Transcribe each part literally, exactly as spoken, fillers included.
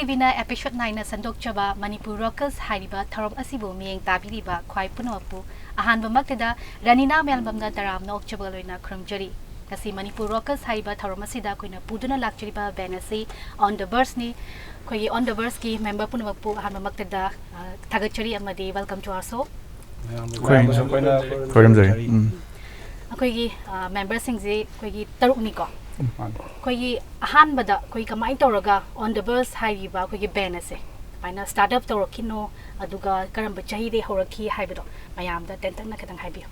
ꯕꯤꯅ episode nine ꯅ ꯁꯟꯗꯣꯛꯆꯕ ꯃꯅꯤꯄꯨꯔ ꯔꯣꯀꯔꯁ ꯍꯥꯏꯔꯤꯕ ꯊꯧꯔꯝ ꯑꯁꯤꯕꯨ ꯃꯤꯠꯌꯦꯡ ꯇꯥꯕꯤꯔꯤꯕ ꯈ꯭ꯋꯥꯏ ꯄꯨꯝꯅꯃꯛꯄꯨ ꯑꯍꯥꯟꯕꯃꯛꯇꯗ ꯔꯥꯅꯤꯅꯥ ꯃꯌꯥꯝꯕꯝꯅ ꯇꯔꯥꯝꯅ ꯑꯣꯛꯆꯕ ꯂꯣꯏꯅ ꯈꯨꯔꯨꯝꯖꯔꯤ꯫ ꯉꯁꯤ ꯃꯅꯤꯄꯨꯔ ꯔꯣꯀꯔꯁ ꯍꯥꯏꯔꯤꯕ ꯊꯧꯔꯝ ꯑꯁꯤꯗ ꯑꯩꯈꯣꯏꯅ ꯄꯨꯗꯨꯅ ꯂꯥꯛꯆꯔꯤꯕ ꯕꯦꯟ ꯑꯁꯤ On the Verge ꯅꯤ꯫ ꯑꯩꯈꯣꯏꯒꯤ On the Verge ꯀꯤ ꯃꯦꯝꯕꯔ ꯄꯨꯝꯅꯃꯛꯄꯨ ꯑꯍꯥꯟꯕꯃꯛꯇꯗ, ꯑ, ꯊꯥꯒꯠꯆꯔꯤ ꯑꯃꯗꯤ welcome to our show꯫ ꯃꯌꯥꯝꯕꯨ ꯑꯩꯈꯣꯏ ꯃꯌꯥꯝꯕꯨꯁꯨ ꯑꯩꯈꯣꯏꯅ ꯈꯨꯔꯨꯝꯖꯔꯤ꯫ ꯈꯨꯔꯨꯝꯖꯔꯤ꯫ ꯎꯝ꯫ ꯑꯩꯈꯣꯏꯒꯤ, ꯑ, ꯃꯦꯝꯕꯔꯁꯤꯡꯁꯦ ꯑꯩꯈꯣꯏꯒꯤ ꯇꯔꯨꯛꯅꯤꯀꯣ꯫ ꯃꯥꯅꯤ꯫ ꯑꯩꯈꯣꯏꯒꯤ ꯑꯍꯥꯟꯕꯗ ꯑꯩꯈꯣꯏ ꯀꯃꯥꯏꯅ ꯇꯧꯔꯒ On the Verge ꯍꯥꯏꯔꯤꯕ ꯑꯩꯈꯣꯏꯒꯤ ꯕꯦꯟ ꯑꯁꯦ ꯀꯃꯥꯏꯅ start up ꯇꯧꯔꯛꯈꯤꯅꯣ, ꯑꯗꯨꯒ ꯀꯔꯝꯕ ꯆꯍꯤꯗꯒꯤ ꯍꯧꯔꯛꯈꯤ ꯍꯥꯏꯕꯗꯣ ꯃꯌꯥꯝꯗ ꯇꯦꯟꯇꯛꯅ ꯈꯤꯇꯪ ꯍꯥꯏꯕꯤꯌꯨ꯫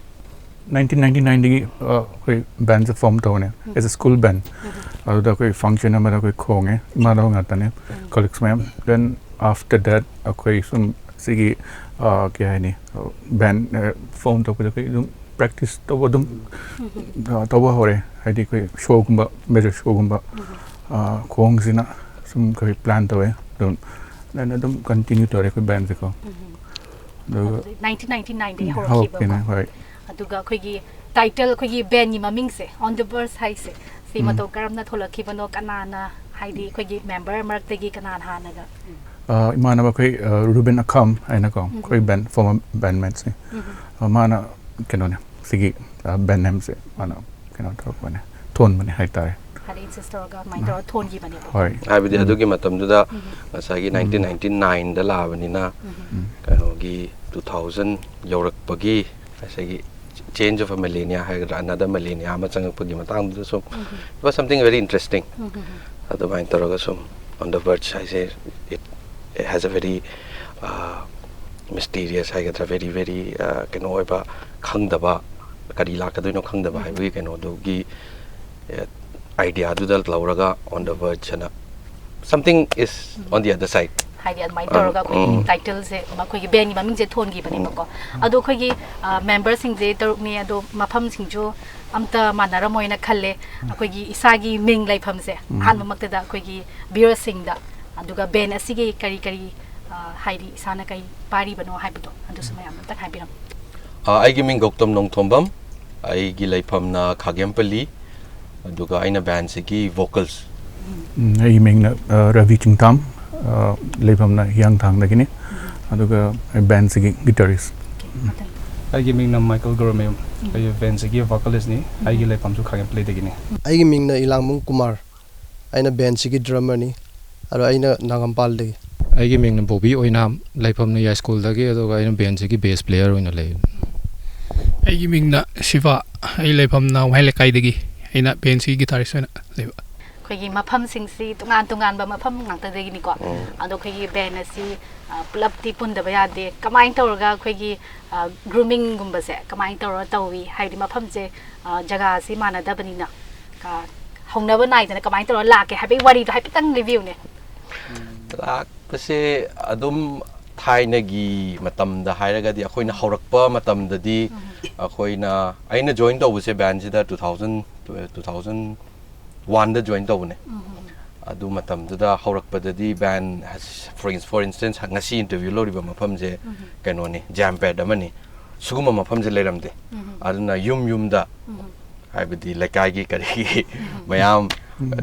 Nineteen ninety nine ꯗꯒꯤ, ꯑ, ꯑꯩꯈꯣꯏ ꯕꯦꯟꯁꯦ form ꯇꯧꯕꯅꯦ, ꯎꯝ꯫ As a school band꯫ ꯎꯝ꯫ ꯑꯗꯨꯗ ꯑꯩꯈꯣꯏ function ꯑꯃꯗ ꯑꯩꯈꯣꯏ ꯈꯣꯡꯉꯦ, ꯏꯃꯥꯟꯅꯕ ꯉꯥꯛꯇꯅꯦ, ꯎꯝ꯫ Colleagues ꯃꯌꯥꯝ꯫ Then after that ꯑꯩꯈꯣꯏ ꯁꯨꯝ ꯁꯤꯒꯤ, ꯑ, ꯀꯩ ꯍꯥꯏꯅꯤ, ꯕꯦꯟ, ꯑ, form ꯇꯧꯕꯗ ꯑꯩꯈꯣꯏ ꯑꯗꯨꯝ practice ꯇꯧꯕ ꯑꯗꯨꯝ, ꯎꯝ꯫ ꯑ, ꯇꯧꯕ ꯍꯧꯔꯦ꯫ ꯍꯥꯏꯗꯤ ꯑꯩꯈꯣꯏ showꯒꯨꯝꯕ, major showꯒꯨꯝꯕ, ꯎꯝ꯫ ꯑ, ꯈꯣꯡꯁꯤꯅ ꯁꯨꯝ ꯑꯩꯈꯣꯏ plan ꯇꯧꯋꯦ꯫ ꯑꯗꯨꯝ, then ꯑꯗꯨꯝ continue ꯇꯧꯔꯦ ꯑꯩꯈꯣꯏ ꯕꯦꯟꯁꯦꯀꯣ꯫ ꯎꯝ꯫ ꯑꯗꯨꯒ ꯑꯗꯨꯗꯤ nineteen ninety nine ꯗꯒꯤ ꯎꯝ, ꯍꯧꯔꯛꯈꯤꯕꯀꯣ꯫ ꯍꯧꯔꯛꯈꯤꯅꯦ, ꯍꯣꯏ꯫ ꯑꯗꯨꯒ ꯑꯩꯈꯣꯏꯒꯤ title, ꯑꯩꯈꯣꯏꯒꯤ ꯕꯦꯟꯒꯤ ꯃꯃꯤꯡꯁꯦ On the Verge ꯍꯥꯏꯁꯦ, ꯁꯤ ꯎꯝ꯫ ꯃꯇꯧ ꯀꯔꯝꯅ ꯊꯣꯛꯂꯛꯈꯤꯕꯅꯣ, ꯀꯅꯥꯅ, ꯍꯥꯏꯗꯤ ꯑꯩꯈꯣꯏꯒꯤ ꯃꯦꯝꯕꯔ ꯃꯔꯛꯇꯒꯤ ꯀꯅꯥꯅ ꯍꯥꯟꯅꯒ? ꯑ, ꯏꯃꯥꯟꯅꯕ ꯑꯩꯈꯣꯏ, ꯑ, ꯔꯨꯕꯤꯟ ꯑꯈꯥꯝ ꯍꯥꯏꯅꯀꯣ, ꯎꯝ꯫ ꯑꯩꯈꯣꯏ ꯕꯦꯟ, former bandmateꯁꯅꯤ꯫ ꯎꯝ꯫ ꯑ, ꯃꯥꯅ ꯀꯩꯅꯣꯅꯦ, ꯁꯤꯒꯤ, ꯑ, ꯕꯦꯟ ꯅꯦꯝꯁꯦ ꯃꯥꯅ ꯀꯩꯅꯣ ꯇꯧꯔꯛꯄꯅꯦ, ꯊꯣꯟꯕꯅꯦ ꯍꯥꯏꯇꯥꯔꯦ꯫ ꯍꯥꯏꯗꯤ insist ꯇꯧꯔꯒ ꯑꯗꯨꯃꯥꯏꯅ ꯇꯧꯔꯒ ꯊꯣꯟꯈꯤꯕꯅꯦꯕ꯫ ꯍꯣꯏ꯫ ꯍꯥꯏꯕꯗꯤ ꯎꯝ꯫ ꯑꯗꯨꯒꯤ ꯃꯇꯝꯗꯨꯗ ꯎꯝ꯫ ꯉꯁꯥꯏꯒꯤ ꯎꯝ꯫ nineteen ninety nine ꯗ ꯂꯥꯛꯑꯕꯅꯤꯅ ꯎꯝ꯫ ꯎꯝ꯫ ꯀꯩꯅꯣꯒꯤ two thousand ꯌꯧꯔꯛꯄꯒꯤ ꯉꯁꯥꯏꯒꯤ change of a millennia ꯍꯥꯏꯒꯗ꯭ꯔꯥ, another millennia ꯑꯃ ꯆꯪꯉꯛꯄꯒꯤ ꯃꯇꯥꯡꯗꯨꯗ ꯁꯨꯝ ꯎꯝ꯫ It was something very interesting꯫ ꯎꯝ꯫ ꯑꯗꯨꯃꯥꯏꯅ ꯇꯧꯔꯒ ꯁꯨꯝ On the Verge ꯍꯥꯏꯁꯦ, it, it has a very, uh, mysterious ꯍꯥꯏꯒꯗ꯭ꯔꯥ, very, very, uh, ꯀꯩꯅꯣ ꯑꯣꯏꯕ, ꯈꯪꯗꯕ, ꯀꯔꯤ ꯂꯥꯛꯀꯗꯣꯏꯅꯣ ꯈꯪꯗꯕ ꯎꯝ꯫ ꯍꯥꯏꯕꯒꯤ ꯀꯩꯅꯣꯗꯨꯒꯤ, ꯑ, idea ꯗꯨꯗ ꯂꯧꯔꯒ On the Verge ꯍꯥꯏꯅ something is um. On the other side꯫ ꯍꯥꯏꯗꯤ ꯑꯗꯨꯃꯥꯏꯅ ꯑ, ꯇꯧꯔꯒ ꯑꯩꯈꯣꯏꯒꯤ ꯎꯝ꯫ Title ꯁꯦ, ꯑꯩꯈꯣꯏꯒꯤ ꯕꯦꯟꯒꯤ ꯃꯃꯤꯡꯁꯦ ꯊꯣꯟꯈꯤꯕꯅꯦꯕꯀꯣ꯫ ꯎꯝ꯫ ꯑꯗꯣ ꯑꯩꯈꯣꯏꯒꯤ, ꯑ, ꯃꯦꯝꯕꯔꯁꯤꯡꯁꯦ ꯇꯔꯨꯛꯅꯤ, ꯑꯗꯣ ꯃꯐꯝꯁꯤꯡꯁꯨ ꯑꯝꯇ ꯃꯥꯟꯅꯔꯝꯃꯣꯏꯅ ꯈꯜꯂꯦ꯫ ꯎꯝ꯫ ꯑꯩꯈꯣꯏꯒꯤ ꯏꯁꯥꯒꯤ ꯃꯤꯡ ꯂꯩꯐꯝꯁꯦ ꯎꯝ꯫ ꯑꯍꯥꯟꯕꯃꯛꯇꯗ ꯑꯩꯈꯣꯏꯒꯤ viewer ꯁꯤꯡꯗ, ꯑꯗꯨꯒ ꯕꯦꯟ ꯑꯁꯤꯒꯤ ꯀꯔꯤ ꯀꯔꯤ, ꯑ, ꯍꯥꯏꯗꯤ ꯏꯁꯥꯅ ꯀꯔꯤ ꯄꯥꯏꯔꯤꯕꯅꯣ ꯍꯥꯏꯕꯗꯣ, ꯑꯗꯨꯁꯨ ꯃꯌꯥꯝ ꯑꯝꯇꯪ ꯍꯥꯏꯕꯤꯔꯝꯃꯨ꯫ ꯑ, ꯑꯩꯒꯤ ꯃꯤꯡ ꯒꯧꯇꯝ ꯅꯣꯡꯊꯣꯝꯕꯝ, ꯑꯩꯒꯤ ꯂꯩꯐꯝꯅ ꯈꯥꯒꯦꯝꯄꯜꯂꯤ, ꯑꯗꯨꯒ ꯑꯩꯅ ꯕꯦꯟꯁꯤꯒꯤ vocals꯫ ꯎꯝ, ꯑꯩꯒꯤ ꯃꯤꯡꯅ, ꯑ, ꯔꯕꯤ ꯆꯤꯡꯊꯥꯝ, ꯑ, ꯂꯩꯐꯝꯅ ꯍꯤꯌꯥꯡꯊꯥꯡꯗꯒꯤꯅꯤ꯫ ꯑꯗꯨꯒ ꯑꯩ ꯕꯦꯟꯁꯤꯒꯤ ꯒꯤꯇꯥꯔꯤꯁ꯫ ꯑꯩꯒꯤ ꯃꯤꯡꯅ ꯃꯥꯏꯀꯦꯜ ꯒꯧꯔꯃꯌꯨꯝ꯫ ꯑꯩ ꯕꯦꯟꯁꯤꯒꯤ ꯚꯣꯀꯥꯂꯤꯁꯅꯤ꯫ ꯑꯩꯒꯤ ꯂꯩꯐꯝꯁꯨ ꯈꯥꯉꯦꯝ ꯄꯂꯩꯗꯒꯤꯅꯤ꯫ ꯑꯩꯒꯤ ꯃꯤꯡꯅ ꯏꯂꯥꯡꯕꯝ ꯀꯨꯃꯥꯔ꯫ ꯑꯩꯅ ꯕꯦꯟꯁꯤꯒꯤ ꯗ꯭ꯔꯃꯔꯅꯤ꯫ ꯑꯗꯣ ꯑꯩꯅ ꯅꯥꯒꯥꯝꯄꯥꯜꯗꯒꯤ꯫ ꯑꯩꯒꯤ ꯃꯤꯡꯅ ꯕꯣꯕꯤ ꯑꯣꯏꯅꯥꯝ, ꯂꯩꯐꯝꯅ ꯌꯥꯏꯁ꯭ꯀꯨꯜꯗꯒꯤ, ꯑꯗꯨꯒ ꯑꯩꯅ ꯕꯦꯟꯁꯤꯒꯤ ꯕꯦꯁ ꯄ꯭ꯂꯦꯌꯔ ꯑꯣꯏꯅ ꯂꯩ꯫ ꯑꯩꯒꯤ ꯃꯤꯡꯅ ꯁꯤꯕꯥ꯫ ꯑꯩ ꯂꯩꯐꯝꯅ ꯋꯥꯍꯦꯡ ꯂꯩꯀꯥꯏꯗꯒꯤ꯫ ꯑꯩꯅ ꯕꯦꯟꯁꯤꯒꯤ ꯒꯤꯇꯥꯔꯤꯁ ꯑꯣꯏꯅ ꯂꯩꯕ꯫ ꯑꯩꯈꯣꯏꯒꯤ ꯃꯐꯝꯁꯤꯡꯁꯤ ꯇꯣꯉꯥꯟ ꯇꯣꯉꯥꯟꯕ ꯃꯐꯝ ꯉꯥꯛꯇꯗꯒꯤꯅꯤꯀꯣ꯫ ꯑꯗꯣ ꯑꯩꯈꯣꯏꯒꯤ ꯕꯦꯟ ꯑꯁꯤ, ꯑ, ꯄꯨꯂꯞꯇꯤ ꯄꯨꯟꯗꯕ ꯌꯥꯗꯦ꯫ ꯀꯃꯥꯏꯅ ꯇꯧꯔꯒ ꯑꯩꯈꯣꯏꯒꯤ, ꯑ, ꯒ꯭ꯔꯨꯃꯤꯡꯒꯨꯝꯕꯁꯦ ꯀꯃꯥꯏꯅ ꯇꯧꯔꯒ ꯇꯧꯏ? ꯍꯥꯏꯕꯗꯤ ꯃꯐꯝꯁꯦ, ꯑ, ꯖꯒꯥꯁꯤ ꯃꯥꯟꯅꯗꯕꯅꯤꯅ, ꯑ, ꯍꯧꯅꯕ ꯅꯥꯏꯗꯅ ꯀꯃꯥꯏꯅ ꯇꯧꯔꯒ ꯂꯥꯛꯀꯦ ꯍꯥꯏꯕꯒꯤ ꯋꯥꯔꯤꯗꯣ ꯍꯥꯏꯐꯦꯠꯇꯪ ꯂꯤꯕꯤꯌꯨꯅꯦ꯫ ꯂꯥꯛꯄꯁꯦ ꯑꯗꯨꯝ ꯊꯥꯏꯅꯒꯤ ꯃꯇꯝꯗ ꯍꯥꯏꯔꯒꯗꯤ, ꯑꯩꯈꯣꯏꯅ ꯍꯧꯔꯛꯄ ꯃꯇꯝꯗꯗꯤ, ꯑꯩꯈꯣꯏꯅ, ꯑꯩꯅ ꯖꯣꯏꯟ ꯇꯧꯕꯁꯦ ꯕꯦꯟꯁꯤꯗ two thousand, two thousand one ꯗ ꯖꯣꯏꯟ ꯇꯧꯕꯅꯦ꯫ ꯑꯗꯨ ꯃꯇꯝꯗꯨꯗ ꯍꯧꯔꯛꯄꯗꯗꯤ ꯕꯦꯟ, for ins-, for instance, ꯉꯁꯤ ꯏꯟꯇꯔꯚ꯭ꯌꯨ ꯂꯧꯔꯤꯕ ꯃꯐꯝꯁꯦ ꯀꯩꯅꯣꯅꯤ, ꯖꯦꯝꯄꯦꯠ ꯑꯃꯅꯤ꯫ ꯁꯤꯒꯨꯝꯕ ꯃꯐꯝꯁꯦ ꯂꯩꯔꯝꯗꯦ꯫ ꯑꯗꯨꯅ ꯌꯨꯝ ꯌꯨꯝꯗ, ꯍꯥꯏꯕꯗꯤ ꯂꯩꯀꯥꯏꯒꯤ ꯀꯔꯤꯒꯤ ꯃꯌꯥꯝ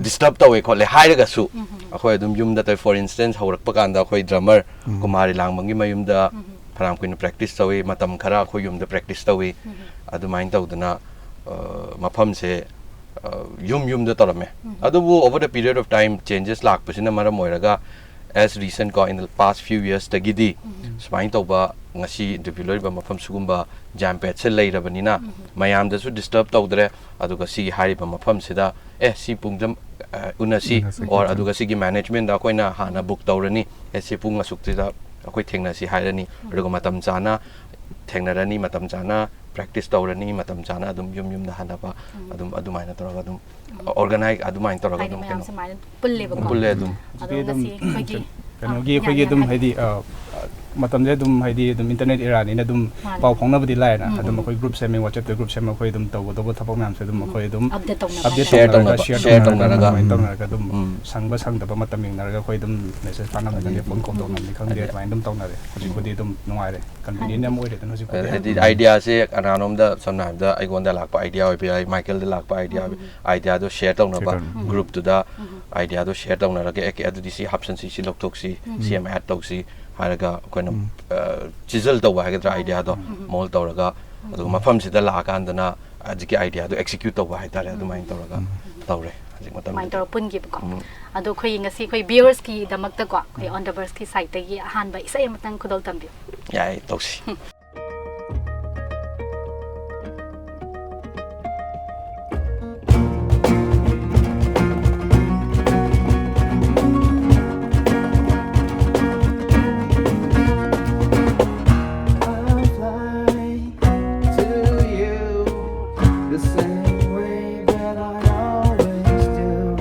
ꯗꯤꯁꯇꯔꯕ ꯇꯧꯋꯦ ꯈꯣꯠꯂꯦ ꯍꯥꯏꯔꯒꯁꯨ, ꯑꯩꯈꯣꯏ ꯑꯗꯨꯝ ꯌꯨꯝꯗ ꯇꯧꯋꯤ꯫ For instance, ꯍꯧꯔꯛꯄ ꯀꯥꯟꯗ ꯑꯩꯈꯣꯏ ꯗ꯭ꯔꯃꯔ ꯀꯨꯃꯥꯔ ꯏꯂꯥꯡꯕꯝꯒꯤ ꯃꯌꯨꯝꯗ ꯐꯅꯌꯥꯝ ꯀꯨꯏꯅ ꯄ꯭ꯔꯦꯛꯇꯤꯁ ꯇꯧꯋꯤ꯫ ꯃꯇꯝ ꯈꯔ ꯑꯩꯈꯣꯏ ꯌꯨꯝꯗ ꯄ꯭ꯔꯦꯛꯇꯤꯁ ꯇꯧꯋꯤ꯫ ꯑꯗꯨꯃꯥꯏꯅ ꯇꯧꯗꯅ, ꯑ, ꯃꯐꯝꯁꯦ, ꯑ, ꯌꯨꯝ ꯌꯨꯝꯗ ꯇꯧꯔꯝꯃꯦ꯫ ꯑꯗꯨꯕꯨ over the period of time changes ꯂꯥꯛꯄꯁꯤꯅ ꯃꯔꯝ ꯑꯣꯏꯔꯒ, as recent ꯀꯣ, in the past few years ꯇꯒꯤꯗꯤ ꯁꯨꯃꯥꯏꯅ ꯇꯧꯕ, ꯉꯁꯤ ꯏꯟꯇꯔꯚ꯭ꯌꯨ ꯂꯧꯔꯤꯕ ꯃꯐꯝ ꯁꯤꯒꯨꯝꯕ ꯖꯦꯝꯄꯦꯠꯁꯦ ꯂꯩꯔꯕꯅꯤꯅ, ꯃꯌꯥꯝꯗꯁꯨ ꯗꯤꯁꯇꯔꯕ ꯇꯧꯗ꯭ꯔꯦ꯫ ꯑꯗꯨꯒ ꯁꯤꯒꯤ ꯍꯥꯏꯔꯤꯕ ꯃꯐꯝꯁꯤꯗ, "ꯑꯦ, ꯁꯤ ꯄꯨꯡꯗ, ꯑ, ꯎꯅꯁꯤ," ꯎꯅꯁꯤ꯫ or ꯑꯗꯨꯒ ꯁꯤꯒꯤ ꯃꯦꯅꯦꯖꯃꯦꯟꯗ ꯑꯩꯈꯣꯏꯅ ꯍꯥꯟꯅ ꯕꯨꯛ ꯇꯧꯔꯅꯤ, "ꯑꯦ, ꯁꯤ ꯄꯨꯡ ꯑꯁꯨꯛꯁꯤꯗ ꯑꯩꯈꯣꯏ ꯊꯦꯡꯅꯁꯤ" ꯍꯥꯏꯔꯅꯤ꯫ ꯑꯗꯨꯒ ꯃꯇꯝ ꯆꯥꯅ ꯊꯦꯡꯅꯔꯅꯤ, ꯃꯇꯝ ꯆꯥꯅ ꯄ꯭ꯔꯦꯛꯇꯤꯁ ꯇꯧꯔꯅꯤ, ꯃꯇꯝ ꯆꯥꯅ ꯑꯗꯨꯝ ꯌꯨꯝ ꯌꯨꯝꯗ ꯍꯟꯅꯕ, ꯑꯗꯨꯝ ꯑꯗꯨꯃꯥꯏꯅ ꯇꯧꯔꯒ ꯑꯗꯨꯝ ꯑꯣꯔꯒꯅꯥꯏꯖ ꯑꯗꯨꯃꯥꯏꯅ ꯇꯧꯔꯒ ꯍꯥꯏꯗꯤ ꯑꯗꯨꯝ ꯃꯌꯥꯝ ꯀꯩꯅꯣ ꯁꯨꯃꯥꯏꯅ ꯄꯨꯜꯂꯦꯕꯀꯣ꯫ ꯄꯨꯜꯂꯦ ꯑꯗꯨꯝ꯫ ꯑꯗꯣ ꯍꯧꯖꯤꯛꯀꯤ ꯑꯗꯨꯝ ꯉꯁꯤ ꯑꯩꯈꯣꯏꯒꯤ, ꯀꯩꯅꯣꯒꯤ ꯑꯥ, ꯑꯩꯈꯣꯏꯒꯤ ꯌꯥꯅꯤ, ꯑꯗꯨꯝ ꯌꯥꯅꯤ, ꯍꯥꯏꯗꯤ, ꯑ, ꯃꯇꯝꯁꯦ ꯑꯗꯨꯝ, ꯍꯥꯏꯗꯤ, ꯑꯗꯨꯝ internet eraꯅꯤꯅ ꯑꯗꯨꯝ ꯃꯥꯅꯦ꯫ ꯄꯥꯎ ꯐꯥꯎꯅꯕꯗꯤ ꯂꯥꯏꯔꯦꯅ, ꯎꯝ, ꯑꯗꯨꯝ ꯎꯝ꯫ ꯑꯩꯈꯣꯏ group ꯁꯦꯝꯃꯦ, WhatsApp-ꯇ group ꯁꯦꯝꯃꯦ, ꯑꯩꯈꯣꯏ ꯑꯗꯨꯝ ꯇꯧꯒꯗꯧꯕ ꯊꯕꯛ ꯃꯌꯥꯝꯁꯦ ꯑꯗꯨꯝ ꯎꯝ꯫ ꯑꯩꯈꯣꯏ ꯑꯗꯨꯝ Update ꯇꯧꯅꯕ꯫ Update share ꯇꯧꯅꯔꯒ, ꯇꯧꯅꯔꯒ, share share ꯇꯧꯅꯔꯒ ꯇꯧꯅꯔꯒ꯫ ꯑꯗꯨꯃꯥꯏꯅ ꯇꯧꯅꯔꯒ ꯑꯗꯨꯝ ꯎꯝ꯫ ꯁꯪꯕ ꯁꯪꯗꯕ ꯃꯇꯝ ꯌꯦꯡꯅꯔꯒ ꯑꯩꯈꯣꯏ ꯑꯗꯨꯝ message ꯊꯥꯅꯕ ꯈꯪꯗꯦ, ꯎꯝ꯫ Phone call ꯇꯧꯅꯕꯅꯤ ꯈꯪꯗꯦ, ꯑꯗꯨ ꯑꯗꯨꯃꯥꯏꯅ ꯑꯗꯨꯝ ꯇꯧꯅꯔꯦ꯫ ꯍꯧꯖꯤꯛꯄꯨꯗꯤ ꯎꯝ꯫ ꯑꯗꯨꯝ ꯅꯨꯡꯉꯥꯏꯔꯦ, convenient ꯌꯥꯝ ꯑꯣꯏꯔꯦꯗꯅ ꯍꯧꯖꯤꯛꯄꯨꯗꯤ꯫ ꯍꯥꯏꯗꯤ ideaꯁꯦ ꯀꯅꯥꯅꯣꯝꯗ, ꯁꯝꯅ ꯍꯥꯏꯔꯕꯗ ꯑꯩꯉꯣꯟꯗ ꯂꯥꯛꯄ idea ꯑꯣꯏꯕ ꯌꯥꯏ, ꯃꯥꯏꯀꯦꯜꯗ ꯂꯥꯛꯄ idea ꯑꯣꯏꯕ, ꯎꯝ꯫ Ideaꯗꯣ share ꯇꯧꯅꯕ share ꯇꯧꯅꯕ꯫ Groupꯇꯨꯗ ꯎꯝ꯫ Ideaꯗꯣ share ꯇꯧꯅꯔꯒ, "ꯑꯦ, ꯑꯗꯨꯗꯤ ꯁꯤ ꯍꯥꯞꯆꯟꯁꯤ, ꯁꯤ ꯂꯧꯊꯣꯛꯁꯤ, ꯎꯝ꯫ ꯁꯤ ꯑꯃ add ꯇꯧꯁꯤ" ꯍꯥꯏꯔꯒ ꯑꯩꯈꯣꯏꯅ, ꯎꯝ꯫ ꯑ, chisel ꯇꯧꯕ ꯍꯥꯏꯒꯗ꯭ꯔꯥ, ꯎꯝ꯫ Ideaꯗꯣ ꯎꯝ꯫ Mould ꯇꯧꯔꯒ, ꯎꯝ꯫ ꯑꯗꯨꯒ ꯃꯐꯝꯁꯤꯗ ꯂꯥꯛꯑꯀꯥꯟꯗꯅ ꯍꯧꯖꯤꯛꯀꯤ ideaꯗꯣ execute ꯇꯧꯕ ꯍꯥꯏꯇꯥꯔꯦ, ꯎꯝ꯫ ꯑꯗꯨꯃꯥꯏꯅ ꯇꯧꯔꯒ ꯎꯝ꯫ ꯇꯧꯔꯦ ꯍꯧꯖꯤꯛ ꯑꯗꯨꯃꯥꯏꯅ ꯃꯇꯝꯗꯗꯤ꯫ ꯇꯧꯔ ꯄꯨꯟꯈꯤꯕꯀꯣ꯫ ꯎꯝ꯫ ꯑꯗꯣ ꯑꯩꯈꯣꯏ ꯉꯁꯤ ꯑꯩꯈꯣꯏ viewersꯀꯤꯗꯃꯛꯇꯀꯣ, ꯑꯩꯈꯣꯏ ꯎꯝ꯫ On The Verseꯀꯤ siteꯇꯒꯤ ꯑꯍꯥꯟꯕ ꯏꯁꯩ ꯑꯃꯇꯪ ꯈꯨꯗꯣꯜ ꯇꯝꯕꯤꯌꯨ꯫ ꯌꯥꯏ, ꯇꯧꯁꯤ꯫ I fly to you the same way that I always do.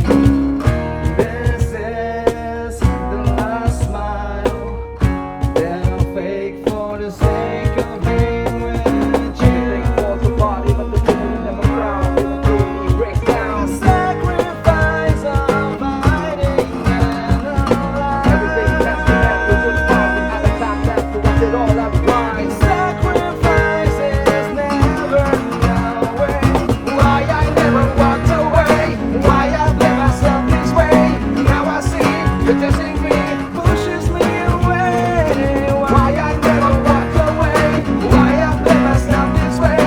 This is the last smile that I'll fake for the sake of being with you. Anything for somebody, but the truth never found. Break down. Sacrifice of hiding and alive. Everything that's connected to the problem at the top, that's the rest it all up right. Sacrifice is never our way. Why I never walked away? Why I blame myself this way? Now I see you're testing me, pushes me away. Why I never walked away? Why I blame myself this way?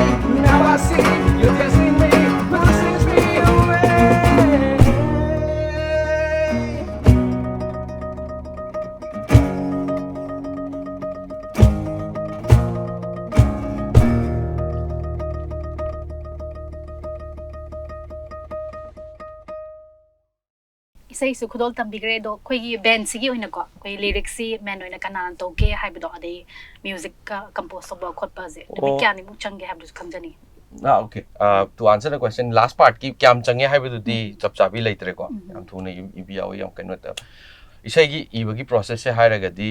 Now I see you're testing me, pushes me away. ꯏꯁꯩꯁꯨ ꯈꯨꯗꯣꯜ ꯇꯝꯕꯤꯈ꯭ꯔꯦ, ꯑꯗꯣ ꯑꯩꯈꯣꯏꯒꯤ bandꯁꯤꯒꯤ ꯑꯣꯏꯅꯀꯣ, ꯑꯩꯈꯣꯏ lyricsꯁꯤ main ꯑꯣꯏꯅ ꯀꯅꯥꯅ ꯇꯧꯒꯦ ꯍꯥꯏꯕꯗꯣ, ꯑꯗꯩ musicꯀ compose ꯇꯧꯕ ꯈꯣꯠꯄꯁꯦ ꯅꯨꯃꯤꯠ ꯑꯣ꯫ ꯀꯌꯥꯅꯤꯃꯨꯛ ꯆꯪꯒꯦ ꯍꯥꯏꯕꯗꯨꯁꯨ ꯈꯪꯖꯅꯤꯡꯉꯤ꯫ ꯑꯥ, okay. Ah, to answer the question, last partꯀꯤ ꯀꯌꯥꯝ ꯆꯪꯉꯦ ꯍꯥꯏꯕꯗꯨꯗꯤ ꯎꯝ꯫ ꯆꯞ ꯆꯥꯕꯤ ꯂꯩꯇ꯭ꯔꯦꯀꯣ꯫ ꯎꯝ꯫ ꯌꯥꯝ ꯊꯨꯅ ꯏ-, ꯏꯕ ꯌꯥꯎꯋꯤ, ꯌꯥꯝ ꯀꯩꯅꯣ ꯇꯧ-, ꯏꯁꯩꯒꯤ ꯏꯕꯒꯤ ꯄ꯭ꯔꯣꯁꯦꯁꯁꯦ ꯍꯥꯏꯔꯒꯗꯤ,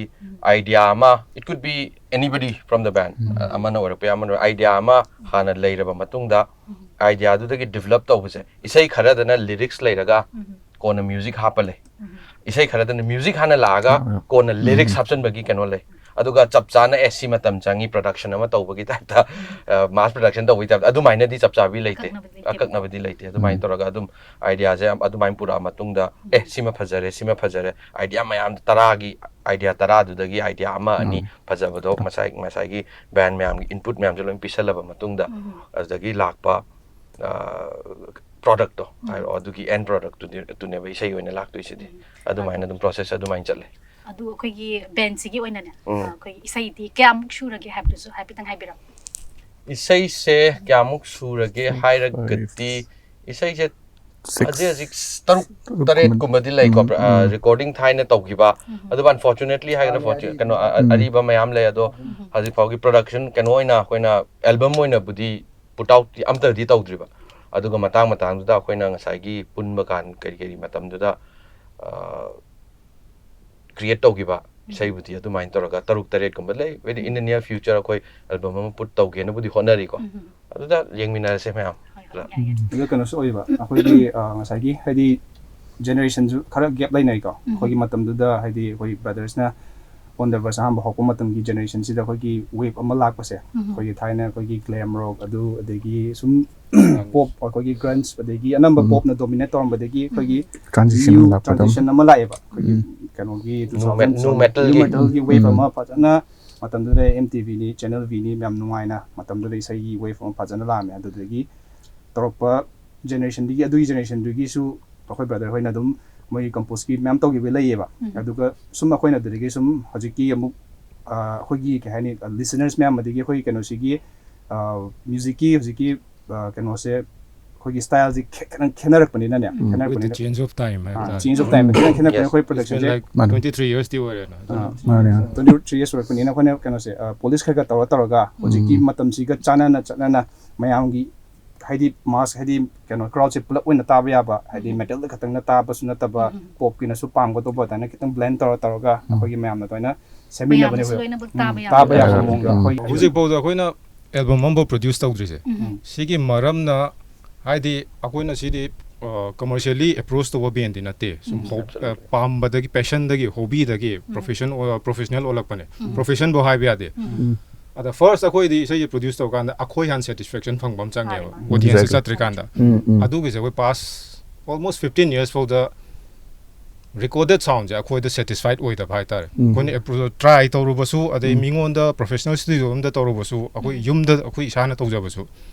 ꯑꯥꯏꯗꯤꯌꯥ ꯑꯃ, it could be anybody from the band, ꯑꯃꯅ ꯑꯣꯏꯔꯛꯄ ꯌꯥꯏ, ꯑꯃꯅ ꯑꯣꯏꯔꯛꯄ, ꯑꯥꯏꯗꯤꯌꯥ ꯑꯃ ꯍꯥꯟꯅ ꯂꯩꯔꯕ ꯃꯇꯨꯡꯗ, ꯑꯥꯏꯗꯤꯌꯥꯗꯨꯗꯒꯤ ꯗꯤꯕꯂꯞ ꯇꯧꯕꯁꯦ, ꯏꯁꯩ ꯈꯔꯗꯅ ꯂꯤꯔꯤꯛꯁ ꯂꯩꯔꯒ ꯀꯣꯟꯅ ꯃ꯭ꯌꯨꯖꯤꯛ ꯍꯥꯞꯄ ꯂꯩ, ꯏꯁꯩ ꯈꯔꯗꯅ ꯃ꯭ꯌꯨꯖꯤꯛ ꯍꯥꯟꯅ ꯂꯥꯛꯑꯒ ꯀꯣꯟꯅ ꯂꯤꯔꯤꯛꯁ ꯍꯥꯞꯆꯤꯟꯕꯒꯤ ꯀꯩꯅꯣ ꯂꯩ꯫ ꯑꯗꯨꯒ ꯆꯞ ꯆꯥꯅ, ꯑꯦ, ꯁꯤ ꯃꯇꯝ ꯆꯪꯉꯤ ꯄ꯭ꯔꯗꯛꯁꯟ ꯑꯃ ꯇꯧꯕꯒꯤ ꯇꯥꯏꯞꯇ, ꯃꯥꯁ ꯄ꯭ꯔꯗꯛꯁꯟ ꯇꯧꯕꯒꯤ ꯇꯥꯏꯞꯇ, ꯑꯗꯨꯃꯥꯏꯅꯗꯤ ꯆꯞ ꯆꯥꯕꯤ ꯂꯩꯇꯦ꯫ ꯑꯀꯛꯅꯕꯗꯤ ꯂꯩꯇꯦ꯫ ꯑꯀꯛꯅꯕꯗꯤ ꯂꯩꯇꯦ꯫ ꯑꯗꯨꯃꯥꯏꯅ ꯇꯧꯔꯒ ꯑꯗꯨꯝ ꯑꯥꯏꯗꯤꯌꯥꯁꯦ ꯑꯗꯨꯃꯥꯏꯅ ꯄꯨꯔꯛꯑ ꯃꯇꯨꯡꯗ, ꯑꯦ, ꯁꯤꯃ ꯐꯖꯔꯦ, ꯁꯤꯃ ꯐꯖꯔꯦ, ꯑꯥꯏꯗꯤꯌꯥ ꯃꯌꯥꯝ ꯇꯔꯥꯒꯤ, ꯑꯥꯏꯗꯤꯌꯥ ꯇꯔꯥꯗꯨꯗꯒꯤ ꯑꯥꯏꯗꯤꯌꯥ ꯑꯃ ꯑꯅꯤ ꯐꯖꯕꯗꯣ ꯉꯁꯥꯏ, ꯉꯁꯥꯏꯒꯤ ꯕꯦꯟ ꯃꯌꯥꯝꯒꯤ ꯏꯟꯄꯨꯠ ꯃꯌꯥꯝꯁꯦ ꯂꯣꯏ ꯄꯤꯁꯜꯂꯕ ꯃꯇꯨꯡꯗ, ꯑꯗꯨꯗꯒꯤ ꯂꯥꯛꯄ ꯄ꯭ꯔꯣꯗꯛꯇꯣ ꯍꯥꯏꯔꯛꯑꯣ, ꯑꯗꯨꯒꯤ ꯑꯦꯟ ꯄ꯭ꯔꯣꯗꯛꯇꯨꯅꯦꯕ ꯏꯁꯩ ꯑꯣꯏꯅ ꯂꯥꯛꯇꯣꯏꯁꯤꯗꯤ꯫ ꯑꯗꯨꯃꯥꯏꯅ ꯑꯗꯨꯝ ꯄ꯭ꯔꯣꯁꯦꯁ ꯑꯗꯨꯃꯥꯏꯅ ꯆꯠꯂꯦ꯫ ꯑꯗꯨ ꯑꯩꯈꯣꯏꯒꯤ ꯕꯦꯟꯁꯤꯒꯤ ꯑꯣꯏꯅꯅꯦ, ꯎꯝ꯫ ꯑꯩꯈꯣꯏꯒꯤ ꯏꯁꯩꯗꯤ ꯀꯌꯥꯃꯨꯛ ꯁꯨꯔꯒꯦ ꯍꯥꯏꯕꯗꯨꯁꯨ ꯍꯥꯏꯐꯦꯠꯇꯪ ꯍꯥꯏꯕꯤꯔꯛꯑꯣ꯫ ꯏꯁꯩꯁꯦ ꯀꯌꯥꯃꯨꯛ ꯁꯨꯔꯒꯦ ꯍꯥꯏꯔꯒꯗꯤ, ꯏꯁꯩꯁꯦ ꯍꯧꯖꯤꯛ ꯍꯧꯖꯤꯛ ꯇꯔꯨꯛ ꯇꯔꯦꯠ ꯀꯨꯝꯕꯗꯤ ꯂꯩꯀꯣ꯫ ꯎꯝ, ꯎꯝ꯫ ꯔꯦꯀꯣꯔꯗꯤꯡ ꯊꯥꯏꯅ ꯇꯧꯈꯤꯕ, ꯑꯗꯨꯕꯨ ꯑꯟꯐꯣꯔꯆꯨꯅꯦꯠꯂꯤ ꯍꯥꯏꯒꯗ꯭ꯔꯥ, ꯐꯣꯔꯆꯨ-, ꯀꯩꯅꯣ, ꯑ-, ꯎꯝ꯫ ꯑꯔꯤꯕ ꯃꯌꯥꯝ ꯂꯩ꯫ ꯑꯗꯣ ꯍꯧꯖꯤꯛ ꯐꯥꯎꯒꯤ ꯄ꯭ꯔꯗꯛꯁꯟ ꯀꯩꯅꯣ ꯑꯣꯏꯅ ꯑꯩꯈꯣꯏꯅ ꯑꯦꯜꯕꯝ ꯑꯣꯏꯅꯕꯨꯗꯤ ꯄꯨꯠ ꯑꯥꯎꯠ ꯑꯝꯇꯗꯤ ꯇꯧꯗ꯭ꯔꯤꯕ꯫ ꯑꯗꯨꯒ ꯃꯇꯥꯡ ꯃꯇꯥꯡꯗꯨꯗ ꯑꯩꯈꯣꯏꯅ ꯉꯁꯥꯏꯒꯤ ꯄꯨꯟꯕ ꯀꯥꯟ ꯀꯔꯤ ꯀꯔꯤ ꯃꯇꯝꯗꯨꯗ, ꯑ, ꯀ꯭ꯔꯤꯌꯦꯠ ꯇꯧꯈꯤꯕ ꯏꯁꯩꯕꯨꯗꯤ ꯑꯗꯨꯃꯥꯏꯅ ꯇꯧꯔꯒ ꯇꯔꯨꯛ ꯇꯔꯦꯠꯀꯨꯝꯕ ꯂꯩ꯫ ꯍꯥꯏꯗꯤ, in the near future ꯑꯩꯈꯣꯏ ꯑꯦꯜꯕꯝ ꯑꯃ ꯄꯨꯠ ꯇꯧꯒꯦꯅꯕꯨꯗꯤ ꯍꯣꯠꯅꯔꯤꯀꯣ꯫ ꯑꯗꯨꯗ ꯌꯦꯡꯃꯤꯟꯅꯔꯁꯦ ꯃꯌꯥꯝ꯫ ꯍꯣꯏ, ꯍꯣꯏ, ꯄꯨꯂꯞ꯫ ꯌꯥꯏ, ꯌꯥꯏ꯫ ꯑꯗꯣ ꯀꯩꯅꯣꯁꯨ ꯑꯣꯏꯕ, ꯑꯩꯈꯣꯏꯒꯤ, ꯑ, ꯉꯁꯥꯏꯒꯤ, ꯍꯥꯏꯗꯤ, ꯖꯦꯅꯦꯔꯦꯁꯟꯁꯨ ꯈꯔ ꯒꯦꯞ ꯂꯩꯅꯩꯀꯣ꯫ ꯑꯩꯈꯣꯏꯒꯤ ꯃꯇꯝꯗꯨꯗ, ꯍꯥꯏꯗꯤ, ꯑꯩꯈꯣꯏ ꯕ꯭ꯔꯗꯔꯁꯅ ꯑꯣꯟ ꯗ ꯕꯁ ꯑꯍꯥꯟꯕ ꯍꯧꯔꯛꯄ ꯃꯇꯝꯒꯤ ꯖꯦꯅꯦꯔꯦꯁꯟꯁꯤꯗ ꯑꯩꯈꯣꯏꯒꯤ ꯋꯦꯕ ꯑꯃ ꯂꯥꯛꯄꯁꯦ, ꯑꯩꯈꯣꯏꯒꯤ ꯊꯥꯏꯅ ꯑꯩꯈꯣꯏꯒꯤ ꯒ꯭ꯂꯦꯝ ꯔꯣꯛ ꯑꯗꯨ, ꯑꯗꯒꯤ ꯁꯨꯝ ꯄꯣꯞ, ꯑꯩꯈꯣꯏꯒꯤ ꯒ꯭ꯔꯟꯖ, ꯑꯗꯒꯤ ꯑꯅꯝꯕ ꯄꯣꯞꯅ ꯗꯣꯃꯤꯅꯦꯠ ꯇꯧꯔꯝꯕꯗꯒꯤ ꯑꯩꯈꯣꯏꯒꯤ ꯇ꯭ꯔꯥꯟꯖꯤꯁꯟ ꯅ꯭ꯌꯨ ꯂꯥꯛꯄꯗꯣ꯫ ꯇ꯭ꯔꯥꯟꯖꯤꯁꯟ ꯑꯃ ꯂꯥꯛꯑꯦꯕ꯫ ꯑꯩꯈꯣꯏꯒꯤ ꯀꯩꯅꯣꯒꯤ ꯅ꯭ꯌꯨ ꯃꯦꯠ-, ꯅ꯭ꯌꯨ ꯃꯦꯇꯜꯒꯤ ꯋꯦꯕ ꯑꯃ ꯐꯖꯅ ꯃꯇꯝꯗꯨꯗ ꯑꯦꯝ ꯇꯤ ꯚꯤꯅꯤ, ꯆꯦꯅꯦꯜ ꯚꯤꯅꯤ, ꯌꯥꯝ ꯅꯨꯡꯉꯥꯏꯅ ꯃꯇꯝꯗꯨꯗ ꯏꯁꯩꯒꯤ ꯋꯦꯕ ꯑꯃ ꯐꯖꯅ ꯂꯥꯛꯑꯝꯃꯦ꯫ ꯑꯗꯨꯗꯒꯤ ꯇꯧꯔꯛꯄ ꯖꯦꯅꯦꯔꯦꯁꯟꯗꯨꯒꯤ, ꯑꯗꯨꯒꯤ ꯖꯦꯅꯦꯔꯦꯁꯟꯗꯨꯒꯤꯁꯨ ꯑꯩꯈꯣꯏ ꯕ꯭ꯔꯗꯔ ꯍꯣꯏꯅ ꯑꯗꯨꯝ ꯃꯣꯏꯒꯤ ꯀꯝꯄꯣꯖꯀꯤ ꯃꯌꯥꯝ ꯇꯧꯈꯤꯕ ꯂꯩꯌꯦꯕ꯫ ꯑꯗꯨꯒ ꯁꯨꯝ ꯑꯩꯈꯣꯏꯅ ꯑꯗꯨꯗꯒꯤ ꯁꯨꯝ ꯍꯧꯖꯤꯛꯀꯤ ꯑꯃꯨꯛ, ꯑ, ꯑꯩꯈꯣꯏꯒꯤ ꯀꯩ ꯍꯥꯏꯅꯤ, ꯂꯤꯁꯅꯔꯁ ꯃꯌꯥꯝ, ꯑꯗꯒꯤ ꯑꯩꯈꯣꯏ ꯀꯩꯅꯣꯁꯤꯒꯤ, ꯑ, ꯃ꯭ꯌꯨꯖꯤꯛꯀꯤ ꯍꯧꯖꯤꯛꯀꯤ, ꯑ, ꯀꯩꯅꯣꯁꯦ, ꯑꯩꯈꯣꯏꯒꯤ ꯁ꯭ꯇꯥꯏꯜꯁꯦ ꯈꯦ-, ꯈꯤꯇꯪ ꯈꯦꯠꯅꯔꯛꯄꯅꯤꯅꯅꯦ, ꯎꯝ꯫ With the ꯈꯦꯠꯅꯔꯛꯄꯅꯤꯅ, change of time ꯍꯥꯏꯕ ꯑꯥ, ꯇꯥꯔꯦ꯫ Change of time ꯈꯤꯇꯪ ꯈꯦꯠꯅꯔꯛꯄꯅꯤꯅ ꯑꯩꯈꯣꯏ ꯄ꯭ꯔꯗꯛꯁꯟꯁꯦ ꯃꯥꯅꯦ꯫ Twenty three years ꯇꯤ ꯑꯣꯏꯔꯦꯅ꯫ ꯑꯥ, ꯃꯥꯅꯦ꯫ Twenty three years ꯑꯣꯏꯔꯛꯄꯅꯤꯅ ꯑꯩꯈꯣꯏꯅ ꯀꯩꯅꯣꯁꯦ, ꯑ, ꯄꯣꯂꯤꯁ ꯈꯔ ꯈꯔ ꯇꯧꯔ ꯇꯧꯔꯒ ꯍꯧꯖꯤꯛꯀꯤ ꯎꯝ꯫ ꯃꯇꯝꯁꯤꯒ ꯆꯥꯟꯅꯅ ꯆꯠꯅꯅ ꯃꯌꯥꯝꯒꯤ ꯍꯥꯏꯗꯤ mass, ꯍꯥꯏꯗꯤ ꯀꯩꯅꯣ, crowdꯁꯦ ꯄꯨꯂꯞ ꯑꯣꯏꯅ ꯇꯥꯕ ꯌꯥꯕ, ꯍꯥꯏꯗꯤ metalꯗ ꯈꯛꯇꯪꯅ ꯇꯥꯕꯁꯨ ꯅꯠꯇꯕ, popꯀꯤꯅꯁꯨ ꯄꯥꯝꯒꯗꯧꯕ ꯑꯗꯨꯃꯥꯏꯅ ꯈꯤꯇꯪ blend ꯇꯧꯔ ꯇꯧꯔꯒ ꯑꯩꯈꯣꯏꯒꯤ ꯃꯌꯥꯝꯅ ꯑꯗꯨꯃꯥꯏꯅ ꯁꯦꯝꯃꯤꯟꯅꯕꯅꯦ꯫ ꯃꯌꯥꯝꯅꯁꯨ ꯂꯣꯏꯅꯃꯛ ꯇꯥꯕ ꯌꯥꯕ ꯇꯥꯕ ꯌꯥꯕ ꯎꯝ, ꯃꯑꯣꯡꯗ ꯎꯝ꯫ ꯑꯩꯈꯣꯏ ꯍꯧꯖꯤꯛꯐꯥꯎꯗ ꯑꯩꯈꯣꯏꯅ album ꯑꯃꯐꯥꯎ produce ꯇꯧꯗ꯭ꯔꯤꯁꯦ꯫ ꯁꯤꯒꯤ ꯃꯔꯝꯅ ꯍꯥꯏꯗꯤ ꯑꯩꯈꯣꯏꯅ ꯁꯤꯗꯤ commercially approach ꯇꯧꯕ bandꯗꯤ ꯅꯠꯇꯦ꯫ ꯁꯨꯝ ꯄꯥꯝꯕꯗꯒꯤ, passionꯗꯒꯤ, hobbyꯗꯒꯤ profession professional ꯑꯣꯜꯂꯛꯄꯅꯦ꯫ Professionꯐꯧ ꯍꯥꯏꯕ ꯌꯥꯗꯦ꯫ ꯑꯗ first ꯑꯩꯈꯣꯏꯗꯤ ꯏꯁꯩꯁꯦ produce ꯇꯧꯔꯀꯥꯟꯗ ꯑꯩꯈꯣꯏ ꯍꯥꯟꯅ satisfaction ꯐꯪꯕ ꯑꯃ ꯆꯪꯉꯦꯕ, audience Exactly. ꯆꯠꯇ꯭ꯔꯤꯀꯥꯟꯗ꯫ ꯎꯝ, ꯎꯝ. ꯑꯗꯨꯒꯤꯁꯦ ꯑꯩꯈꯣꯏ past almost fifteen years ꯐꯥꯎꯗ recorded soundꯁꯦ ꯑꯩꯈꯣꯏꯗ satisfied ꯑꯣꯏꯗꯕ ꯍꯥꯏꯇꯥꯔꯦ꯫ ꯑꯩꯈꯣꯏꯅ try ꯇꯧꯔꯨꯕꯁꯨ, ꯑꯗꯩ ꯃꯤꯉꯣꯟꯗ professional studio ꯑꯃꯗ ꯇꯧꯔꯨꯕꯁꯨ, ꯑꯩꯈꯣꯏ ꯌꯨꯝꯗ ꯑꯩꯈꯣꯏ ꯏꯁꯥꯅ ꯇꯧꯖꯕꯁꯨ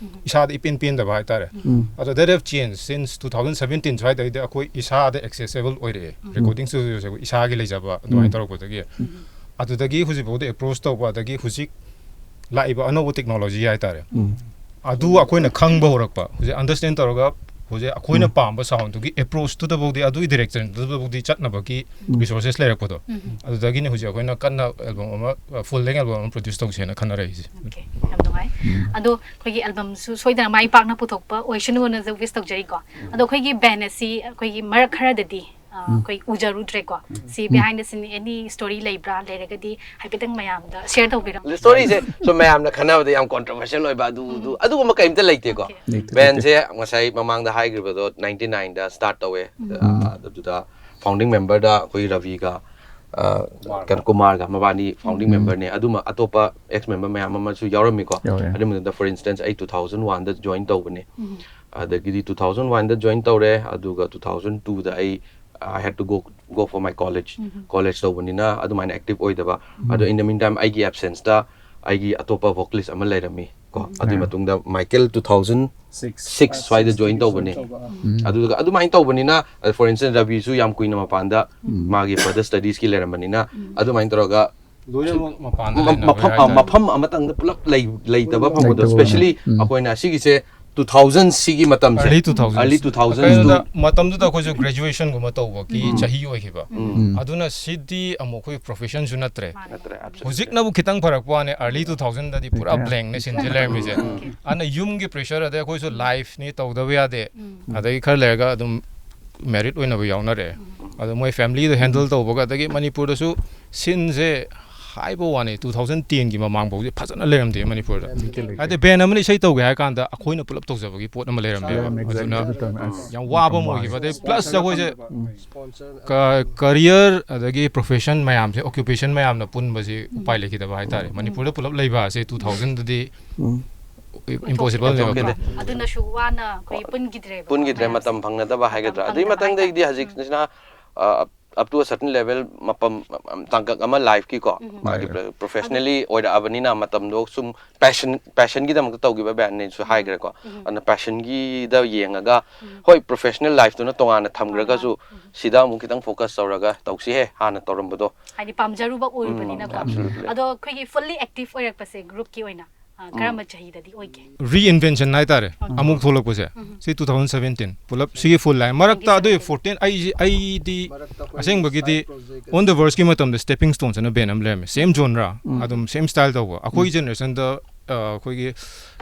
ꯏꯁꯥꯗ ꯏꯄꯦꯟ ꯄꯦꯟꯗꯕ ꯍꯥꯏꯇꯥꯔꯦ꯫ ꯑꯗꯣ that have changed since two thousand seventeen ꯁ꯭ꯋꯥꯏꯗꯩꯗꯤ ꯑꯩꯈꯣꯏ ꯏꯁꯥꯗ accessible ꯑꯣꯏꯔꯛꯑꯦ꯫ Recording studioꯁꯦ ꯑꯩꯈꯣꯏ ꯏꯁꯥꯒꯤ ꯂꯩꯖꯕ ꯑꯗꯨꯃꯥꯏꯅ ꯇꯧꯔꯛꯄꯗꯒꯤ꯫ ꯑꯗꯨꯗꯒꯤ ꯍꯧꯖꯤꯛꯐꯥꯎꯗ approach ꯇꯧꯕ, ꯑꯗꯒꯤ ꯍꯧꯖꯤꯛ ꯂꯥꯛꯏꯕ ꯑꯅꯧꯕ technology ꯍꯥꯏꯇꯥꯔꯦ꯫ ꯑꯗꯨ ꯑꯩꯈꯣꯏꯅ ꯈꯪꯕ ꯍꯧꯔꯛꯄ, ꯍꯧꯖꯤꯛ understand ꯇꯧꯔꯒ ꯍꯧꯖꯤꯛ ꯑꯩꯈꯣꯏꯅ ꯄꯥꯝꯕ soundꯗꯨꯒꯤ approachꯇꯨꯗꯐꯥꯎꯗꯤ, ꯑꯗꯨꯒꯤ directionꯗꯨꯗꯐꯥꯎꯗꯤ ꯆꯠꯅꯕꯒꯤ resources ꯂꯩꯔꯛꯄꯗꯣ꯫ ꯑꯗꯨꯗꯒꯤꯅꯤ ꯍꯧꯖꯤꯛ ꯑꯩꯈꯣꯏꯅ ꯀꯟꯅ album ꯑꯃ, full length album ꯑꯃ produce ꯇꯧꯁꯦꯅ ꯈꯟꯅꯔꯛꯏꯁꯦ꯫ Okay, ꯌꯥꯝ ꯅꯨꯡꯉꯥꯏ꯫ ꯑꯗꯣ ꯑꯩꯈꯣꯏꯒꯤ albumꯁꯨ ꯁꯣꯏꯗꯅ ꯃꯥꯏ ꯄꯥꯛꯅ ꯄꯨꯊꯣꯛꯄ ꯑꯣꯏꯁꯅꯨꯅꯁꯨ wish ꯇꯧꯖꯔꯤꯀꯣ꯫ ꯑꯗꯣ ꯑꯩꯈꯣꯏꯒꯤ band ꯑꯁꯤ ꯑꯩꯈꯣꯏꯒꯤ ꯃꯔꯛ ꯈꯔꯗꯗꯤ ꯑ, ꯑꯩꯈꯣꯏ ꯎꯖꯔꯨꯗ꯭ꯔꯦꯀꯣ꯫ ꯁꯤ behind the scene any story ꯂꯩꯕ꯭ꯔꯥ? ꯂꯩꯔꯒꯗꯤ ꯍꯥꯏꯐꯦꯠꯇꯪ ꯃꯌꯥꯝꯗ share ꯇꯧꯕꯤꯔꯝꯃꯨ꯫ Storyꯁꯦ ꯁꯨꯝ ꯃꯌꯥꯝꯅ ꯈꯟꯅꯕꯗ ꯌꯥꯝ controversial ꯑꯣꯏꯕ ꯑꯗꯨ ꯑꯗꯨ ꯑꯗꯨꯒꯨꯝꯕ ꯀꯩꯝꯇ ꯂꯩꯇꯦꯀꯣ꯫ ꯂꯩꯇꯦ, Bandꯁꯦ ꯉꯁꯥꯏ ꯃꯃꯥꯡꯗ ꯍꯥꯏꯈ꯭ꯔꯤꯕꯗꯣ ninety nineꯗ start ꯇꯧꯋꯦ꯫ ꯑ, ꯑꯗꯨꯗ founding memberꯗ ꯑꯩꯈꯣꯏ ꯔꯕꯤꯒ, ꯑ, ꯀꯩꯅꯣ, ꯀꯨꯃꯥꯔꯒ, ꯃꯕꯥꯅꯤ founding memberꯅꯦ꯫ ꯑꯗꯨꯃ ꯑꯇꯣꯞꯄ ex member ꯃꯌꯥꯝ ꯑꯃꯁꯨ ꯌꯥꯎꯔꯝꯃꯤꯀꯣ꯫ ꯌꯥꯎꯔꯦ꯫ ꯑꯗꯨ ꯃꯇꯝꯗ for instance ꯑꯩ two thousand oneꯗ join ꯇꯧꯕꯅꯦ꯫ ꯑꯗꯒꯤꯗꯤ two thousand oneꯗ join ꯇꯧꯔꯦ, ꯑꯗꯨꯒ two thousand twoꯗ ꯑꯩ I had to go go for my college, college ꯇꯧꯕꯅꯤꯅ ꯑꯗꯨꯃꯥꯏꯅ active ꯑꯣꯏꯗꯕ꯫ ꯑꯗꯣ in the meantime ꯑꯩꯒꯤ absenceꯇ ꯑꯩꯒꯤ ꯑꯇꯣꯞꯄ vocalist ꯑꯃ ꯂꯩꯔꯝꯃꯤ ꯀꯣ꯫ ꯑꯗꯨꯒꯤ ꯃꯇꯨꯡꯗ Michael two thousand six ꯁ꯭ꯋꯥꯏꯗ join ꯇꯧꯕꯅꯦ꯫ ꯑꯗꯨꯒ ꯑꯗꯨꯃꯥꯏꯅ ꯇꯧꯕꯅꯤꯅ, for instance ꯔꯕꯤꯁꯨ ꯌꯥꯝ ꯀꯨꯏꯅ ꯃꯄꯥꯟꯗ ꯃꯥꯒꯤ further studiesꯀꯤ ꯂꯩꯔꯝꯕꯅꯤꯅ, ꯑꯗꯨꯃꯥꯏꯅ ꯇꯧꯔꯒ ꯂꯣꯏꯅꯃꯛ ꯃꯄꯥꯟꯗ ꯃ- ꯂꯩꯅꯈ꯭ꯔꯦ ꯃꯐꯝ ꯑ, ꯍꯥꯏꯇꯥꯔꯦ꯫ ꯃꯐꯝ ꯑꯃꯇꯪꯗ ꯄꯨꯂꯞ ꯂꯩ- ꯂꯩꯇꯕ ꯐꯪꯕꯗꯣ꯫ ꯂꯩꯇꯕ Especially ꯎꯝ꯫ ꯑꯩꯈꯣꯏꯅ ꯁꯤꯒꯤꯁꯦ ꯇꯨ ꯊꯥꯎꯖꯟ ꯁꯤꯒꯤ ꯃꯇꯝꯁꯦ, Early two thousand. Early two thousand. ꯀꯩꯅꯣꯗ ꯃꯇꯝꯗꯨꯗ ꯑꯩꯈꯣꯏꯁꯨ graduation ꯒꯨꯝꯕ ꯇꯧꯕꯒꯤ ꯎꯝ. ꯆꯍꯤ ꯑꯣꯏꯈꯤꯕ꯫ ꯎꯝ. ꯑꯗꯨꯅ ꯁꯤꯗꯤ ꯑꯃꯨꯛ ꯑꯩꯈꯣꯏ profession ꯁꯨ ꯅꯠꯇ꯭ꯔꯦ꯫ ꯃꯥꯅꯦ꯫ ꯅꯠꯇ꯭ꯔꯦ, absolutely. ꯍꯧꯖꯤꯛꯅꯕꯨ ꯈꯤꯇꯪ ꯐꯔꯛꯄ ꯋꯥꯅꯦ, early two thousand ꯗꯗꯤ ꯄꯨꯔꯥ Okay. blank ꯅꯦ ꯁꯤꯟꯁꯦ ꯂꯩꯔꯝꯃꯤꯁꯦ꯫ Okay. ꯑꯗꯨꯅ ꯌꯨꯝꯒꯤ pressure, ꯑꯗꯩ ꯑꯩꯈꯣꯏꯁꯨ life ꯅꯤ, ꯇꯧꯗꯕ ꯌꯥꯗꯦ꯫ ꯎꯝ. ꯑꯗꯒꯤ ꯈꯔ ꯂꯩꯔꯒ ꯑꯗꯨꯝ married ꯑꯣꯏꯅꯕ ꯌꯥꯎꯅꯔꯦ꯫ ꯑꯗꯣ ꯃꯣꯏ family ꯗꯣ handle ꯇꯧꯕꯒ, ꯑꯗꯒꯤ ꯃꯅꯤꯄꯨꯔꯗꯁꯨ ꯁꯤꯟꯁꯦ ꯍꯥꯏꯕ ꯋꯥꯅꯤ, two thousand ten ꯒꯤ ꯃꯃꯥꯡ ꯐꯥꯎꯗꯤ ꯐꯖꯅ ꯂꯩꯔꯝꯗꯦ ꯃꯅꯤꯄꯨꯔꯗ꯫ ꯍꯥꯏꯗꯤ band ꯑꯃꯅ ꯏꯁꯩ ꯇꯧꯒꯦ ꯍꯥꯏ ꯀꯥꯟꯗ ꯑꯩꯈꯣꯏꯅ ꯄꯨꯂꯞ ꯇꯧꯖꯕꯒꯤ ꯄꯣꯠ ꯑꯃ ꯂꯩꯔꯝꯗꯦꯕ꯫ ꯂꯩꯔꯝꯃꯦ, ꯑꯗꯨꯅ exactly. ꯑꯗꯨ ꯇꯧꯔꯝꯃꯦ꯫ ꯑꯁ, ꯌꯥꯝ ꯋꯥꯕ ꯑꯃ ꯑꯣꯏꯈꯤꯕ꯫ ꯑꯗꯩ plus ꯑꯩꯈꯣꯏꯁꯦ ꯀ- career ꯑꯗꯒꯤ profession ꯃꯌꯥꯝꯁꯦ, occupation ꯃꯌꯥꯝꯅ ꯄꯨꯟꯕꯁꯤ ꯎꯄꯥꯏ ꯂꯩꯈꯤꯗꯕ ꯍꯥꯏꯇꯥꯔꯦ꯫ ꯃꯅꯤꯄꯨꯔꯗ ꯄꯨꯂꯞ ꯂꯩꯕ ꯑꯁꯦ two thousand ꯗꯗꯤ ꯎꯝ. impossible ꯅꯦꯕ꯫ ꯑꯗꯨꯅꯁꯨ ꯋꯥꯅ ꯑꯩꯈꯣꯏ ꯄꯨꯟꯈꯤꯗ꯭ꯔꯦꯕ꯫ ꯄꯨꯟꯈꯤꯗ꯭ꯔꯦ, ꯃꯇꯝ ꯐꯪꯅꯗꯕ ꯍꯥꯏꯒꯗ꯭ꯔꯥ꯫ ꯑꯗꯨꯏ ꯐꯪꯅꯗꯕ ꯃꯇꯥꯡꯗꯩꯗꯤ ꯍꯥꯏꯇꯥꯔꯦ꯫ ꯍꯧꯖꯤꯛꯁꯤꯅ, ꯑ, up to a certain level, ꯃꯄꯝ, ꯇꯥꯡꯀꯛ ꯑꯃ life ꯀꯤꯀꯣ, ꯎꯝ. ꯃꯥꯒꯤ Right, right. professionally ꯑꯣꯏꯔꯛꯑꯕꯅꯤꯅ ꯃꯇꯝꯗꯣ ꯁꯨꯝ passion, passion ꯒꯤꯗꯃꯛꯇ ꯇꯧꯈꯤꯕ band ꯅꯦꯁꯨ ꯍꯥꯏꯈ꯭ꯔꯦꯀꯣ꯫ ꯎꯝ. ꯑꯗꯨꯅ passion ꯒꯤꯗ ꯌꯦꯡꯉꯒ, ꯎꯝ. ꯍꯣꯏ, professional life ꯇꯨꯅ ꯇꯣꯉꯥꯟꯅ ꯊꯝꯈ꯭ꯔꯒꯁꯨ, ꯎꯝ. ꯁꯤꯗ ꯑꯃꯨꯛ ꯈꯤꯇꯪ focus ꯇꯧꯔꯒ ꯇꯧꯁꯤꯍꯦ, ꯍꯥꯟꯅ ꯇꯧꯔꯝꯕꯗꯣ꯫ ꯍꯥꯏꯗꯤ ꯄꯥꯝꯖꯔꯨꯕ ꯑꯣꯏꯔꯨꯕꯅꯤꯅꯀꯣ꯫ ꯎꯝ, absolutely. ꯑꯗꯣ ꯑꯩꯈꯣꯏꯒꯤ fully active ꯑꯣꯏꯔꯛꯄꯁꯦ group ꯀꯤ ꯑꯣꯏꯅ, ꯑ, ꯀꯔꯝꯕ ꯆꯍꯤꯗꯗꯤ ꯑꯣꯏꯒꯦ? Reinvention ꯍꯥꯏꯇꯥꯔꯦ꯫ ꯎꯝ. ꯑꯃꯨꯛ ꯊꯣꯛꯂꯛꯄꯁꯦ꯫ ꯎꯝ. ꯁꯤ two thousand seventeen ꯄꯨꯂꯞ ꯁꯤꯒꯤ full line ꯃꯔꯛꯇ꯫ ꯑꯗꯨꯒꯤ fourteen ꯑꯩꯁꯤ, ꯑꯩꯗꯤ ꯑꯁꯦꯡꯕꯒꯤꯗꯤ On the Verge ꯀꯤ ꯃꯇꯝꯗ Stepping Stones ꯍꯥꯏꯅ band ꯑꯃ ꯂꯩꯔꯝꯃꯦ, same genre, ꯎꯝ. ꯑꯗꯨꯝ same style ꯇꯧꯕ꯫ ꯑꯩꯈꯣꯏ generation ꯗ, ꯑ, ꯑꯩꯈꯣꯏꯒꯤ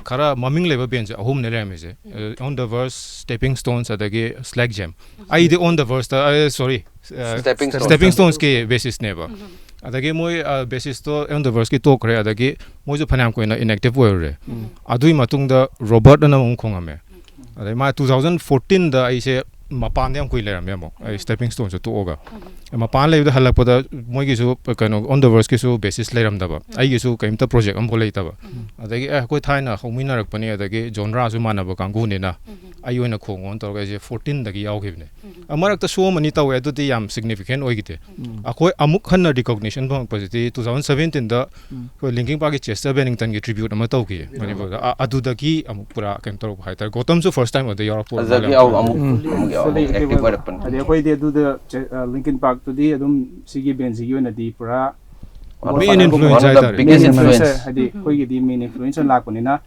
ꯈꯔ ꯃꯃꯤꯡ ꯂꯩꯕ band ꯁꯦ ꯑꯍꯨꯝꯅꯦ ꯂꯩꯔꯝꯃꯤꯁꯦ꯫ ꯑ, On the Verge, Stepping Stones, ꯑꯗꯒꯤ Slack Jam꯫ ꯑꯩꯗꯤ On the Verge ꯇ, ꯑ, sorry, ꯑ, Stepping Stones. Stepping Stones ꯀꯤ bassist ꯅꯦꯕ꯫ ꯑꯗꯒꯤ ꯃꯣꯏ, ꯑ, bassist to On the Verge ꯀꯤ ꯇꯣꯛꯈ꯭ꯔꯦ, ꯑꯗꯒꯤ ꯃꯣꯏꯁꯨ ꯐꯅꯌꯥꯝ ꯀꯨꯏꯅ inactive ꯑꯣꯏꯔꯨꯔꯦ꯫ ꯑꯗꯨꯒꯤ ꯃꯇꯨꯡꯗ Robert ꯑꯅ ꯑꯃꯨꯛ ꯈꯣꯡꯉꯝꯃꯦ꯫ ꯑꯗꯩ ꯃꯥ two thousand fourteen ꯗ ꯑꯩꯁꯦ ꯃꯄꯥꯟꯗ ꯌꯥꯝ ꯀꯨꯏ ꯂꯩꯔꯝꯃꯦ ꯑꯃꯨꯛ, ꯑꯩ Stepping Stones ꯁꯨ ꯇꯣꯛꯑꯒ꯫ ꯃꯄꯥꯟ ꯂꯩꯕꯗ ꯍꯜꯂꯛꯄꯗ ꯃꯣꯏꯒꯤꯁꯨ ꯀꯩꯅꯣ On the Verge ꯀꯤꯁꯨ bassist ꯂꯩꯔꯝꯗꯕ, ꯑꯩꯒꯤꯁꯨ ꯀꯩꯝꯇ project ꯑꯝꯐꯥꯎ ꯂꯩꯇꯕ꯫ ꯑꯗꯒꯤ ꯑꯦ, ꯑꯩꯈꯣꯏ ꯊꯥꯏꯅ ꯍꯧꯃꯤꯟꯅꯔꯛꯄꯅꯤ, ꯑꯗꯒꯤ genre ꯁꯨ ꯃꯥꯟꯅꯕ ꯀꯥꯡꯕꯨꯅꯤꯅ ꯑꯩ ꯑꯣꯏꯅ ꯈꯣꯡꯉꯣꯅ ꯇꯧꯔꯒ ꯑꯩꯁꯦ fourteen ꯗꯒꯤ ꯌꯥꯎꯈꯤꯕꯅꯦ꯫ ꯑ, ꯃꯔꯛꯇ show ꯑꯃꯅꯤ ꯇꯧꯋꯦ, ꯑꯗꯨꯗꯤ ꯌꯥꯝ significant ꯑꯣꯏꯈꯤꯗꯦ꯫ ꯑꯩꯈꯣꯏ ꯑꯃꯨꯛ ꯍꯟꯅ recognition ꯐꯪꯉꯛꯄꯁꯤꯗꯤ two thousand seventeen ꯗ ꯑꯩꯈꯣꯏ Linkin Park ꯀꯤ Chester Bennington ꯒꯤ tribute ꯑꯃ ꯇꯧꯈꯤꯌꯦ ꯃꯅꯤꯄꯨꯔꯗ꯫ ꯑ, ꯑꯗꯨꯗꯒꯤ ꯑꯃꯨꯛ ꯄꯨꯔꯥ ꯀꯩꯅꯣ ꯇꯧꯔꯛꯄ ꯍꯥꯏꯇꯥꯔꯦ꯫ ꯒꯣꯇꯝꯁꯨ first time ꯑꯗꯨꯗ ꯌꯥꯎꯔꯛꯄ ꯑꯣꯏꯕ ꯑꯗꯨꯗꯒꯤ ꯃꯥꯜꯂꯦ꯫ ꯑꯃꯨꯛ, ꯑꯃꯨꯛ, ꯎꯝ. ꯑꯃꯨꯛ, Fully ꯑꯃꯨꯛ active active ꯑꯣꯏꯔꯛꯄ꯫ ꯑꯣꯏꯔꯛꯄꯅꯤ꯫ ꯍꯥꯏꯗꯤ ꯑꯩꯈꯣꯏꯗꯤ ꯑꯗꯨꯗ ꯆꯦ-, ꯑ, Linkin Park ꯇꯨꯗꯤ ꯑꯗꯨꯝ ꯁꯤꯒꯤ band ꯁꯤꯒꯤ ꯑꯣꯏꯅꯗꯤ ꯄꯨꯔꯥ One of Main the, influence one of the ꯍꯥꯏꯇꯥꯔꯦ꯫ Biggest main influence. Influence ꯍꯥꯏꯗꯤ ꯑꯩꯈꯣꯏꯒꯤꯗꯤ main influence ꯂꯥꯛꯄꯅꯤꯅ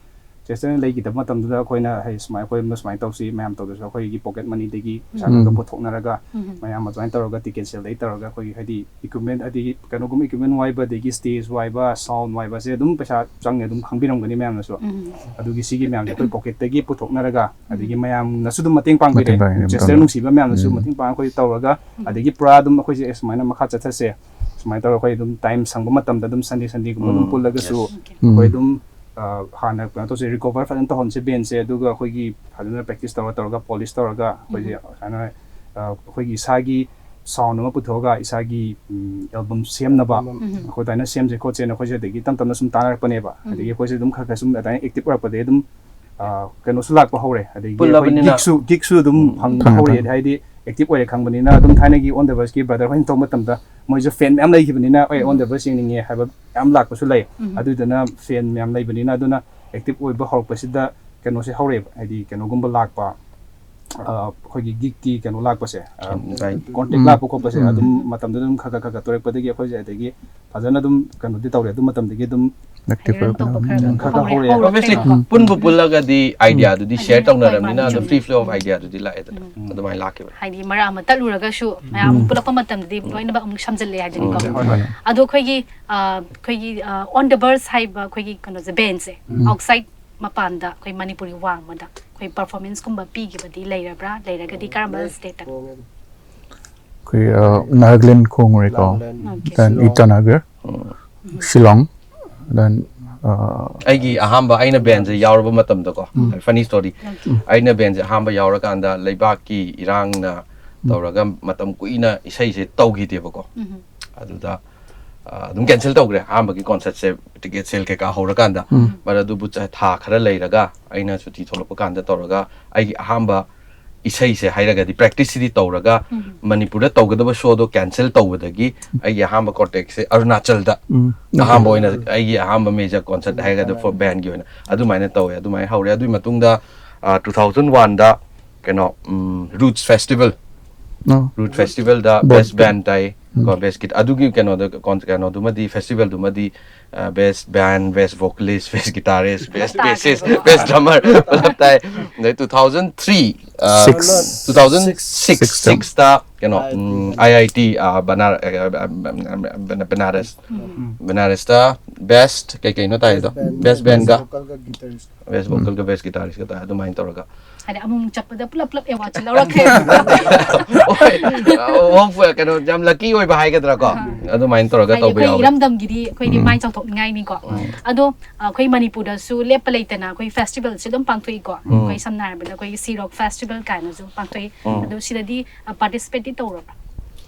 ꯆꯦꯁꯇꯔꯅ ꯂꯩꯈꯤꯗꯕ ꯃꯇꯝꯗꯨꯗ ꯑꯩꯈꯣꯏꯅ ꯍꯥꯏ ꯁꯨꯃꯥꯏꯅ ꯑꯩꯈꯣꯏ ꯁꯨꯃꯥꯏꯅ ꯇꯧꯁꯤ, ꯃꯌꯥꯝ ꯇꯧꯗ꯭ꯔꯁꯨ ꯑꯩꯈꯣꯏꯒꯤ ꯄꯣꯀꯦꯠ ꯃꯅꯤꯗꯒꯤ ꯄꯩꯁꯥ ꯎꯝ꯫ ꯈꯔ ꯄꯨꯊꯣꯛꯅꯔꯒ ꯎꯝ꯫ ꯃꯌꯥꯝ ꯑꯗꯨꯃꯥꯏꯅ ꯇꯧꯔꯒ ꯇꯤꯀꯦꯠ ꯁꯦꯜꯗꯒꯤ ꯇꯧꯔꯒ ꯑꯩꯈꯣꯏꯒꯤ ꯍꯥꯏꯗꯤ ꯏꯀ꯭ꯋꯤꯞꯃꯦꯟ, ꯑꯗꯒꯤ ꯀꯩꯅꯣꯒꯨꯝꯕ ꯏꯀ꯭ꯋꯤꯞꯃꯦꯟ ꯋꯥꯏꯕ, ꯑꯗꯒꯤ ꯁ꯭ꯇꯦꯖ ꯋꯥꯏꯕ, ꯁꯥꯎꯟ ꯋꯥꯏꯕꯁꯦ ꯑꯗꯨꯝ ꯄꯩꯁꯥ ꯆꯪꯉꯦ, ꯑꯗꯨꯝ ꯈꯪꯕꯤꯔꯝꯒꯅꯤ ꯃꯌꯥꯝꯅꯁꯨ꯫ ꯎꯝ꯫ ꯑꯗꯨꯒꯤ ꯁꯤꯒꯤ ꯃꯌꯥꯝꯁꯦ ꯑꯩꯈꯣꯏ ꯄꯣꯀꯦꯠꯇꯒꯤ ꯄꯨꯊꯣꯛꯅꯔꯒ, ꯑꯗꯒꯤ ꯎꯝ꯫ ꯃꯌꯥꯝꯅꯁꯨ ꯑꯗꯨꯝ ꯃꯇꯦꯡ ꯄꯥꯡꯕꯤꯔꯦ꯫ ꯃꯇꯦꯡ ꯄꯥꯡꯉꯦ, ꯃꯇꯦꯡ ꯆꯦꯁꯇꯔ ꯄꯥꯡꯉꯦ꯫ ꯅꯨꯡꯁꯤꯕ ꯃꯌꯥꯝꯅꯁꯨ ꯎꯝ꯫ ꯃꯇꯦꯡ ꯄꯥꯡꯉꯒ ꯑꯩꯈꯣꯏ ꯇꯧꯔꯒ, ꯎꯝ꯫ ꯑꯗꯒꯤ ꯄꯨꯔꯥ ꯑꯗꯨꯝ ꯑꯩꯈꯣꯏꯁꯦ ꯑꯦ ꯁꯨꯃꯥꯏꯅ ꯃꯈꯥ ꯆꯠꯊꯁꯦ, ꯁꯨꯃꯥꯏꯅ ꯇꯧꯔꯒ ꯑꯩꯈꯣꯏ ꯑꯗꯨꯝ ꯇꯥꯏꯝ ꯁꯪꯕ ꯃꯇꯝꯗ ꯑꯗꯨꯝ ꯁꯟꯗꯦ ꯁꯟꯗꯦꯒꯨꯝꯕ ꯑꯗꯨꯝ ꯎꯝ꯫ ꯄꯨꯜꯂꯒꯁꯨ ꯌꯦꯁ꯫ ꯑꯣꯀꯦ꯫ ꯎꯝ꯫ ꯑꯩꯈꯣꯏ ꯑꯗꯨꯝ, ꯑ, ꯍꯥꯟꯅ ꯀꯩꯅꯣ ꯇꯧꯁꯦ, ꯔꯤꯀꯣꯚꯔ ꯐꯖꯅ ꯇꯧꯍꯟꯁꯦ ꯕꯦꯟꯁꯦ, ꯑꯗꯨꯒ ꯑꯩꯈꯣꯏꯒꯤ ꯐꯖꯅ ꯄ꯭ꯔꯦꯛꯇꯤꯁ ꯇꯧꯔ ꯇꯧꯔꯒ ꯄꯣꯂꯤꯁ ꯇꯧꯔꯒ ꯑꯩꯈꯣꯏꯁꯦ ꯎꯝ꯫ ꯁꯨꯃꯥꯏꯅ, ꯑ, ꯑꯩꯈꯣꯏꯒꯤ ꯏꯁꯥꯒꯤ ꯁꯥꯎꯟ ꯑꯃ ꯄꯨꯊꯣꯛꯑꯒ ꯏꯁꯥꯒꯤ, ꯎꯝ, ꯑꯦꯜꯕꯝ ꯁꯦꯝꯅꯕ ꯎꯝ꯫ ꯑꯩꯈꯣꯏ ꯑꯗꯨꯃꯥꯏꯅ ꯁꯦꯝꯁꯦ ꯈꯣꯠꯁꯦꯅ ꯑꯩꯈꯣꯏꯁꯦ ꯑꯗꯒꯤ ꯇꯞ ꯇꯞꯅ ꯁꯨꯝ ꯇꯥꯟꯅꯔꯛꯄꯅꯦꯕ꯫ ꯎꯝ꯫ ꯑꯗꯒꯤ ꯑꯩꯈꯣꯏꯁꯦ ꯑꯗꯨꯝ ꯈꯔ ꯈꯔ ꯁꯨꯝ ꯑꯗꯨꯃꯥꯏꯅ ꯑꯦꯛꯇꯤꯚ ꯑꯣꯏꯔꯛꯄꯗꯒꯤ ꯑꯗꯨꯝ, ꯑ, ꯀꯩꯅꯣꯁꯨ ꯂꯥꯛꯄ ꯍꯧꯔꯦ, ꯑꯗꯒꯤ ꯑꯩꯈꯣꯏ ꯄꯨꯜꯂꯕꯅꯤꯅ꯫ ꯒꯤꯛꯁꯨ, ꯒꯤꯛꯁꯨ ꯑꯗꯨꯝ ꯎꯝ꯫ ꯐꯪꯕ ꯐꯪꯉꯦ, ꯍꯧꯔꯦ꯫ ꯐꯪꯉꯦ꯫ ꯍꯥꯏꯗꯤ ꯑꯦꯛꯇꯤꯚ ꯑꯣꯏꯔꯦ ꯈꯪꯕꯅꯤꯅ ꯑꯗꯨꯝ ꯊꯥꯏꯅꯒꯤ ꯑꯣꯟ ꯗ ꯕꯔꯁꯀꯤ ꯕ꯭ꯔꯗꯔ ꯍꯣꯏꯅ ꯇꯧꯕ ꯃꯇꯝꯗ ꯃꯣꯏꯁꯨ ꯐꯦꯟ ꯃꯌꯥꯝ ꯂꯩꯈꯤꯕꯅꯤꯅ, "ꯑꯦ, ꯎꯝ꯫ ꯑꯣꯟ ꯗ ꯕꯔꯁ ꯌꯦꯡꯅꯤꯡꯉꯦ" ꯍꯥꯏꯕ ꯃꯌꯥꯝ ꯂꯥꯛꯄꯁꯨ ꯂꯩ꯫ ꯎꯝ꯫ ꯑꯗꯨꯗꯨꯅ ꯐꯦꯟ ꯃꯌꯥꯝ ꯂꯩꯕꯅꯤꯅ ꯑꯗꯨꯅ ꯑꯦꯛꯇꯤꯚ ꯑꯣꯏꯕ ꯍꯧꯔꯛꯄꯁꯤꯗ ꯀꯩꯅꯣꯁꯦ ꯍꯧꯔꯛꯑꯦꯕ, ꯍꯥꯏꯗꯤ ꯀꯩꯅꯣꯒꯨꯝꯕ ꯂꯥꯛꯄ, ꯑ, ꯑꯩꯈꯣꯏꯒꯤ ꯒꯤꯛꯀꯤ ꯀꯩꯅꯣ ꯂꯥꯛꯄꯁꯦ, ꯑ, ꯀꯣꯟꯇꯦꯛ ꯎꯝ꯫ ꯂꯥꯛꯄ ꯈꯣꯠꯄꯁꯦ ꯎꯝ꯫ ꯑꯗꯨꯝ ꯃꯇꯝꯗꯨꯗ ꯑꯗꯨꯝ ꯈꯔ ꯈꯔ ꯈꯔ ꯈꯔ ꯇꯣꯔꯛꯄꯗꯒꯤ ꯑꯩꯈꯣꯏꯁꯦ ꯑꯗꯒꯤ ꯐꯖꯅ ꯑꯗꯨꯝ ꯀꯩꯅꯣꯗꯤ ꯇꯧꯔꯦ꯫ ꯑꯗꯨ ꯃꯇꯝꯗꯒꯤ ꯑꯗꯨꯝ ꯑꯦꯛꯇꯤꯚ ꯍꯥꯏꯗꯤ ꯑꯣꯏꯕ ꯇꯧꯕ ꯈꯔ ꯎꯝ꯫ ꯈꯔ ꯈꯔ ꯍꯧꯔꯦ꯫ ꯍꯧꯔꯛꯑꯦꯕ꯫ ꯑꯣꯕꯤꯌꯁꯂꯤ ꯍꯣꯏ꯫ ꯄꯨꯟꯕꯨ ꯄꯨꯜꯂꯒꯗꯤ ꯑꯥꯏꯗꯤꯌꯥꯗꯨꯗꯤ ꯎꯝ꯫ ꯁꯤꯌꯔ ꯇꯧꯅꯔꯕꯅꯤꯅ ꯍꯣꯏ, ꯑꯗꯨꯝ ꯍꯣꯏ꯫ ꯐ꯭ꯔꯤ ꯐ꯭ꯂꯣ ꯑꯣꯐ ꯑꯥꯏꯗꯤꯌꯥꯗꯨꯗꯤ ꯂꯥꯛꯑꯦꯗꯅ꯫ ꯎꯝ꯫ ꯑꯗꯨꯃꯥꯏꯅ ꯂꯥꯛꯈꯤꯕꯅꯤ꯫ ꯍꯥꯏꯗꯤ ꯃꯔꯛ ꯑꯃ ꯇꯠꯂꯨꯔꯒꯁꯨ ꯃꯌꯥꯝ ꯎꯝ꯫ ꯄꯨꯜꯂꯛꯄ ꯃꯇꯝꯗꯗꯤ ꯂꯣꯏꯅꯃꯛ ꯑꯃꯨꯛ ꯁꯝꯖꯜꯂꯦ ꯍꯥꯏꯗꯨꯅꯤꯀꯣ꯫ ꯎꯝ꯫ ꯍꯣꯏ, ꯍꯣꯏ꯫ ꯑꯗꯣ ꯑꯩꯈꯣꯏꯒꯤ, ꯑ, ꯑꯩꯈꯣꯏꯒꯤ, ꯑ, On the Verse ꯍꯥꯏꯕ ꯑꯩꯈꯣꯏꯒꯤ ꯀꯩꯅꯣꯁꯦ, ꯕꯦꯟꯁꯦ, ꯎꯝ꯫ ꯑꯥꯎꯠꯁꯥꯏꯠ ꯃꯄꯥꯟꯗ ꯑꯩꯈꯣꯏ ꯃꯅꯤꯄꯨꯔꯒꯤ ꯋꯥꯡꯃꯗ ꯑꯩꯈꯣꯏ ꯄꯔꯐꯣꯔꯃꯦꯟꯁꯀꯨꯝꯕ ꯄꯤꯈꯤꯕꯗꯤ ꯂꯩꯔꯕ꯭ꯔꯥ? ꯂꯩꯔꯒꯗꯤ ꯀꯔꯝꯕ ꯂꯩ꯫ ꯁ꯭ꯇꯦꯠꯇ? ꯍꯣꯡꯉꯦ ꯑꯗꯨꯝ꯫ ꯑꯩꯈꯣꯏ, ꯑ, ꯅꯥꯒꯥꯂꯦꯟ ꯈꯣꯡꯉꯨꯔꯦꯀꯣ꯫ ꯅꯥꯒꯥꯂꯦꯟ, ꯑꯣꯀꯦ꯫ Then ꯁꯤꯂꯣꯡ꯫ ꯏꯇꯥꯅꯒꯔ, ꯎꯝ꯫ ꯁꯤꯂꯣꯡ, then, ꯑ, ꯑꯩꯒꯤ ꯑꯍꯥꯟꯕ ꯑꯩꯅ ꯕꯦꯟꯁꯦ ꯌꯥꯎꯔꯕ ꯃꯇꯝꯗꯀꯣ, ꯎꯝ꯫ ꯐꯅꯤ ꯁ꯭ꯇꯣꯔꯤ꯫ ꯑꯣꯀꯦ꯫ ꯑꯩꯅ ꯕꯦꯟꯁꯦ ꯑꯍꯥꯟꯕ ꯌꯥꯎꯔꯀꯥꯟꯗ ꯂꯩꯕꯥꯛꯀꯤ ꯏꯔꯥꯡꯅ ꯎꯝ꯫ ꯇꯧꯔꯒ ꯃꯇꯝ ꯀꯨꯏꯅ ꯏꯁꯩꯁꯦ ꯇꯧꯈꯤꯗꯦꯕꯀꯣ꯫ ꯎꯝ꯫ ꯑꯗꯨꯗ, ꯑ, ꯑꯗꯨꯝ ꯀꯦꯟꯁꯦꯜ ꯇꯧꯈ꯭ꯔꯦ ꯑꯍꯥꯟꯕꯒꯤ ꯀꯣꯟꯁꯔꯠꯁꯦ, ꯇꯤꯀꯦꯠ ꯁꯦꯜ ꯀꯩꯀꯥ ꯍꯧꯔꯀꯥꯟꯗ꯫ ꯎꯝ꯫ But ꯑꯗꯨꯕꯨ ꯆ-, ꯊꯥ ꯈꯔ ꯂꯩꯔꯒ ꯑꯩꯅ ꯁꯨꯇꯤ ꯊꯣꯛꯂꯛꯄ ꯀꯥꯟꯗ ꯇꯧꯔꯒ ꯑꯩꯒꯤ ꯑꯍꯥꯟꯕ ꯏꯁꯩꯁꯦ ꯍꯥꯏꯔꯒꯗꯤ ꯄ꯭ꯔꯦꯛꯇꯤꯁꯁꯤꯗꯤ ꯇꯧꯔꯒ ꯎꯝ꯫ ꯃꯅꯤꯄꯨꯔꯗ ꯇꯧꯒꯗꯕ ꯁꯣꯗꯣ ꯀꯦꯟꯁꯦꯜ ꯇꯧꯕꯗꯒꯤ ꯑꯩꯒꯤ ꯑꯍꯥꯟꯕ ꯀꯣꯟꯇꯦꯛꯁꯦ ꯑꯔꯨꯅꯥꯆꯜꯗ ꯎꯝ꯫ ꯑꯍꯥꯟꯕ ꯑꯣꯏꯅ ꯑꯩꯒꯤ ꯑꯍꯥꯟꯕ ꯃꯦꯖꯔ ꯀꯣꯟꯁꯔꯠ ꯍꯥꯏꯔꯒꯗꯤ ꯐꯣꯔ ꯕꯦꯟꯒꯤ ꯑꯣꯏꯅ ꯑꯗꯨꯃꯥꯏꯅ ꯇꯧꯋꯦ꯫ ꯑꯗꯨꯃꯥꯏꯅ ꯍꯧꯔꯦ꯫ ꯑꯗꯨꯒꯤ ꯃꯇꯨꯡꯗ, ꯑ, two thousand one ꯗ ꯀꯩꯅꯣ, ꯎꯝ, Roots Festival, ꯑꯣ꯫ Roots Festival ꯗ ꯕꯣꯠ꯫ Best Band ꯇꯥꯏ꯫ ꯀꯣ, ꯕꯦꯁ ꯒꯤꯇꯥꯔ ꯑꯗꯨꯒꯤ ꯀꯩꯅꯣꯗ ꯀꯩꯅꯣꯗꯨꯃꯗꯤ, ꯐꯦꯁꯇꯤꯚꯦꯜꯗꯨꯃꯗꯤ, ꯕꯦꯁ ꯕꯦꯟ, ꯕꯦꯁ ꯚꯣꯀꯦꯂꯤꯁ, ꯕꯦꯁ ꯒꯤꯇꯥꯔꯤꯁ, ꯕꯦꯁ ꯕꯦꯁꯤꯁ, ꯕꯦꯁ ꯗ꯭ꯔꯃꯔ ꯄꯨꯂꯞ ꯇꯥꯏ. ꯑꯗꯩ two thousand three, Six. two thousand six, Six. Sixꯇ ꯀꯩꯅꯣ, ꯑꯥꯏ ꯑꯥꯏ ꯇꯤ, ꯕꯅꯥꯔꯁ, ꯕꯦꯁ ꯀꯩ ꯀꯩꯅꯣ ꯇꯥꯏꯗꯣ? ꯕꯦꯁ ꯕꯦꯟꯒ, ꯕꯦꯁ ꯚꯣꯀꯦꯜꯒ, ꯕꯦꯁ ꯒꯤꯇꯥꯔꯤꯁꯀ ꯇꯥꯏ, ꯑꯗꯨꯃꯥꯏꯅ ꯇꯧꯔꯒ. ꯍꯥꯏꯗꯤ ꯑꯃꯨꯛ ꯆꯠꯄꯗ ꯄꯨꯂꯞ ꯄꯨꯂꯞ ꯑꯦꯋꯥꯔꯗꯁꯦ ꯂꯧꯔꯛꯈ꯭ꯔꯦ. ꯍꯣꯏ, ꯑꯣ, ꯀꯩꯅꯣ, ꯌꯥꯝ ꯂꯛꯀꯤ ꯑꯣꯏꯕ ꯍꯥꯏꯒꯗ꯭ꯔꯥꯀꯣ? ꯑꯗꯨꯃꯥꯏꯅ ꯇꯧꯔꯒ ꯍꯥꯏꯗꯤ ꯇꯧꯕ ꯑꯩꯈꯣꯏ ꯌꯥꯎꯋꯦ. ꯏꯔꯝꯗꯝꯒꯤꯗꯤ ꯑꯩꯈꯣꯏꯗꯤ ꯎꯝ. ꯃꯥꯏ ꯆꯥꯎꯊꯣꯛꯅꯤꯡꯉꯥꯏꯅꯤꯀꯣ. ꯑꯗꯣ ꯑꯩꯈꯣꯏ ꯃꯅꯤꯄꯨꯔꯗꯁꯨ ꯂꯦꯞꯄ ꯂꯩꯇꯅ ꯑꯩꯈꯣꯏ ꯐꯦꯁꯇꯤꯚꯦꯜꯁꯦ ꯑꯗꯨꯝ ꯄꯥꯡꯊꯣꯛꯏꯀꯣ. ꯑꯩꯈꯣꯏ ꯁꯝꯅ ꯍꯥꯏꯔꯕꯗ ꯑꯩꯈꯣꯏꯒꯤ ꯁꯤꯔꯣꯛ ꯐꯦꯁꯇꯤꯚꯦꯜ ꯀꯥꯏꯅꯁꯨ ꯄꯥꯡꯊꯣꯛꯏ. ꯑꯗꯣ ꯁꯤꯗꯗꯤ ꯄꯥꯔꯇꯤꯁꯤꯄꯦꯠꯇꯤ ꯇꯧꯔꯕ꯭ꯔꯥ?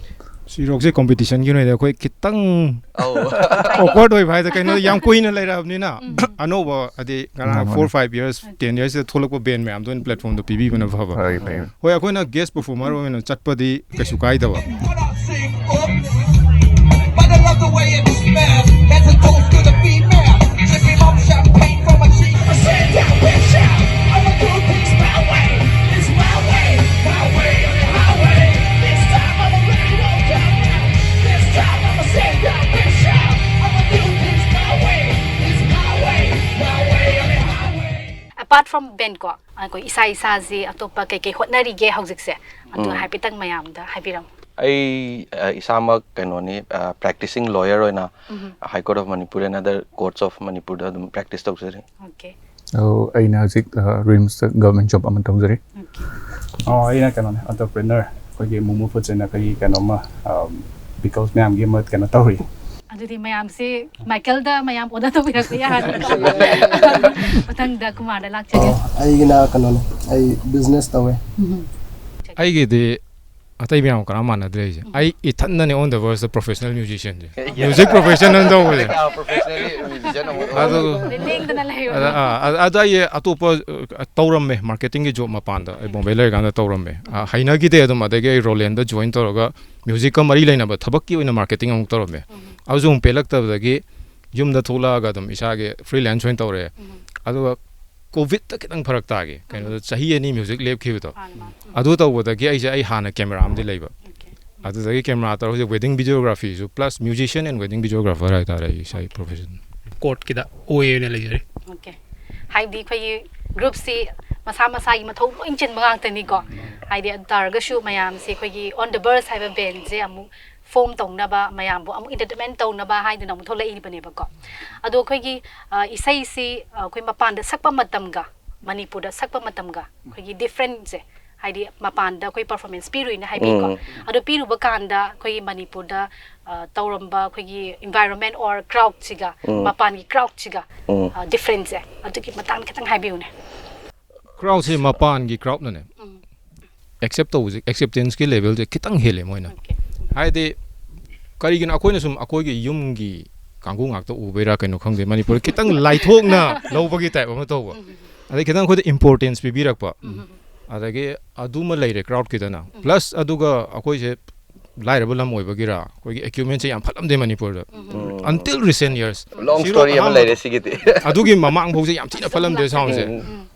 ꯁꯤꯔꯣꯛꯁꯦ ꯀꯣꯝꯄꯤꯇꯤꯁꯟꯒꯤ ꯑꯣꯏꯅ ꯑꯩꯈꯣꯏ ꯈꯤꯇꯪ ꯑꯧ. ꯑꯣꯛꯋꯥꯔꯗ ꯑꯣꯏꯕ ꯍꯥꯏꯗ, ꯀꯩꯅꯣ, ꯌꯥꯝ ꯀꯨꯏꯅ ꯂꯩꯔꯛꯑꯕꯅꯤꯅ ꯑꯅꯧꯕ, ꯍꯥꯏꯗꯤ ꯉꯔꯥꯡ ꯃꯥꯅꯦ. Four five years, ten yearsꯇ ꯊꯣꯛꯂꯛꯄ ꯕꯦꯟ ꯃꯌꯥꯝꯗꯣ ꯑꯣꯏꯅ ꯄ꯭ꯂꯦꯠꯐꯣꯝꯗꯣ ꯄꯤꯕꯤꯕꯅ ꯐꯕ. ꯐꯩ, ꯐꯩ. ꯍꯣꯏ, ꯑꯩꯈꯣꯏꯅ ꯒꯦꯁ ꯄꯔꯐꯣꯔꯃꯔ ꯑꯣꯏꯅ ꯆꯠꯄꯗꯤ ꯀꯩꯁꯨ ꯀꯥꯏꯗꯕ. But I love the way it smells. That's a toast to the female. Sipping on champagne from a cheap. Sit down, bitch, out. I'ma do things my way. It's my way, my way on the highway. This time I'ma let it all down. This time I'ma say that bitch out. I'ma do things my way. It's my way, my way on the highway. Apart from band ꯀꯣ, ꯑꯩꯈꯣꯏ ꯏꯁꯥ ꯏꯁꯥꯁꯤ ꯑꯇꯣꯞꯄ ꯀꯩꯀꯩ ꯍꯣꯠꯅꯔꯤꯒꯦ ꯍꯧꯖꯤꯛꯁꯦ? ꯑꯗꯨ ꯍꯥꯏꯐꯦꯠꯇꯪ ꯃꯌꯥꯝꯗ ꯍꯥꯏꯕꯤꯔꯝꯃꯨ. ꯑꯩ ꯑ, ꯏꯁꯥꯃꯛ ꯀꯩꯅꯣꯅꯤ, practicing lawyer ꯑꯣꯏꯅ High Court of Manipur and other courts of Manipurꯗ ꯑꯗꯨꯝ practice ꯇꯧꯖꯔꯤ. Okay. ꯑꯣ, ꯑꯩꯅ ꯍꯧꯖꯤꯛ ꯔꯤꯝꯁꯇ ꯒꯚꯔꯟꯃꯦꯟ ꯖꯣꯕ ꯑꯃ ꯇꯧꯖꯔꯤ. Okay. ꯑꯣ, ꯑꯩꯅ ꯀꯩꯅꯣꯅꯦ, ꯑꯣꯟꯇꯔꯄ꯭ꯔꯦꯅꯔ, ꯑꯩꯈꯣꯏꯒꯤ ꯃꯣꯃꯣ ꯐꯨꯗꯁ ꯍꯥꯏꯅ ꯑꯩꯈꯣꯏꯒꯤ ꯀꯩꯅꯣꯝꯃ, ꯄꯤꯀꯜꯁ ꯃꯌꯥꯝꯒꯤ ꯑꯃ ꯀꯩꯅꯣ ꯇꯧꯔꯤ. ꯑꯗꯨꯗꯤ ꯃꯌꯥꯝꯁꯤ ꯃꯥꯏꯀꯦꯜꯗ ꯃꯌꯥꯝ ꯑꯣꯔꯗꯔ ꯇꯧꯕꯤꯔꯛꯄ ꯌꯥꯔꯅꯤ. ꯃꯊꯪꯗ ꯀꯨꯃꯥꯔꯗ ꯂꯥꯛꯆꯒꯦ. ꯑꯣ, ꯑꯩꯒꯤꯅ ꯀꯩꯅꯣꯅꯦ, ꯑꯩ ꯕꯤꯖꯤꯅꯦꯁ ꯇꯧꯋꯦ. ꯑꯩꯒꯤꯗꯤ ꯑꯇꯩ ꯃꯌꯥꯝ ꯀꯅꯥꯝ ꯃꯥꯟꯅꯗ꯭ꯔꯦ ꯑꯩꯁꯦ. ꯑꯩ ꯏꯊꯟꯗꯅꯦ on the vergeꯇ professional musicianꯁꯦ. Music profession ꯑꯃ ꯇꯧꯕꯁꯦ. Professionally musician ꯑꯃ ꯑꯗꯨ ꯂꯦꯡꯗꯅ ꯂꯩꯌꯨ. ꯑꯗ, ꯑꯥ, ꯑꯗ, ꯑꯗ ꯑꯩ ꯑꯇꯣꯞꯄ, ꯑ, ꯇꯧꯔꯝꯃꯦ, ꯃꯥꯔꯀꯦꯇꯤꯡꯒꯤ ꯖꯣꯕ ꯃꯄꯥꯟꯗ ꯑꯩ ꯕꯣꯝꯕꯦ ꯂꯩꯔꯀꯥꯟꯗ ꯇꯧꯔꯝꯃꯦ. ꯑ, ꯍꯩꯅꯈꯤꯗꯦ ꯑꯗꯨꯝ. ꯑꯗꯒꯤ ꯑꯩ ꯔꯣꯂꯦꯟꯗ ꯖꯣꯏꯟ ꯇꯧꯔꯒ ꯃ꯭ꯌꯨꯖꯤꯛꯀ ꯃꯔꯤ ꯂꯩꯅꯕ ꯊꯕꯛꯀꯤ ꯑꯣꯏꯅ ꯃꯥꯔꯀꯦꯇꯤꯡ ꯑꯃꯨꯛ ꯇꯧꯔꯝꯃꯦ. ꯑꯗꯨꯁꯨ ꯑꯃꯨꯛ ꯄꯦꯜꯂꯛꯇꯕꯗꯒꯤ ꯌꯨꯝꯗ ꯊꯣꯛꯂꯛꯑꯒ ꯑꯗꯨꯝ ꯏꯁꯥꯒꯤ ꯐ꯭ꯔꯤꯂꯦꯟꯁ ꯑꯣꯏꯅ ꯇꯧꯔꯛꯑꯦ. ꯑꯗꯨꯒ ꯀꯣꯚꯤꯗꯇ ꯈꯤꯇꯪ ꯐꯔꯛ ꯇꯥꯈꯤ, ꯀꯩꯅꯣꯗ ꯆꯍꯤ ꯑꯅꯤ ꯃ꯭ꯌꯨꯖꯤꯛ ꯂꯦꯞꯈꯤꯕꯗꯣ. ꯃꯥꯅꯦ, ꯃꯥꯅꯦ. ꯑꯗꯨ ꯇꯧꯕꯗꯒꯤ ꯑꯩꯁꯦ, ꯑꯩ ꯍꯥꯟꯅ ꯀꯦꯃꯦꯔꯥ ꯑꯃꯗꯤ ꯂꯩꯕ. Okay. ꯑꯗꯨꯗꯒꯤ ꯀꯦꯃꯦꯔꯥ ꯇꯧꯔ ꯍꯧꯖꯤꯛ wedding videography ꯁꯨ, plus musician and wedding videographer ꯍꯥꯏꯇꯥꯔꯦ ꯑꯩ ꯏꯁꯥꯒꯤ profession꯫ ꯀꯣꯔꯠꯀꯤꯗ ꯑꯣꯏ ꯑꯣꯏꯅ ꯂꯩꯖꯔꯤ꯫ Okay꯫ ꯍꯥꯏꯕꯗꯤ ꯑꯩꯈꯣꯏꯒꯤ group ꯁꯤ ꯃꯁꯥ ꯃꯁꯥꯒꯤ ꯃꯊꯧ ꯂꯣꯏ ꯆꯤꯟꯕ ꯉꯥꯛꯇꯅꯤꯀꯣ꯫ ꯍꯥꯏꯗꯤ ꯑꯗꯨ ꯇꯥꯔꯒꯁꯨ ꯃꯌꯥꯝꯁꯤ ꯑꯩꯈꯣꯏꯒꯤ On The Verse ꯍꯥꯏꯕ band ꯁꯦ ꯑꯃꯨꯛ form ꯇꯧꯅꯕ, ꯃꯌꯥꯝꯕꯨ ꯑꯃꯨꯛ entertainment ꯇꯧꯅꯕ ꯍꯥꯏꯗꯨꯅ ꯑꯃꯨꯛ ꯊꯣꯛꯂꯛꯏꯕꯅꯦꯕꯀꯣ꯫ ꯑꯗꯣ ꯑꯩꯈꯣꯏꯒꯤ ꯑ, ꯏꯁꯩꯁꯤ ꯑ, ꯑꯩꯈꯣꯏ ꯃꯄꯥꯟꯗ ꯁꯛꯄ ꯃꯇꯝꯒ ꯃꯅꯤꯄꯨꯔꯗ ꯁꯛꯄ ꯃꯇꯝꯒ ꯑꯩꯈꯣꯏꯒꯤ difference ꯁꯦ, ꯍꯥꯏꯗꯤ ꯃꯄꯥꯟꯗ ꯑꯩꯈꯣꯏ performance ꯄꯤꯔꯨꯏꯅ ꯍꯥꯏꯕꯤꯀꯣ꯫ ꯎꯝ꯫ ꯑꯗꯣ ꯄꯤꯔꯨꯕ ꯀꯥꯟꯗ ꯑꯩꯈꯣꯏꯒꯤ ꯃꯅꯤꯄꯨꯔꯗ ꯑ, ꯇꯧꯔꯝꯕ ꯑꯩꯈꯣꯏꯒꯤ environment or crowd ꯁꯤꯒ ꯎꯝ꯫ ꯃꯄꯥꯟꯒꯤ crowd ꯁꯤꯒ ꯎꯝ꯫ ꯑ, difference ꯁꯦ ꯑꯗꯨꯒꯤ ꯃꯇꯥꯡꯗ ꯈꯤꯇꯪ ꯍꯥꯏꯕꯤꯌꯨꯅꯦ꯫ Crowd ꯁꯦ ꯃꯄꯥꯟꯒꯤ crowd ꯅꯅꯦ ꯎꯝ꯫ accept ꯇꯧꯕꯁꯦ, acceptance ꯀꯤ level ꯁꯦ ꯈꯤꯇꯪ ꯍꯦꯜꯂꯦ ꯃꯣꯏꯅ꯫ Okay꯫ ꯍꯥꯏꯗꯤ ꯀꯔꯤꯒꯤꯅꯣ, ꯑꯩꯈꯣꯏꯅ ꯁꯨꯝ ꯑꯩꯈꯣꯏꯒꯤ ꯌꯨꯝꯒꯤ ꯀꯥꯡꯕꯨ ꯉꯥꯛꯇ ꯎꯕꯩꯔꯥ ꯀꯩꯅꯣ ꯈꯪꯗꯦ, ꯃꯅꯤꯄꯨꯔ ꯈꯤꯇꯪ ꯂꯥꯏꯊꯣꯛꯅ ꯂꯧꯕꯒꯤ type ꯑꯃ ꯇꯧꯕ꯫ ꯑꯗꯩ ꯈꯤꯇꯪ ꯑꯩꯈꯣꯏꯗ importance ꯄꯤꯕꯤꯔꯛꯄ꯫ ꯑꯗꯒꯤ ꯑꯗꯨꯃ ꯂꯩꯔꯦ crowd ꯀꯤꯗꯅ꯫ Plus ꯑꯗꯨꯒ ꯑꯩꯈꯣꯏꯁꯦ ꯂꯥꯏꯔꯕ ꯂꯝ ꯑꯣꯏꯕꯒꯤꯔ, ꯑꯩꯈꯣꯏꯒꯤ equipment ꯁꯦ ꯌꯥꯝ ꯐꯠꯂꯝꯗꯦ ꯃꯅꯤꯄꯨꯔꯗ꯫ Until recent years꯫ Long ꯁꯤꯔꯣ story ꯑꯃ ꯑꯍꯥꯟꯕ ꯂꯩꯔꯦ ꯁꯤꯒꯤꯗꯤ꯫ ꯑꯗꯨꯒꯤ ꯃꯃꯥꯡ ꯐꯥꯎꯁꯦ ꯌꯥꯝ ꯊꯤꯅ ꯐꯠꯂꯝꯗꯦ sound ꯁꯦ꯫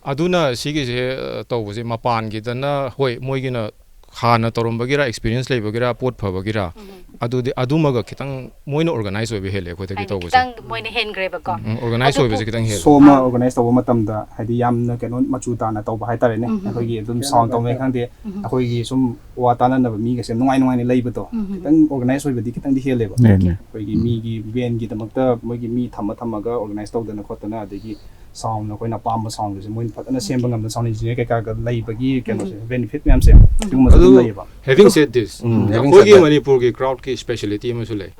ꯑꯗꯨꯅ ꯁꯤꯒꯤꯁꯦ ꯑ, ꯇꯧꯕꯁꯦ ꯃꯄꯥꯟꯒꯤꯗꯅ, ꯍꯣꯏ, ꯃꯣꯏꯒꯤꯅ ꯍꯥꯟꯅ ꯇꯧꯔꯝꯕꯒꯤꯔ, experience ꯂꯩꯕꯒꯤꯔ, ꯄꯣꯠ ꯐꯕꯒꯤꯔ, ꯑꯗꯨꯗꯤ ꯑꯗꯨꯃꯒ ꯈꯤꯇꯪ ꯃꯣꯏꯅ organize ꯑꯣꯏꯕ ꯍꯦꯜꯂꯦ ꯑꯩꯈꯣꯏꯗꯒꯤ ꯍꯥꯏꯗꯤ ꯇꯧꯕꯁꯦ꯫ ꯈꯤꯇꯪ ꯃꯣꯏꯅ ꯍꯦꯟꯈ꯭ꯔꯦꯕꯀꯣ꯫ ꯎꯝ, organize ꯑꯗꯨ ꯑꯣꯏꯕꯁꯦ ꯈꯤꯇꯪ ꯍꯦꯜꯂꯦ꯫ Show ꯑꯃ organize ꯇꯧꯕ ꯃꯇꯝꯗ ꯍꯥꯏꯗꯤ ꯌꯥꯝꯅ ꯀꯩꯅꯣ ꯃꯆꯨ ꯇꯥꯅ ꯇꯧꯕ ꯍꯥꯏꯇꯥꯔꯦꯅꯦ꯫ ꯑꯩꯈꯣꯏꯒꯤ ꯑꯗꯨꯝ sound ꯇꯧꯅꯩ ꯈꯪꯗꯦ, ꯑꯩꯈꯣꯏꯒꯤ ꯁꯨꯝ ꯋꯥ ꯇꯥꯅꯅꯕ ꯃꯤꯒꯁꯦ ꯅꯨꯡꯉꯥꯏ ꯅꯨꯡꯉꯥꯏꯅ ꯂꯩꯕꯗꯣ, ꯈꯤꯇꯪ organize ꯑꯣꯏꯕꯗꯤ ꯈꯤꯇꯪꯗꯤ ꯍꯦꯜꯂꯦꯕ꯫ ꯍꯦꯜꯂꯦ꯫ ꯑꯩꯈꯣꯏꯒꯤ ꯃꯤꯒꯤ band ꯒꯤꯗꯃꯛꯇ ꯃꯣꯏꯒꯤ ꯃꯤ ꯊꯝꯃ ꯊꯝꯃꯒ organize ꯇꯧꯗꯅ ꯈꯣꯠꯇꯅ, ꯑꯗꯒꯤ sound ꯑꯩꯈꯣꯏꯅ ꯑꯄꯥꯝꯕ sound ꯒꯁꯦ ꯃꯣꯏꯅ ꯐꯖꯅ ꯁꯦꯝꯕ ꯉꯝꯗꯅ sound engineer ꯀꯩꯀꯥꯒ ꯂꯩꯕꯒꯤ ꯀꯩꯅꯣꯁꯦ, benefit ꯃꯌꯥꯝꯁꯦ ꯁꯤꯒꯨꯝꯕꯁꯦ ꯑꯗꯨꯝ ꯑꯗꯨ ꯂꯩꯌꯦꯕ꯫ Having said this, um, having ꯑꯩꯈꯣꯏꯒꯤ said that. ꯃꯅꯤꯄꯨꯔꯒꯤ crowd ꯀꯤ speciality ꯑꯃꯁꯨ ꯂꯩ꯫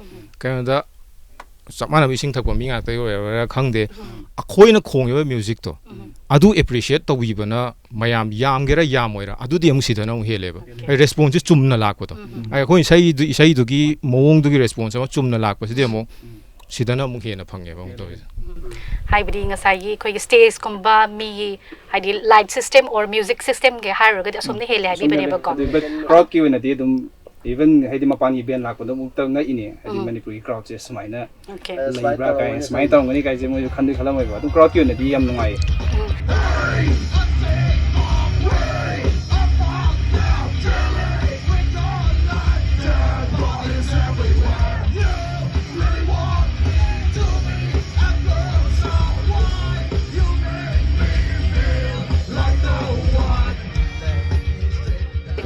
ꯀꯩꯅꯣꯗ ꯆꯞ ꯃꯥꯟꯅꯕ ꯏꯁꯤꯡ ꯊꯛꯄ ꯃꯤ ꯉꯥꯛꯇ ꯑꯣꯏꯔꯕ꯭ꯔꯥ ꯈꯪꯗꯦ, ꯑꯩꯈꯣꯏꯅ ꯈꯣꯡꯉꯤꯕ music ꯇꯣ ꯑꯗꯨ appreciate ꯇꯧꯕꯤꯕꯅ ꯃꯌꯥꯝ ꯌꯥꯝꯒꯦꯔꯥ ꯌꯥꯝꯃꯣꯏꯔꯥ ꯑꯗꯨꯗꯤ ꯑꯃꯨꯛ ꯁꯤꯗꯅ ꯑꯃꯨꯛ ꯍꯦꯜꯂꯦꯕ꯫ Response ꯁꯦ ꯆꯨꯝꯅ ꯂꯥꯛꯄꯗꯣ꯫ ꯑꯩꯈꯣꯏ ꯏꯁꯩꯗꯨ, ꯏꯁꯩꯗꯨꯒꯤ ꯃꯑꯣꯡꯗꯨꯒꯤ response ꯑꯃ ꯆꯨꯝꯅ ꯂꯥꯛꯄꯁꯤꯗꯤ ꯑꯃꯨꯛ ꯁꯤꯗꯅ ꯑꯃꯨꯛ ꯍꯦꯟꯅ ꯐꯪꯉꯦꯕ ꯑꯃꯨꯛ ꯇꯧꯔꯤꯁꯦ꯫ ꯍꯥꯏꯕꯗꯤ ꯉꯁꯥꯏꯒꯤ ꯑꯩꯈꯣꯏꯒꯤ stage ꯀꯨꯝꯕ ꯃꯤꯒꯤ ꯍꯥꯏꯗꯤ light system or music system ꯒꯤ ꯍꯥꯏꯔꯨꯔꯒꯗꯤ ꯑꯁꯣꯝꯅ ꯍꯦꯜꯂꯦ ꯍꯥꯏꯕꯤꯕꯅꯦꯕꯀꯣ꯫ ꯑꯗꯨ but crowd ꯀꯤ ꯑꯣꯏꯅꯗꯤ ꯑꯗꯨꯝ even ꯍꯥꯏꯗꯤ ꯃꯄꯥꯟꯒꯤ band ꯂꯥꯛꯄꯗꯣ ꯑꯃꯨꯛꯇ ꯉꯛꯏꯅꯦ, ꯍꯥꯏꯗꯤ ꯃꯅꯤꯄꯨꯔꯒꯤ crowd ꯁꯦ ꯁꯨꯃꯥꯏꯅ Okay꯫ ꯂꯩꯕ꯭ꯔꯥ ꯀꯥꯏꯅ ꯁꯨꯃꯥꯏꯅ ꯇꯧꯔꯝꯒꯅꯤ ꯀꯥꯏꯁꯦ ꯃꯣꯏꯁꯨ ꯈꯟꯗꯤ ꯈꯜꯂꯝꯃꯣꯏꯕ꯫ ꯑꯗꯨꯝ crowd ꯀꯤ ꯑꯣꯏꯅꯗꯤ ꯌꯥꯝ ꯅꯨꯡꯉꯥꯏꯌꯦ꯫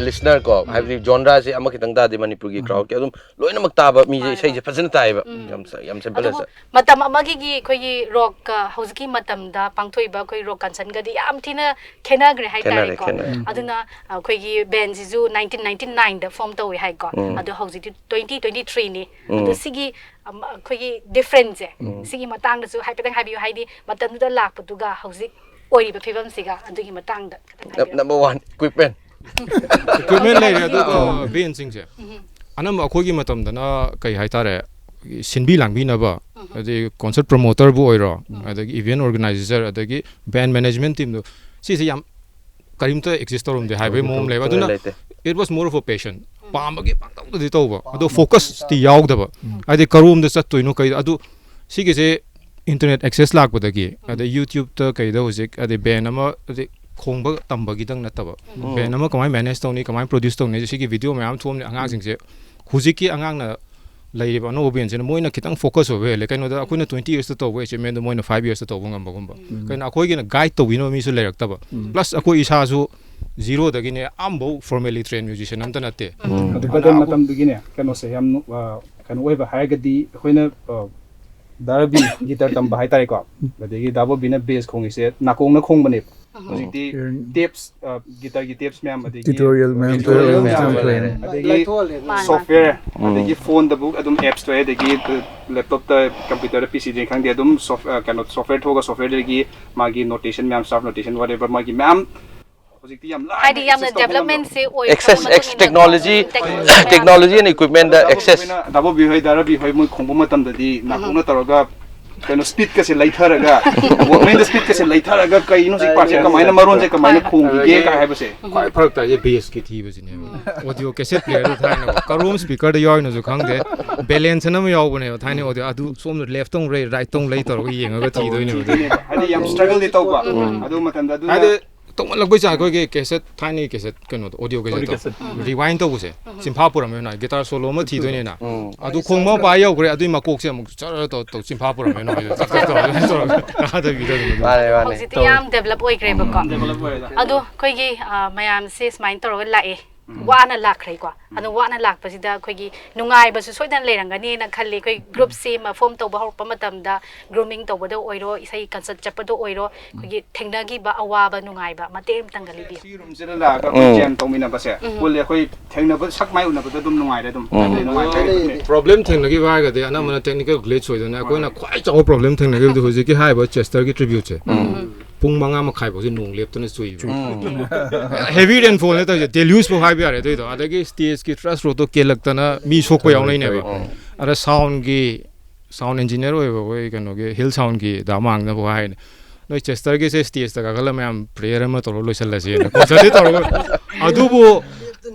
ꯂꯤꯁꯅꯔ ꯀꯣ, ꯍꯥꯏꯕꯗꯤ ꯖꯣꯟꯔꯥꯁꯦ ꯑꯃꯈꯛꯇꯪ ꯇꯥꯗꯦ, ꯃꯅꯤꯄꯨꯔꯒꯤ ꯀ꯭ꯔꯥꯎꯗꯀꯤ ꯑꯗꯨꯝ ꯂꯣꯏꯅꯃꯛ ꯇꯥꯕ ꯃꯤꯁꯦ ꯏꯁꯩꯁꯦ ꯐꯖꯅ ꯇꯥꯏꯌꯦꯕ꯫ ꯌꯥꯝ ꯌꯥꯝ ꯁꯦꯝꯄꯜ ꯑꯗꯨꯕꯨ ꯃꯇꯝ ꯑꯃꯒꯤ ꯑꯩꯈꯣꯏꯒꯤ ꯔꯣꯛꯀ ꯍꯧꯖꯤꯛꯀꯤ ꯃꯇꯝꯗ ꯄꯥꯡꯊꯣꯛꯏꯕ ꯑꯩꯈꯣꯏ ꯔꯣꯛ ꯀꯟꯁꯔꯟꯒꯗꯤ ꯌꯥꯝ ꯊꯤꯅ ꯈꯦꯠꯅꯈ꯭ꯔꯦ ꯍꯥꯏꯇꯥꯔꯦꯀꯣ꯫ ꯈꯦꯠꯅꯔꯦ꯫ ꯑꯗꯨꯅ ꯑꯩꯈꯣꯏꯒꯤ ꯕꯦꯟꯁꯤꯁꯨ ꯅꯥꯏꯟꯇꯤꯟ ꯅꯥꯏꯟꯇꯤ ꯅꯥꯏꯟꯗ ꯐꯣꯝ ꯇꯧꯏ ꯍꯥꯏꯀꯣ꯫ ꯑꯗꯣ ꯍꯧꯖꯤꯛꯇꯤ ꯇ꯭ꯋꯦꯟꯇꯤ ꯇ꯭ꯋꯦꯟꯇꯤ ꯊ꯭ꯔꯤꯅꯤ꯫ ꯑꯗꯣ ꯁꯤꯒꯤ ꯑꯩꯈꯣꯏꯒꯤ ꯗꯤꯐ꯭ꯔꯦꯟꯁꯁꯦ, ꯁꯤꯒꯤ ꯃꯇꯥꯡꯗꯁꯨ ꯍꯥꯏꯐꯦꯠꯇꯪ ꯍꯥꯏꯕꯤꯌꯨ, ꯍꯥꯏꯗꯤ ꯃꯇꯝꯗꯨꯗ ꯂꯥꯛꯄꯗꯨꯒ ꯍꯧꯖꯤꯛ ꯑꯣꯏꯔꯤꯕ ꯐꯤꯕꯝꯁꯤꯒ ꯑꯗꯨꯒꯤ ꯃꯇꯥꯡꯗ ꯈꯤꯇꯪ ꯍꯥꯏꯕꯤꯌꯨ꯫ Number one, equipment. Equipment ꯂꯩꯔꯦ꯫ ꯑꯗꯨꯒ ꯕꯦꯟꯁꯤꯡꯁꯦ ꯑꯅꯝꯕ ꯑꯩꯈꯣꯏꯒꯤ ꯃꯇꯝꯗꯅ ꯀꯩ ꯍꯥꯏꯇꯥꯔꯦ, ꯁꯤꯟꯕꯤ ꯂꯥꯡꯕꯤꯅꯕ, ꯑꯗꯩ ꯀꯣꯟꯁꯔꯠ ꯄ꯭ꯔꯣꯃꯣꯇꯔꯕꯨ ꯑꯣꯏꯔꯣ, ꯑꯗꯒꯤ ꯏꯚꯦꯟ ꯑꯣꯔꯒꯅꯥꯏꯖꯔ, ꯑꯗꯒꯤ ꯕꯦꯟ ꯃꯦꯅꯦꯖꯃꯦꯟ ꯇꯤꯝꯗꯣ, ꯁꯤꯁꯦ ꯌꯥꯝ ꯀꯔꯤꯝꯇ ꯑꯦꯛꯖꯤꯁ ꯇꯧꯔꯝꯗꯦ ꯍꯥꯏꯕꯒꯤ ꯃꯑꯣꯡ ꯂꯩꯕ꯫ ꯑꯗꯨꯅ ꯂꯩꯇꯦ꯫ It was more of a passion. ꯄꯥꯝꯕꯒꯤ ꯄꯥꯡꯇꯧꯗꯗꯤ ꯇꯧꯕ, ꯑꯗꯣ ꯐꯣꯀꯁꯇꯤ ꯌꯥꯎꯗꯕ꯫ ꯍꯥꯏꯗꯤ ꯀꯔꯣꯝꯗ ꯆꯠꯇꯣꯏꯅꯣ, ꯀꯩ, ꯑꯗꯨ ꯁꯤꯒꯤꯁꯦ ꯏꯟꯇꯔꯅꯦꯠ ꯑꯦꯛꯁꯦꯁ ꯂꯥꯛꯄꯗꯒꯤ, ꯑꯗꯩ ꯌꯨꯇ꯭ꯌꯨꯕꯇ ꯀꯩꯗ ꯍꯧꯖꯤꯛ, ꯑꯗꯩ ꯕꯦꯟ ꯑꯃ, ꯑꯗꯩ ꯈꯣꯡꯕ ꯇꯝꯕꯒꯤꯗꯪ ꯅꯠꯇꯕ, ꯕꯦꯟ ꯑꯃ ꯀꯃꯥꯏꯅ ꯃꯦꯅꯦꯖ ꯇꯧꯅꯤ, ꯀꯃꯥꯏꯅ ꯄ꯭ꯔꯣꯗ꯭ꯌꯨꯁ ꯇꯧꯅꯤ, ꯁꯤꯒꯤ ꯚꯤꯗꯤꯑꯣ ꯃꯌꯥꯝ ꯊꯣꯛꯑꯝꯅꯤ꯫ ꯑꯉꯥꯡꯁꯤꯡꯁꯦ, ꯍꯧꯖꯤꯛꯀꯤ ꯑꯉꯥꯡꯅ ꯂꯩꯔꯤꯕ ꯑꯅꯧꯕ ꯕꯦꯟꯁꯤꯅ ꯃꯣꯏꯅ ꯈꯤꯇꯪ ꯐꯣꯀꯁ ꯑꯣꯏꯕ ꯍꯦꯜꯂꯦ꯫ ꯀꯩꯅꯣꯗ ꯑꯩꯈꯣꯏꯅ ꯇ꯭ꯋꯦꯟꯇꯤ ꯌꯔꯁꯇ ꯇꯧꯕ ꯑꯦꯆꯤꯞꯃꯦꯟꯗꯣ ꯃꯣꯏꯅ ꯐꯥꯏꯚ ꯌꯔꯁꯇ ꯇꯧꯕ ꯉꯝꯕꯒꯨꯝꯕ꯫ ꯀꯩꯅꯣ, ꯑꯩꯈꯣꯏꯒꯤꯅ ꯒꯥꯏꯗ ꯇꯧꯕꯤꯅꯕ ꯃꯤꯁꯨ ꯂꯩꯔꯛꯇꯕ꯫ ꯄ꯭ꯂꯁ ꯑꯩꯈꯣꯏ ꯏꯁꯥꯁꯨ ꯖꯤꯔꯣꯗꯒꯤꯅꯦ, ꯑꯝꯐꯥꯎ ꯐꯣꯔꯃꯦꯂꯤ ꯇ꯭ꯔꯦꯟ ꯃ꯭ꯌꯨꯖꯤꯁꯤꯌꯟ ꯑꯝꯇ ꯅꯠꯇꯦ꯫ ꯑꯗꯨ ꯃꯇꯝꯗꯨꯒꯤꯅꯦ, ꯀꯩꯅꯣꯁꯦ ꯌꯥꯝ ꯅꯨ-, ꯑ, ꯀꯩꯅꯣ ꯑꯣꯏꯕ ꯍꯥꯏꯔꯒꯗꯤ ꯑꯩꯈꯣꯏꯅ, ꯑ, ꯗꯥ ꯔꯕꯤ ꯒꯤꯇꯔ ꯇꯝꯕ ꯍꯥꯏꯇꯥꯔꯦꯀꯣ꯫ ꯑꯗꯒꯤ ꯗꯥ ꯕꯣꯕꯤꯅ ꯕꯦꯁ ꯈꯣꯡꯉꯤꯁꯦ ꯅꯥꯀꯣꯡꯅ ꯈꯣꯡꯕꯅꯦꯕ꯫ ꯍꯧꯖꯤꯛꯇꯤ ꯇꯦꯞꯁ, ꯑ, ꯒꯤꯇꯔꯒꯤ ꯇꯦꯞꯁ ꯃꯌꯥꯝ, ꯑꯗꯒꯤ ꯇ꯭ꯌꯨꯇꯣꯔꯤꯌꯦꯜ ꯃꯌꯥꯝ, ꯇ꯭ꯌꯨꯇꯣꯔꯤꯌꯦꯜ ꯃꯌꯥꯝ ꯂꯩꯔꯦ꯫ ꯑꯗꯒꯤ ꯁꯣꯐꯋꯦꯌꯔ, ꯑꯗꯒꯤ ꯐꯣꯟꯗꯕꯨ ꯑꯗꯨꯝ ꯑꯦꯞꯁꯇꯣ, ꯑꯗꯒꯤ ꯂꯦꯞꯇꯣꯞꯇ, ꯀꯝꯄ꯭ꯌꯨꯇꯔꯗ, ꯄꯤ ꯁꯤꯗꯅꯤ ꯈꯪꯗꯦ, ꯑꯗꯨꯝ ꯁꯣꯐ-, ꯑ, ꯀꯩꯅꯣ, ꯁꯣꯐꯋꯦꯌꯔ ꯊꯣꯛꯑꯒ ꯁꯣꯐꯋꯦꯌꯔꯗꯒꯤ ꯃꯥꯒꯤ ꯅꯣꯇꯦꯁꯟ ꯃꯌꯥꯝ, ꯁꯥꯔꯞ ꯅꯣꯇꯦꯁꯟ, ꯋꯥꯠꯑꯦꯕꯔ, ꯃꯥꯒꯤ ꯃꯌꯥꯝ ꯍꯧꯖꯤꯛꯇꯤ ꯌꯥꯝ ꯂꯥꯏꯅ ꯍꯥꯏꯗꯤ ꯌꯥꯝꯅ ꯑꯦꯛꯁꯦꯁ ꯇꯧꯕ ꯉꯝꯃꯦ꯫ ꯗꯦꯕꯂꯞꯃꯦꯟꯁꯦ ꯑꯦꯛꯁꯦꯁ, ꯑꯣꯏꯈ꯭ꯔꯕ ꯑꯦꯛꯁ-, ꯇꯦꯛꯅꯣꯂꯣꯖꯤ, ꯇꯦꯛꯅꯣꯂꯣꯖꯤ ꯑꯦꯟ ꯏꯀ꯭ꯋꯤꯞꯃꯦꯟꯗ ꯑꯦꯛꯁꯦꯁ꯫ ꯗꯥꯕꯣꯕꯤ ꯍꯣꯏ, ꯗꯥꯔꯕꯤ ꯍꯣꯏ ꯃꯣꯏ ꯈꯣꯡꯕ ꯃꯇꯝꯗꯗꯤ ꯅꯥꯀꯣꯡꯅ ꯇꯧꯔꯒ ꯀꯩꯅꯣ ꯁ꯭ꯄꯤꯠꯀꯁꯦ ꯂꯩꯊꯔꯒ, ꯋꯥꯛꯃꯦꯟꯗ ꯁ꯭ꯄꯤꯠꯀꯁꯦ ꯂꯩꯊꯔꯒ ꯀꯩꯅꯣ ꯁꯤ ꯄꯥꯔꯠꯁꯦ ꯀꯃꯥꯏꯅ, ꯃꯔꯣꯟꯁꯦ ꯀꯃꯥꯏꯅ ꯈꯣꯡꯈꯤꯒꯦ ꯀꯥꯏ ꯍꯥꯏꯕꯁꯦ꯫ ꯈ꯭ꯋꯥꯏ ꯐꯔꯛ ꯇꯥꯏꯁꯦ ꯕꯦꯁꯀꯤ ꯊꯤꯕꯁꯤꯅꯦꯕ꯫ ꯑꯣꯗꯤꯑꯣ ꯀꯦꯁꯦꯠ ꯄ꯭ꯂꯦꯌꯔꯗ ꯊꯥꯏꯅꯀꯣ, ꯀꯔꯣꯝ ꯁ꯭ꯄꯤꯀꯔꯗ ꯌꯥꯎꯔꯤꯅꯣꯁꯨ ꯈꯪꯗꯦ, ꯕꯦꯂꯦꯟꯁ ꯑꯃ ꯌꯥꯎꯕꯅꯦꯕ ꯊꯥꯏꯅ ꯑꯣꯗꯤꯑꯣ꯫ ꯑꯗꯨ ꯁꯣꯝꯗ ꯂꯦꯐꯇ ꯑꯃꯨꯛ ꯂꯩ, ꯔꯥꯏꯠꯇ ꯑꯃꯨꯛ ꯂꯩ ꯇꯧꯔꯒ ꯌꯦꯡꯉꯒ ꯊꯤꯗꯣꯏꯅꯦꯕ ꯑꯗꯨ꯫ ꯍꯥꯏꯗꯤ ꯌꯥꯝ ꯁ꯭ꯇ꯭ꯔꯒꯜꯗꯤ ꯇꯧꯕ꯫ ꯑꯗꯨ ꯃꯇꯝꯗ ꯑꯗꯨꯅ ꯍꯥꯏꯗꯤ ꯇꯧꯃꯜꯂꯛꯄꯩ ꯆꯥꯡ ꯑꯩꯈꯣꯏꯒꯤ ꯀꯦꯁꯦꯠ, ꯊꯥꯏꯅꯒꯤ ꯀꯦꯁꯦꯠ ꯀꯩꯅꯣꯗꯣ, ꯑꯣꯗꯤꯑꯣ ꯀꯦꯁꯦꯠꯇꯣ ꯔꯤꯋꯥꯏꯟ ꯇꯧꯕꯁꯦ ꯆꯤꯟꯐꯥ ꯄꯨꯔꯝꯃꯦꯅ, ꯒꯤꯇꯥꯔ ꯁꯣꯂꯣ ꯑꯃ ꯊꯤꯗꯣꯏꯅꯦꯅ꯫ ꯑꯗꯨ ꯈꯣꯡꯕ ꯃꯄꯥ ꯌꯧꯈ꯭ꯔꯦ, ꯑꯗꯨꯏ ꯃꯀꯣꯛꯁꯦ ꯑꯃꯨꯛ ꯆꯔ ꯇꯧ ꯇꯧ ꯆꯤꯟꯐꯥ ꯄꯨꯔꯝꯃꯦꯅ ꯍꯥꯏꯗꯣ ꯇꯛ ꯇꯛ ꯇꯧꯔꯒ ꯇꯧꯔꯒ ꯇꯥꯗꯕꯤꯗ ꯑꯗꯨꯝ ꯑꯗꯨꯝ꯫ ꯃꯥꯅꯦ, ꯃꯥꯅꯦ꯫ ꯍꯧꯖꯤꯛꯇꯤ ꯌꯥꯝ ꯗꯦꯕꯂꯞ ꯑꯣꯏꯈ꯭ꯔꯦꯕꯀꯣ꯫ ꯑꯗꯣ ꯑꯩꯈꯣꯏꯒꯤ, ꯑ, ꯃꯌꯥꯝꯁꯦ ꯁꯨꯃꯥꯏꯅ ꯇꯧꯔꯒ ꯂꯥꯛꯑꯦ꯫ ꯋꯥꯅ ꯂꯥꯛꯈ꯭ꯔꯦꯀꯣ꯫ ꯑꯗꯣ ꯋꯥꯅ ꯂꯥꯛꯄꯁꯤꯗ ꯑꯩꯈꯣꯏꯒꯤ ꯅꯨꯡꯉꯥꯏꯕꯁꯨ ꯁꯣꯏꯗꯅ ꯂꯩꯔꯝꯒꯅꯤꯅ ꯈꯜꯂꯤ꯫ ꯑꯩꯈꯣꯏ ꯒ꯭ꯔꯨꯞ ꯁꯦꯝꯕ, ꯐꯣꯝ ꯇꯧꯕ ꯍꯧꯔꯛꯄ ꯃꯇꯝꯗ, ꯒ꯭ꯔꯨꯃꯤꯡ ꯇꯧꯕꯗ ꯑꯣꯏꯔꯣ, ꯏꯁꯩ ꯀꯟꯁꯔꯠ ꯆꯠꯄꯗ ꯑꯣꯏꯔꯣ, ꯑꯩꯈꯣꯏꯒꯤ ꯊꯦꯡꯅꯈꯤꯕ ꯑꯋꯥꯕ ꯅꯨꯡꯉꯥꯏꯕ ꯃꯇꯦꯛ ꯑꯃꯇꯪꯒ ꯂꯤꯕꯤꯌꯨ꯫ ꯁꯤ ꯔꯨꯝꯁꯤꯗ ꯂꯥꯛꯑꯒ ꯑꯩꯈꯣꯏ ꯖꯦꯝ ꯇꯧꯃꯤꯟꯅꯕꯁꯦ, ꯄꯨꯜꯂꯦ, ꯑꯩꯈꯣꯏ ꯊꯦꯡꯅꯕ, ꯁꯛ ꯃꯥꯏ ꯎꯅꯕꯗ ꯑꯗꯨꯝ ꯅꯨꯡꯉꯥꯏꯔꯦ ꯑꯗꯨꯝ꯫ ꯍꯥꯏꯕꯗꯤ ꯅꯨꯡꯉꯥꯏ ꯍꯥꯏꯕꯗꯤ ꯄ꯭ꯔꯣꯕ꯭ꯂꯦꯝ ꯊꯦꯡꯅꯈꯤꯕ ꯍꯥꯏꯔꯒꯗꯤ ꯑꯅꯝꯕꯅ ꯇꯦꯛꯅꯤꯀꯦꯜ ꯒ꯭ꯂꯤꯆ ꯑꯣꯏꯗꯣꯏꯅꯦ꯫ ꯑꯩꯈꯣꯏꯅ ꯈ꯭ꯋꯥꯏ ꯆꯥꯎꯕ ꯄ꯭ꯔꯣꯕ꯭ꯂꯦꯝ ꯊꯦꯡꯅꯈꯤꯕꯗꯤ ꯍꯧꯖꯤꯛꯀꯤ ꯍꯥꯏꯔꯤꯕ ꯆꯦꯁꯇꯔꯒꯤ ꯇ꯭ꯔꯤꯕ꯭ꯌꯨꯠꯁꯦ꯫ ꯄꯨꯡ ꯃꯉꯥ ꯃꯈꯥꯏ ꯐꯥꯎꯁꯦ ꯅꯣꯡ ꯂꯦꯞꯇꯅ ꯆꯨꯏꯕ꯫ ꯍꯦꯚꯤ ꯔꯦꯟꯐꯣꯜꯅꯦ ꯇꯧꯔꯤꯁꯦ, ꯗꯦꯂ꯭ꯌꯨꯁ ꯐꯥꯎ ꯍꯥꯏꯕ ꯌꯥꯔꯦ ꯑꯗꯨꯏꯗꯣ꯫ ꯑꯗꯒꯤ ꯁ꯭ꯇꯦꯖꯀꯤ ꯇ꯭ꯔꯁ ꯔꯣꯗꯇꯣ ꯀꯦꯜꯂꯛꯇꯅ ꯃꯤ ꯁꯣꯛꯄ ꯌꯥꯎꯅꯩꯅꯦꯕ꯫ ꯑꯗ ꯁꯥꯎꯟꯒꯤ ꯁꯥꯎꯟ ꯏꯟꯖꯤꯅꯤꯌꯔ ꯑꯣꯏꯕ ꯑꯩꯈꯣꯏ ꯀꯩꯅꯣꯒꯤ ꯍꯤꯜ ꯁꯥꯎꯟꯒꯤ ꯗꯥ ꯃꯥꯡꯅꯕ ꯍꯥꯏꯅꯤ, "ꯅꯣꯏ ꯆꯦꯁꯇꯔꯒꯤꯁꯦ ꯁ꯭ꯇꯦꯖꯇ ꯀꯥꯈꯠꯂ ꯃꯌꯥꯝ ꯄ꯭ꯔꯦꯌꯔ ꯑꯃ ꯇꯧꯔ ꯂꯣꯏꯁꯜꯂꯁꯦꯅ" ꯀꯣꯟꯁꯔꯠꯇꯤ ꯇꯧꯔꯒ, ꯑꯗꯨꯕꯨ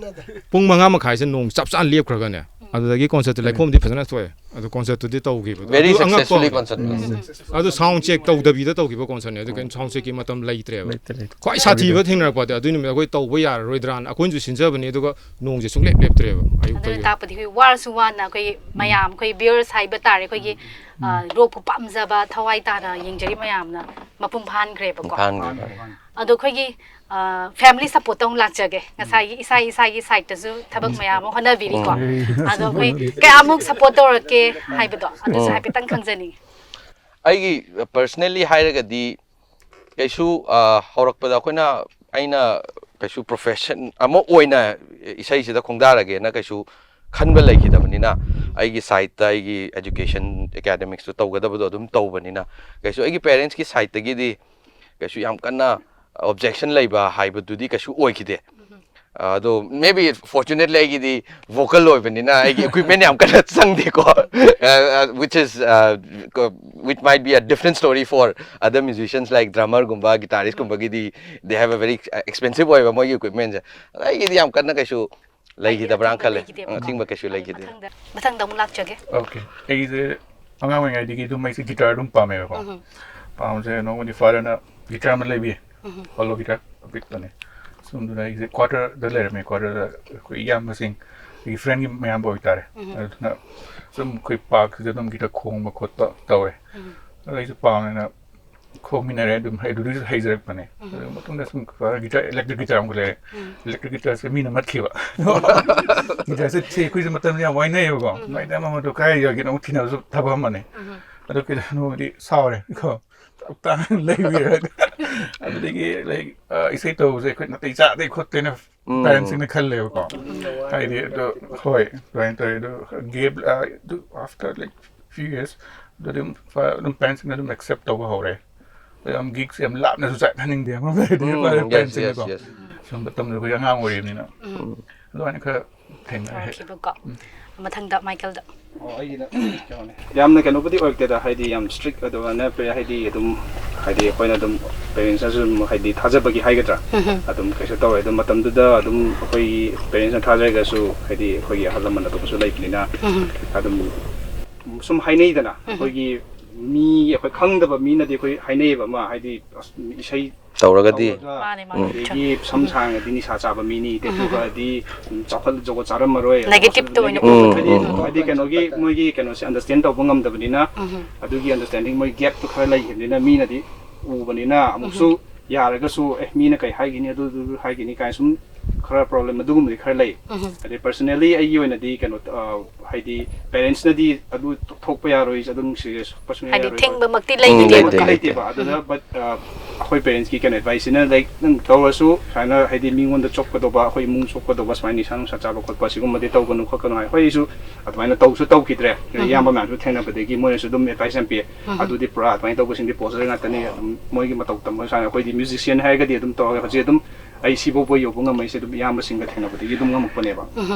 ꯄꯨꯡ ꯃꯉꯥ ꯃꯈꯥꯏꯁꯦ ꯅꯣꯡ ꯆꯞ ꯆꯥꯅ ꯂꯦꯞꯈ꯭ꯔꯒꯅꯦ, ꯑꯗꯨꯗꯒꯤ ꯀꯣꯟꯁꯔꯠꯇꯤ ꯂꯩꯈꯣꯝꯗꯤ ꯐꯖꯅ ꯊꯣꯛꯑꯦ, ꯑꯗꯨ ꯀꯣꯟꯁꯔꯠꯇꯨꯗꯤ ꯇꯧꯈꯤꯕꯗꯣ꯫ Very ꯑꯗꯨ ꯑꯉꯛꯄ successfully ꯑꯃ꯫ concert. ꯑꯗꯨ ꯁꯥꯎꯟ ꯆꯦꯛ ꯇꯧꯗꯕꯤꯗ ꯇꯧꯈꯤꯕ ꯀꯣꯟꯁꯔꯠꯅꯦ꯫ ꯑꯗꯨ ꯀꯩꯅꯣ ꯁꯥꯎꯟ ꯆꯦꯛꯀꯤ ꯃꯇꯝ ꯂꯩꯇ꯭ꯔꯦꯕ꯫ ꯂꯩꯇꯦ ꯂꯩꯇꯦ꯫ ꯈ꯭ꯋꯥꯏ ꯁꯥꯊꯤꯕ ꯊꯦꯡꯅꯔꯛꯄꯗꯤ ꯑꯗꯨ ꯅꯨꯃꯤꯠ ꯑꯩꯈꯣꯏ ꯇꯧꯕ ꯌꯥꯔꯔꯣꯏꯗ꯭ꯔꯥꯅ, ꯑꯩꯈꯣꯏꯅꯁꯨ ꯁꯤꯟꯖꯕꯅꯤ, ꯑꯗꯨꯒ ꯅꯣꯡꯁꯦ ꯁꯨꯡꯂꯦꯞ ꯂꯦꯞꯇ꯭ꯔꯦꯕ ꯑꯗꯨꯅ ꯑꯌꯨꯛꯇꯒꯤ꯫ ꯇꯥꯛꯄꯗꯤ ꯑꯩꯈꯣꯏ ꯋꯥꯔꯁꯨ ꯋꯥꯅ ꯑꯩꯈꯣꯏ ꯃꯌꯥꯝ, ꯑꯩꯈꯣꯏ ꯚꯤꯌꯔꯁ ꯍꯥꯏꯕ ꯇꯥꯔꯦ, ꯑꯩꯈꯣꯏꯒꯤ ꯔꯣꯛꯄꯨ ꯄꯥꯝꯖꯕ ꯊꯋꯥꯏ ꯇꯥꯅ ꯌꯦꯡꯖꯔꯤ ꯃꯌꯥꯝꯅ ꯃꯄꯨꯡ ꯐꯥꯍꯟꯈ꯭ꯔꯦꯕꯀꯣ꯫ ꯐꯥꯍꯟꯈ꯭ꯔꯦ꯫ ꯑꯗꯣ ꯑꯩꯈꯣꯏꯒꯤ ꯐꯦꯃꯤꯂꯤ ꯁꯞꯄꯣꯔꯠꯇ ꯑꯃꯨꯛ ꯂꯥꯛꯆꯒꯦ꯫ ꯉꯁꯥꯏꯒꯤ ꯏꯁꯥ ꯏꯁꯥꯒꯤ ꯁꯥꯏꯠꯇꯁꯨ ꯊꯕꯛ ꯃꯌꯥꯝ ꯑꯃ ꯍꯣꯠꯅꯕꯤꯔꯤꯀꯣ꯫ ꯑꯗꯣ ꯑꯩꯈꯣꯏ ꯀꯌꯥꯃꯨꯛ ꯁꯞꯄꯣꯔꯠ ꯇꯧꯔꯛꯀꯦ ꯍꯥꯏꯕꯗꯣ ꯑꯗꯨꯁꯨ ꯍꯥꯏꯐꯦꯠꯇꯪ ꯈꯪꯖꯅꯤꯡꯉꯤ꯫ ꯑꯩꯒꯤ ꯄꯔꯁꯅꯦꯜꯂꯤ ꯍꯥꯏꯔꯒꯗꯤ ꯀꯩꯁꯨ ꯑ, ꯍꯧꯔꯛꯄꯗ ꯑꯩꯈꯣꯏꯅ, ꯑꯩꯅ ꯀꯩꯁꯨ ꯄ꯭ꯔꯣꯐꯦꯁꯟ ꯑꯃ ꯑꯣꯏꯅ ꯏꯁꯩꯁꯤꯗ ꯈꯣꯡꯗꯥꯔꯒꯦꯅ ꯀꯩꯁꯨ ꯈꯟꯕ ꯂꯩꯈꯤꯗꯕꯅꯤꯅ, ꯑꯩꯒꯤ ꯁꯥꯏꯠꯇ ꯑꯩꯒꯤ ꯑꯦꯖꯨꯀꯦꯁꯟ ꯑꯦꯀꯥꯗꯃꯤꯛꯁꯇꯨ ꯇꯧꯒꯗꯕꯗꯣ ꯑꯗꯨꯝ ꯇꯧꯕꯅꯤꯅ, ꯀꯩꯁꯨ ꯑꯩꯒꯤ ꯄꯦꯔꯦꯟꯁꯀꯤ ꯁꯥꯏꯠꯇꯒꯤꯗꯤ ꯀꯩꯁꯨ ꯌꯥꯝ ꯀꯟꯅ ꯑꯣꯕꯖꯦꯛꯁꯟ ꯂꯩꯕ ꯍꯥꯏꯕꯗꯨꯗꯤ ꯀꯩꯁꯨ ꯑꯣꯏꯈꯤꯗꯦ꯫ ꯑꯗꯣ maybe fortunately ꯑꯩꯒꯤꯗꯤ ꯚꯣꯀꯜ ꯑꯣꯏꯕꯅꯤꯅ ꯑꯩꯒꯤ ꯏꯀ꯭ꯋꯤꯞꯃꯦꯟ ꯌꯥꯝ ꯀꯟꯅ ꯆꯪꯗꯦꯀꯣ, which is which might be a different story for other musicians like drummerꯒꯨꯝꯕ, guitaristꯀꯨꯝꯕꯒꯤꯗꯤ they have a very expensive ꯑꯣꯏꯕ ꯃꯣꯏꯒꯤ ꯏꯀ꯭ꯋꯤꯞꯃꯦꯟꯁꯦ꯫ ꯑꯗꯣ ꯑꯩꯒꯤꯗꯤ ꯌꯥꯝ ꯀꯟꯅ ꯀꯩꯁꯨ ꯂꯩꯈꯤꯗꯕ꯭ꯔꯥꯅ ꯈꯜꯂꯦ꯫ ꯂꯩꯈꯤꯗꯦꯕ꯫ ꯑꯊꯤꯡꯕ ꯀꯩꯁꯨ ꯂꯩꯈꯤꯗꯦ꯫ ꯃꯊꯪꯗ ꯃꯊꯪꯗ ꯑꯃꯨꯛ ꯂꯥꯛꯆꯒꯦ꯫ ꯑꯣꯀꯦ꯫ ꯑꯩꯁꯦ ꯑꯉꯥꯡ ꯑꯣꯏꯔꯤꯉꯩꯗꯒꯤ ꯑꯗꯨꯝ ꯑꯩꯁꯦ ꯒꯤꯇꯥꯔ ꯑꯗꯨꯝ ꯄꯥꯝꯃꯦꯕꯀꯣ꯫ ꯄꯥꯝꯕꯁꯦ ꯅꯣꯡꯃꯗꯤ ꯐꯥꯗꯔꯅ ꯒꯤꯇꯥꯔ ꯑꯃ ꯂꯩꯕꯤꯌꯦ꯫ ꯍꯣꯂꯣ ꯒꯤꯇꯥꯔ ꯑꯄꯤꯛꯄꯅꯦ꯫ ꯁꯨꯝꯗꯨꯅ ꯑꯩꯁꯦ ꯀ꯭ꯋꯥꯇꯔꯗ ꯂꯩꯔꯝꯃꯦ꯫ ꯀ꯭ꯋꯥꯇꯔꯗ ꯑꯩꯈꯣꯏ ꯏꯌꯥꯝꯕꯁꯤꯡ, ꯑꯩꯒꯤ ꯐ꯭ꯔꯦꯟꯒꯤ ꯃꯌꯥꯝꯕ ꯑꯣꯏꯇꯥꯔꯦ꯫ ꯑꯗꯨꯅ ꯁꯨꯝ ꯑꯩꯈꯣꯏ ꯄꯥꯔꯛꯁꯤꯗ ꯑꯗꯨꯝ ꯒꯤꯇꯥꯔ ꯈꯣꯡꯕ ꯈꯣꯠꯄ ꯇꯧꯋꯦ꯫ ꯑꯗꯣ ꯑꯩꯁꯨ ꯄꯥꯝꯃꯦꯅ ꯈꯣꯡꯃꯤꯟꯅꯔꯦ ꯑꯗꯨꯝ꯫ ꯍꯩ ꯑꯗꯨꯗꯒꯤꯁꯨ ꯍꯩꯖꯔꯛꯄꯅꯦ꯫ ꯑꯗꯨ ꯃꯇꯨꯡꯗ ꯁꯨꯝ ꯒꯤꯇꯥꯔ, ꯏꯂꯦꯛꯇ꯭ꯔꯤꯛ ꯒꯤꯇꯥꯔ ꯑꯃꯨꯛ ꯂꯩꯔꯦ꯫ ꯏꯂꯦꯛꯇ꯭ꯔꯤꯛ ꯒꯤꯇꯥꯔꯁꯦ ꯃꯤꯅ ꯃꯠꯈꯤꯕ꯫ ꯒꯤꯇꯥꯔꯁꯦ ꯊꯤ ꯑꯩꯈꯣꯏꯁꯦ ꯃꯇꯝꯗ ꯌꯥꯝ ꯋꯥꯏꯅꯩꯌꯦꯕꯀꯣ꯫ ꯃꯥꯏꯗ ꯑꯃꯗꯣ ꯀꯥꯏ ꯌꯣꯟꯒꯦꯅ ꯑꯃꯨꯛ ꯊꯤꯅꯕꯁꯨ ꯊꯕꯛ ꯑꯃꯅꯦ꯫ ꯑꯗꯣ ꯀꯩꯗꯧꯅꯣꯗꯤ ꯁꯥꯎꯔꯦ ꯀꯣ꯫ ꯆꯞ ꯇꯥꯅ ꯂꯩꯕꯤꯔꯦ꯫ ꯑꯗꯨꯗꯒꯤ ꯂꯥꯏꯛ ꯏꯁꯩ ꯇꯧꯕꯁꯦ ꯑꯩꯈꯣꯏ ꯅꯥꯇꯩ ꯆꯥꯗꯦ ꯈꯣꯠꯇꯦꯅ ꯄꯦꯔꯦꯟꯁꯁꯤꯡꯅ ꯈꯜꯂꯦꯕꯀꯣ꯫ ꯍꯥꯏꯗꯤ ꯑꯗꯣ ꯍꯣꯏ ꯑꯗꯨꯃꯥꯏꯅ ꯇꯧꯋꯦ꯫ ꯑꯗꯣ ꯒꯦꯞ ꯑꯗꯨ ꯑꯥꯐꯇꯔ ꯂꯥꯏꯛ ꯐ꯭ꯌꯨ ꯌꯔꯁ ꯑꯗꯨꯝ ꯑꯗꯨꯝ ꯄꯦꯔꯦꯟꯁꯁꯤꯡꯅ ꯑꯗꯨꯝ ꯑꯦꯛꯁꯦꯞ ꯇꯧꯕ ꯍꯧꯔꯦ꯫ ꯑꯗꯣ ꯌꯥꯝ ꯒꯤꯛꯁꯦ ꯌꯥꯝ ꯂꯥꯞꯅꯁꯨ ꯆꯠꯍꯟꯅꯤꯡꯗꯦ ꯑꯃꯔꯣꯝꯗꯗꯤ ꯎꯝ, yes, yes, ꯄꯦꯔꯦꯟꯁꯁꯤꯡꯅꯀꯣ꯫ Yes. ꯁꯨꯝ ꯃꯇꯝꯗꯨ ꯑꯩꯈꯣꯏ ꯑꯉꯥꯡ ꯑꯣꯏꯔꯤꯕꯅꯤꯅ꯫ ꯑꯗꯨꯃꯥꯏꯅ ꯈꯔ ꯊꯦꯡꯅꯔꯦ꯫ ꯐꯥꯈꯤꯕꯀꯣ꯫ ꯃꯊꯪꯗ ꯃꯥꯏꯀꯦꯜꯗ꯫ ꯑꯣ, ꯑꯩꯒꯤꯅ ꯀꯩꯅꯣꯅꯦ꯫ ꯌꯥꯝꯅ ꯀꯩꯅꯣꯕꯨꯗꯤ ꯑꯣꯏꯔꯛꯇꯦꯗ, ꯍꯥꯏꯗꯤ ꯌꯥꯝ ꯏꯁꯇ꯭ꯔꯤꯛ ꯑꯗꯨꯃꯥꯏꯅ ꯄꯦ-, ꯍꯥꯏꯗꯤ ꯑꯗꯨꯝ, ꯍꯥꯏꯗꯤ ꯑꯩꯈꯣꯏꯅ ꯑꯗꯨꯝ ꯄꯦꯔꯦꯟꯁꯅꯁꯨ ꯑꯗꯨꯝ ꯍꯥꯏꯗꯤ ꯊꯥꯖꯕꯒꯤ ꯍꯥꯏꯒꯗ꯭ꯔꯥ, ꯑꯗꯨꯝ ꯀꯩꯁꯨ ꯇꯧꯔꯦ꯫ ꯑꯗꯨꯝ ꯃꯇꯝꯗꯨꯗ ꯑꯗꯨꯝ ꯑꯩꯈꯣꯏꯒꯤ ꯄꯦꯔꯦꯟꯁꯅ ꯊꯥꯖꯔꯒꯁꯨ, ꯍꯥꯏꯗꯤ ꯑꯩꯈꯣꯏꯒꯤ ꯑꯍꯜ ꯂꯃꯟ ꯑꯇꯣꯞꯄꯁꯨ ꯂꯩꯕꯅꯤꯅ, ꯑꯗꯨꯝ ꯁꯨꯝ ꯍꯥꯏꯅꯩꯗꯅ, ꯑꯩꯈꯣꯏꯒꯤ ꯃꯤ, ꯑꯩꯈꯣꯏ ꯈꯪꯗꯕ ꯃꯤꯅꯗꯤ ꯑꯩꯈꯣꯏ ꯍꯥꯏꯅꯩꯌꯦꯕ ꯑꯃ, ꯍꯥꯏꯗꯤ ꯑꯁ, ꯏꯁꯩ ꯇꯧꯔꯒꯗꯤ꯫ ꯇꯧꯔꯒ, ꯃꯥꯅꯦ, ꯃꯥꯅꯦ, ꯎꯝ꯫ ꯑꯗꯒꯤ ꯁꯝ ꯁꯥꯡꯉꯗꯤ ꯅꯤꯁꯥ ꯆꯥꯕ ꯃꯤꯅꯤ, ꯇꯦꯇꯨ ꯀꯛꯑꯗꯤ, ꯎꯝ, ꯆꯥꯎꯈꯠ ꯖꯒꯣꯠ ꯆꯥꯔꯝꯃꯔꯣꯏ, negative ꯇ ꯑꯣꯏꯅ ꯍꯥꯏꯗꯤ, ꯎꯕꯗꯣ꯫ ꯎꯝ, ꯎꯝ꯫ ꯍꯥꯏꯗꯤ ꯀꯩꯅꯣꯒꯤ, ꯃꯣꯏꯒꯤ ꯀꯩꯅꯣꯁꯦ understand ꯇꯧꯕ ꯉꯝꯗꯕꯅꯤꯅ, ꯑꯗꯨꯒꯤ understanding ꯃꯣꯏ gap ꯇꯨ ꯈꯔ ꯂꯩꯈꯤꯕꯅꯤꯅ ꯃꯤꯅꯗꯤ ꯎꯕꯅꯤꯅ ꯑꯃꯨꯛꯁꯨ ꯌꯥꯔꯒꯁꯨ, "ꯑꯦ, ꯃꯤꯅ ꯀꯩ ꯍꯥꯏꯒꯤꯅꯤ, ꯑꯗꯨ, ꯑꯗꯨ ꯍꯥꯏꯒꯤꯅꯤ" ꯀꯥꯏꯅ ꯁꯨꯝ ꯈꯔ problem ꯑꯗꯨꯒꯨꯝꯕꯗꯤ ꯈꯔ ꯂꯩ꯫ ꯑꯗꯩ personally ꯑꯩꯒꯤ ꯑꯣꯏꯅꯗꯤ ꯀꯩꯅꯣ, ꯑ, ꯍꯥꯏꯗꯤ ꯄꯦꯔꯦꯟꯁꯅꯗꯤ ꯑꯗꯨ ꯊꯣꯛꯄ ꯌꯥꯔꯣꯏ, ꯑꯗꯨꯝ ꯁꯤꯔꯤꯌꯁ ꯍꯥꯏꯗꯤ ꯊꯤꯡꯕꯃꯛꯇꯤ ꯎꯝ, ꯂꯩꯇꯦꯕꯀꯣ꯫ ꯂꯩꯇꯦ, ꯂꯩꯇꯦꯕ꯫ ꯑꯗꯨꯗ, but, ꯑ, ꯑꯩꯈꯣꯏ ꯄꯦꯔꯦꯟꯁꯀꯤ ꯀꯩꯅꯣ advice ꯁꯤꯅ, like, ꯅꯪ ꯇꯧꯔꯁꯨ ꯁꯨꯃꯥꯏꯅ ꯍꯥꯏꯗꯤ ꯃꯤꯉꯣꯟꯗ ꯆꯣꯞꯀꯗꯧꯕ, ꯑꯩꯈꯣꯏ ꯏꯃꯨꯡ ꯆꯣꯞꯀꯗꯧꯕ, ꯁꯨꯃꯥꯏꯅ ꯅꯤꯁꯥ ꯅꯨꯡꯁꯥ ꯆꯥꯕ ꯈꯣꯠꯄ ꯁꯤꯒꯨꯝꯕꯗꯤ ꯇꯧꯒꯅꯨ ꯈꯣꯠꯀꯅꯨ ꯍꯥꯏ꯫ ꯍꯣꯏ, ꯑꯩꯁꯨ ꯑꯗꯨꯃꯥꯏꯅ ꯇꯧꯁꯨ ꯇꯧꯈꯤꯗ꯭ꯔꯦ꯫ ꯏꯌꯥꯝꯕ ꯃꯌꯥꯝꯁꯨ ꯊꯦꯡꯅꯕꯗꯒꯤ ꯃꯣꯏꯅꯁꯨ ꯑꯗꯨꯝ advice ꯌꯥꯝ ꯄꯤꯌꯦ꯫ ꯑꯗꯨꯗꯤ ꯄꯨꯔꯥ ꯑꯗꯨꯃꯥꯏꯅ ꯇꯧꯕꯁꯤꯡꯗꯤ poser ꯉꯥꯛꯇꯅꯤ꯫ ꯑꯗꯨꯝ ꯃꯣꯏꯒꯤ ꯃꯇꯧ ꯇꯝꯕ ꯁꯨꯃꯥꯏꯅ ꯑꯩꯈꯣꯏꯗꯤ musician ꯍꯥꯏꯔꯒꯗꯤ ꯑꯗꯨꯝ ꯇꯧꯔꯒ ꯍꯧꯖꯤꯛ ꯑꯗꯨꯝ ꯑꯩ ꯁꯤꯐꯥꯎꯕ ꯌꯧꯕ ꯉꯝꯃꯛꯏꯁꯦ ꯑꯗꯨꯝ ꯏꯌꯥꯝꯕꯁꯤꯡꯒ ꯊꯦꯡꯅꯕꯗꯒꯤ ꯑꯗꯨꯝ ꯉꯝꯃꯛꯄꯅꯦꯕ꯫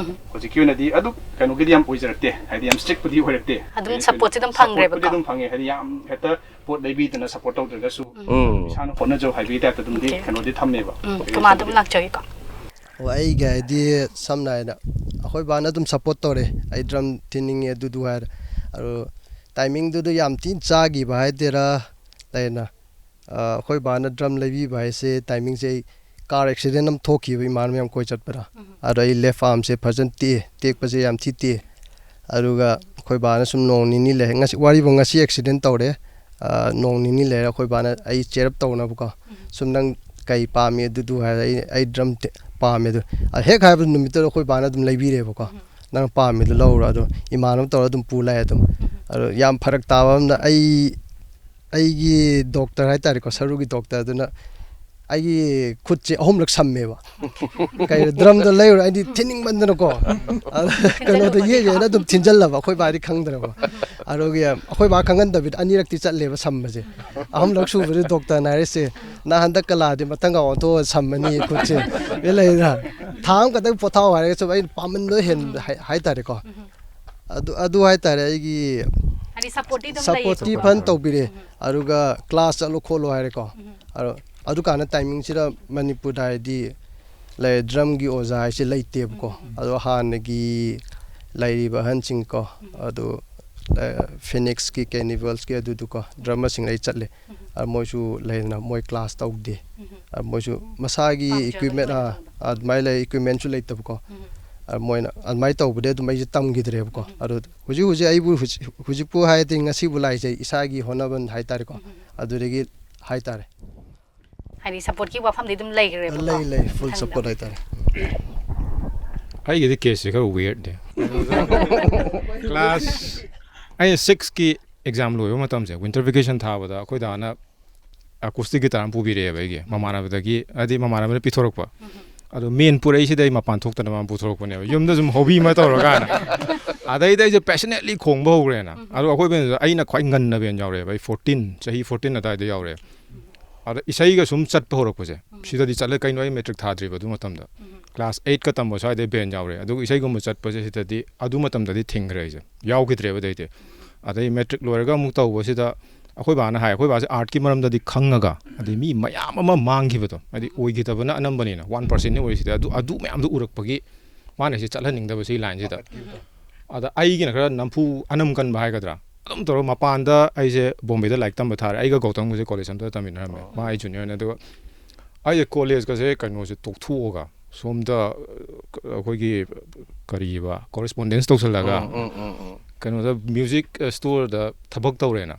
ꯍꯧꯖꯤꯛꯀꯤ ꯑꯣꯏꯅꯗꯤ ꯑꯗꯨ ꯀꯩꯅꯣꯒꯤꯗꯤ ꯌꯥꯝ ꯑꯣꯏꯖꯔꯛꯇꯦ, ꯍꯥꯏꯗꯤ ꯌꯥꯝ ꯏꯁꯇ꯭ꯔꯤꯛꯄꯨꯗꯤ ꯑꯣꯏꯔꯛꯇꯦ꯫ ꯑꯗꯨꯝ ꯍꯥꯏꯗꯤ supportꯁꯦ ꯑꯗꯨꯝ supportꯄꯨꯗꯤ ꯐꯪꯈ꯭ꯔꯦꯕꯀꯣ꯫ ꯑꯗꯨꯝ ꯐꯪꯉꯦ, ꯍꯥꯏꯗꯤ ꯌꯥꯝ ꯍꯦꯛꯇ ꯄꯣꯠ ꯂꯩꯕꯤꯗꯅ support ꯇꯧꯗ꯭ꯔꯒꯁꯨ ꯎꯝ꯫ ꯏꯁꯥꯅ ꯍꯣꯠꯅꯖꯧ ꯍꯥꯏꯕꯒꯤ typeꯇ ꯑꯗꯨꯝꯗꯤ okay, okay꯫ ꯀꯩꯅꯣꯗꯤ ꯊꯝꯃꯦꯕ꯫ ꯎꯝ, ꯀꯃꯥꯟ ꯑꯗꯨꯝ ꯂꯥꯛꯆꯒꯦꯀꯣ꯫ ꯑꯣ, ꯑꯩꯒꯤ ꯍꯥꯏꯗꯤ ꯁꯝꯅ ꯍꯥꯏꯅ ꯑꯩꯈꯣꯏ ꯕꯥꯅ ꯑꯗꯨꯝ support ꯇꯧꯔꯦ, ꯑꯩ drum ꯊꯤꯟꯅꯤꯡꯉꯦ ꯑꯗꯨꯗꯨ ꯍꯥꯏꯔꯦ꯫ ꯑꯗꯣ timingꯗꯨꯗ ꯌꯥꯝ ꯊꯤꯅ ꯆꯥꯈꯤꯕ ꯍꯥꯏꯗꯣꯏꯔꯥ, ꯂꯩꯅ ꯑ, ꯑꯩꯈꯣꯏ ꯕꯥꯅ drum ꯂꯩꯕꯤꯕ ꯍꯥꯏꯁꯦ, timingꯁꯦ ꯑꯩ car accident ꯑꯃ ꯊꯣꯛꯈꯤꯕ, ꯏꯃꯥꯟꯅꯕ ꯃꯌꯥꯝ ꯀꯣꯏ ꯆꯠꯄꯗ꯫ ꯑꯗꯣ ꯑꯩ left armꯁꯦ ꯐꯖꯅ ꯇꯦꯛꯑꯦ, ꯇꯦꯛꯄꯁꯦ ꯌꯥꯝ ꯊꯤ ꯇꯦꯛꯑꯦ꯫ ꯑꯗꯨꯒ ꯑꯩꯈꯣꯏ ꯕꯥꯅ ꯁꯨꯝ ꯅꯣꯡ ꯅꯤꯅꯤ ꯂꯩ, ꯉꯁꯤ, ꯋꯥꯔꯤꯕꯨ ꯉꯁꯤ accident ꯇꯧꯔꯦ꯫ ꯑ, ꯅꯣꯡ ꯅꯤꯅꯤ ꯂꯩꯔ ꯑꯩꯈꯣꯏ ꯕꯥꯅ ꯑꯩ ꯆꯦꯔꯞ ꯇꯧꯅꯕꯀꯣ, "ꯁꯨꯝ ꯅꯪ ꯀꯩ ꯄꯥꯝꯃꯤ?" ꯑꯗꯨꯗꯨ ꯍꯥꯏꯔ ꯑꯩ, "ꯑꯩ ꯗ꯭ꯔꯝ ꯇꯦ-, ꯄꯥꯝꯃꯦ" ꯑꯗꯨ꯫ ꯑ, ꯍꯦꯛ ꯍꯥꯏꯕ ꯅꯨꯃꯤꯠꯇꯨꯗ ꯑꯩꯈꯣꯏ ꯕꯥꯅ ꯑꯗꯨꯝ ꯂꯩꯕꯤꯔꯦꯕꯀꯣ꯫ "ꯅꯪ ꯄꯥꯝꯃꯤꯗꯨ ꯂꯧꯔꯣ" ꯑꯗꯣ ꯏꯃꯥꯟꯅꯕ ꯇꯧꯔ ꯑꯗꯨꯝ ꯄꯨ ꯂꯥꯛꯑꯦ ꯑꯗꯨꯝ꯫ ꯑꯗꯣ ꯌꯥꯝ ꯐꯔꯛ ꯇꯥꯕ ꯑꯃꯅ ꯑꯩ, ꯑꯩꯒꯤ ꯗꯣꯛꯇꯔ ꯍꯥꯏꯇꯥꯔꯦꯀꯣ, ꯁꯔꯨꯒꯤ ꯗꯣꯛꯇꯔꯗꯨꯅ ꯑꯩꯒꯤ ꯈꯨꯠꯁꯦ ꯑꯍꯨꯝꯂꯛ ꯁꯝꯃꯦꯕ꯫ ꯀꯩꯅꯣ, ꯗ꯭ꯔꯝꯗꯣ ꯂꯩꯔꯨꯔ ꯑꯩꯗꯤ ꯊꯤꯟꯅꯤꯡꯃꯟꯗꯅꯀꯣ꯫ ꯑꯗ ꯀꯩꯅꯣꯗꯣ ꯌꯦꯛ ꯌꯦꯛꯅ ꯑꯗꯨꯝ ꯊꯤꯟꯖꯜꯂꯕ, ꯑꯩꯈꯣꯏ ꯕꯥꯗꯤ ꯈꯪꯗ꯭ꯔꯕ꯫ ꯑꯗꯨꯒꯤ ꯑꯩꯈꯣꯏ ꯕꯥ ꯈꯪꯍꯟꯗꯕꯤꯗ ꯑꯅꯤꯔꯛꯇꯤ ꯆꯠꯂꯦꯕ ꯁꯝꯕꯁꯦ꯫ ꯑꯍꯨꯝꯂꯛ ꯁꯨꯕꯗ ꯗꯣꯛꯇꯔꯅ ꯍꯥꯏꯔꯤꯁꯦ, "ꯅꯪ ꯍꯟꯗꯛ ꯀꯂꯥꯗꯤ ꯃꯊꯪꯒ ꯑꯣꯟꯊꯣꯛꯑ ꯁꯝꯃꯅꯤ ꯈꯨꯠꯁꯦ"꯫ ꯑꯦ ꯂꯩꯗꯅ, "ꯊꯥ ꯑꯃꯈꯛꯇꯪ ꯄꯣꯊꯥꯎ" ꯍꯥꯏꯔꯒꯁꯨ ꯑꯩꯅ ꯄꯥꯝꯃꯟꯕ ꯍꯦꯟ-, ꯍꯥꯏ-, ꯍꯥꯏꯇꯥꯔꯦꯀꯣ꯫ ꯑꯗꯨ, ꯑꯗꯨ ꯍꯥꯏꯇꯥꯔꯦ ꯑꯩꯒꯤ ꯍꯥꯏꯗꯤ ꯁꯞꯄꯣꯔꯠꯇꯤ ꯑꯗꯨꯝ ꯂꯩꯌꯦ꯫ ꯁꯞꯄꯣꯔꯠꯇꯤ ꯐꯖꯅ ꯇꯧꯕꯤꯔꯦ꯫ ꯑꯗꯨꯒ ꯀ꯭ꯂꯥꯁ ꯆꯠꯂꯣ ꯈꯣꯠꯂꯣ ꯍꯥꯏꯔꯦꯀꯣ꯫ ꯑꯗꯣ ꯑꯗꯨꯀꯥꯟꯗ ꯇꯥꯏꯃꯤꯡꯁꯤꯗ ꯃꯅꯤꯄꯨꯔꯗ ꯍꯥꯏꯗꯤ ꯂꯩ, ꯗ꯭ꯔꯝꯒꯤ ꯑꯣꯖꯥ ꯍꯥꯏꯁꯦ ꯂꯩꯇꯦꯕꯀꯣ꯫ ꯑꯗꯣ ꯍꯥꯟꯅꯒꯤ ꯂꯩꯔꯤꯕ ꯑꯍꯟꯁꯤꯡꯀꯣ, ꯑꯗꯨ, ꯑ, ꯐꯤꯅꯤꯛꯁꯀꯤ, ꯀꯦꯅꯤꯕꯜꯁꯀꯤ ꯑꯗꯨꯗꯨꯀꯣ, ꯗ꯭ꯔꯝ ꯃꯁꯤꯡ ꯂꯩ ꯆꯠꯂꯦ꯫ ꯑ, ꯃꯣꯏꯁꯨ ꯂꯩꯗꯅ ꯃꯣꯏ ꯀ꯭ꯂꯥꯁ ꯇꯧꯗꯦ꯫ ꯑ, ꯃꯣꯏꯁꯨ ꯃꯁꯥꯒꯤ ꯄꯥꯝꯖꯕꯒꯤ ꯏꯀ꯭ꯋꯤꯞꯃꯦꯟ, ꯑꯣꯏꯅ ꯑ, ꯇꯧꯕ꯫ ꯑꯗꯨꯃꯥꯏꯅ ꯂꯩ, ꯏꯀ꯭ꯋꯤꯞꯃꯦꯟꯁꯨ ꯂꯩꯇꯕꯀꯣ꯫ ꯑ, ꯃꯣꯏꯅ ꯑꯗꯨꯃꯥꯏꯅ ꯇꯧꯕꯗꯤ ꯑꯗꯨꯝ ꯑꯩꯁꯦ ꯇꯝꯈꯤꯗ꯭ꯔꯦꯕꯀꯣ꯫ ꯑꯗꯣ ꯍꯧꯖꯤꯛ ꯍꯧꯖꯤꯛ ꯑꯩꯕꯨ ꯍꯧꯖꯤꯛ, ꯍꯧꯖꯤꯛꯄꯨ ꯍꯥꯏꯔꯗꯤ ꯉꯁꯤꯕꯨ ꯂꯥꯛꯏꯁꯦ ꯏꯁꯥꯒꯤ ꯍꯣꯠꯅꯕ ꯍꯥꯏꯇꯥꯔꯦꯀꯣ꯫ ꯑꯗꯨꯗꯒꯤ ꯍꯥꯏꯇꯥꯔꯦ꯫ ꯍꯥꯏꯗꯤ ꯁꯞꯄꯣꯔꯠꯀꯤ ꯋꯥꯐꯝꯗꯤ ꯑꯗꯨꯝ ꯂꯩꯈ꯭ꯔꯦꯕꯀꯣ ꯂꯩ, ꯂꯩ, ꯐꯨꯜ ꯃꯊꯪꯗ꯫ ꯁꯞꯄꯣꯔꯠ ꯍꯥꯏꯇꯥꯔꯦ꯫ ꯑꯩꯒꯤꯗꯤ ꯀꯦꯁꯁꯦ ꯈꯔ ꯋꯤꯌꯔꯗꯤ꯫ ꯀ꯭ꯂꯥꯁ, ꯑꯩꯅ ꯁꯤꯛꯁꯀꯤ ꯑꯦꯛꯖꯥꯝ ꯂꯣꯏꯕ ꯃꯇꯝꯁꯦ, ꯋꯤꯟꯇꯔ ꯚꯦꯀꯦꯁꯟ ꯊꯥꯕꯗ ꯑꯩꯈꯣꯏ ꯗꯥꯅ ꯑꯦꯀꯣꯁꯇꯤꯛ ꯒꯤꯇꯥꯔ ꯑꯃ ꯄꯨꯕꯤꯔꯛꯑꯦꯕ ꯑꯩꯒꯤ, ꯃꯃꯥꯟꯅꯕꯗꯒꯤ, ꯍꯥꯏꯗꯤ ꯃꯃꯥꯟꯅꯕꯅ ꯄꯤꯊꯣꯔꯛꯄ꯫ ꯑꯗꯣ ꯃꯦꯟ ꯄꯨꯔꯛꯏꯁꯤꯗ ꯑꯩ ꯃꯄꯥꯟ ꯊꯣꯛꯇꯅ ꯃꯥ ꯄꯨꯊꯣꯔꯛꯄꯅꯦꯕ, ꯌꯨꯝꯗ ꯁꯨꯝ ꯍꯣꯕꯤ ꯑꯃ ꯇꯧꯔꯀꯥꯟꯗ꯫ ꯑꯗꯩꯗ ꯑꯩꯁꯦ ꯄꯦꯁꯅꯦꯠꯂꯤ ꯈꯣꯡꯕ ꯍꯧꯈ꯭ꯔꯦꯅ꯫ ꯑꯗꯣ ꯑꯩꯈꯣꯏ ꯕꯦꯟꯗꯨꯗ ꯑꯩꯅ ꯈ꯭ꯋꯥꯏ ꯉꯟꯅ ꯕꯦꯟ ꯌꯥꯎꯔꯛꯑꯦꯕ, ꯑꯩ ꯐꯣꯔꯇꯤꯟ, ꯆꯍꯤ ꯐꯣꯔꯇꯤꯟ ꯑꯗꯨꯋꯥꯏꯗ ꯌꯥꯎꯔꯛꯑꯦ꯫ ꯑꯗ ꯏꯁꯩꯒ ꯁꯨꯝ ꯆꯠꯄ ꯍꯧꯔꯛꯄꯁꯦ, ꯁꯤꯗꯗꯤ ꯆꯠꯂꯦ ꯀꯩꯅꯣ, ꯑꯩ ꯃꯦꯇ꯭ꯔꯤꯛ ꯊꯥꯗ꯭ꯔꯤꯕ ꯑꯗꯨ ꯃꯇꯝꯗ꯫ ꯀ꯭ꯂꯥꯁ ꯑꯩꯠꯀ ꯇꯝꯕ ꯁ꯭ꯋꯥꯏꯗꯩ ꯕꯦꯟ ꯌꯥꯎꯔꯦ꯫ ꯑꯗꯨꯒ ꯏꯁꯩꯒꯨꯝꯕ ꯆꯠꯄꯁꯦ ꯁꯤꯗꯗꯤ ꯑꯗꯨ ꯃꯇꯝꯗꯗꯤ ꯊꯤꯡꯈ꯭ꯔꯦ ꯑꯩꯁꯦ, ꯌꯥꯎꯈꯤꯗ꯭ꯔꯦꯕ ꯑꯗꯩꯗꯤ꯫ ꯑꯗꯩ ꯃꯦꯇ꯭ꯔꯤꯛ ꯂꯣꯏꯔꯒ ꯑꯃꯨꯛ ꯇꯧꯕꯁꯤꯗ ꯑꯩꯈꯣꯏ ꯕꯥꯅ ꯍꯥꯏ, ꯑꯩꯈꯣꯏ ꯕꯥꯁꯦ ꯑꯥꯔꯠꯀꯤ ꯃꯔꯝꯗꯗꯤ ꯈꯪꯉꯒ, ꯑꯗꯩ ꯃꯤ ꯃꯌꯥꯝ ꯑꯃ ꯃꯥꯡꯈꯤꯕꯗꯣ, ꯍꯥꯏꯗꯤ ꯑꯣꯏꯈꯤꯗꯕꯅ ꯑꯅꯝꯕꯅꯤꯅ, ꯋꯥꯟ ꯄꯥꯔꯁꯦꯟꯅꯤ ꯑꯣꯏꯔꯤꯁꯤꯗꯤ, ꯑꯗꯨ, ꯑꯗꯨ ꯃꯌꯥꯝꯗꯣ ꯎꯔꯛꯄꯒꯤ ꯃꯥꯅ ꯑꯩꯁꯦ ꯆꯠꯍꯟꯅꯤꯡꯗꯕ ꯁꯤ ꯂꯥꯏꯟꯁꯤꯗ꯫ ꯑꯗ ꯑꯩꯒꯤꯅ ꯈꯔ ꯅꯝꯐꯨ ꯑꯅꯝ ꯀꯟꯕ ꯍꯥꯏꯒꯗ꯭ꯔꯥ, ꯑꯗꯨꯝ ꯇꯧꯔꯒ ꯃꯄꯥꯟꯗ ꯑꯩꯁꯦ ꯕꯣꯝꯕꯦꯗ ꯂꯥꯏꯔꯤꯛ ꯇꯝꯕ ꯊꯥꯔꯦ꯫ ꯑꯩꯒ ꯒꯧꯇꯝꯒꯁꯦ ꯀꯣꯂꯦꯖ ꯑꯝꯇ ꯇꯝꯃꯤꯟꯅꯔꯝꯃꯦ, ꯃꯥ ꯑꯩ ꯖꯨꯅꯤꯌꯔꯅꯦ꯫ ꯑꯗꯨꯒ ꯑꯩꯁꯦ ꯀꯣꯂꯦꯖꯀꯁꯦ ꯀꯩꯅꯣꯁꯦ ꯇꯣꯛꯊꯣꯛꯑꯒ ꯁꯣꯝꯗ, ꯑ, ꯑꯩꯈꯣꯏꯒꯤ ꯀꯔꯤꯕ, ꯀꯣꯔꯦꯁꯄꯣꯟꯗꯦꯟꯁ ꯇꯧꯁꯜꯂꯒ ꯎꯝ, ꯎꯝ, ꯎꯝ, ꯎꯝ꯫ ꯀꯩꯅꯣꯗ ꯃ꯭ꯌꯨꯖꯤꯛ ꯁ꯭ꯇꯣꯔꯗ ꯊꯕꯛ ꯇꯧꯔꯦꯅ꯫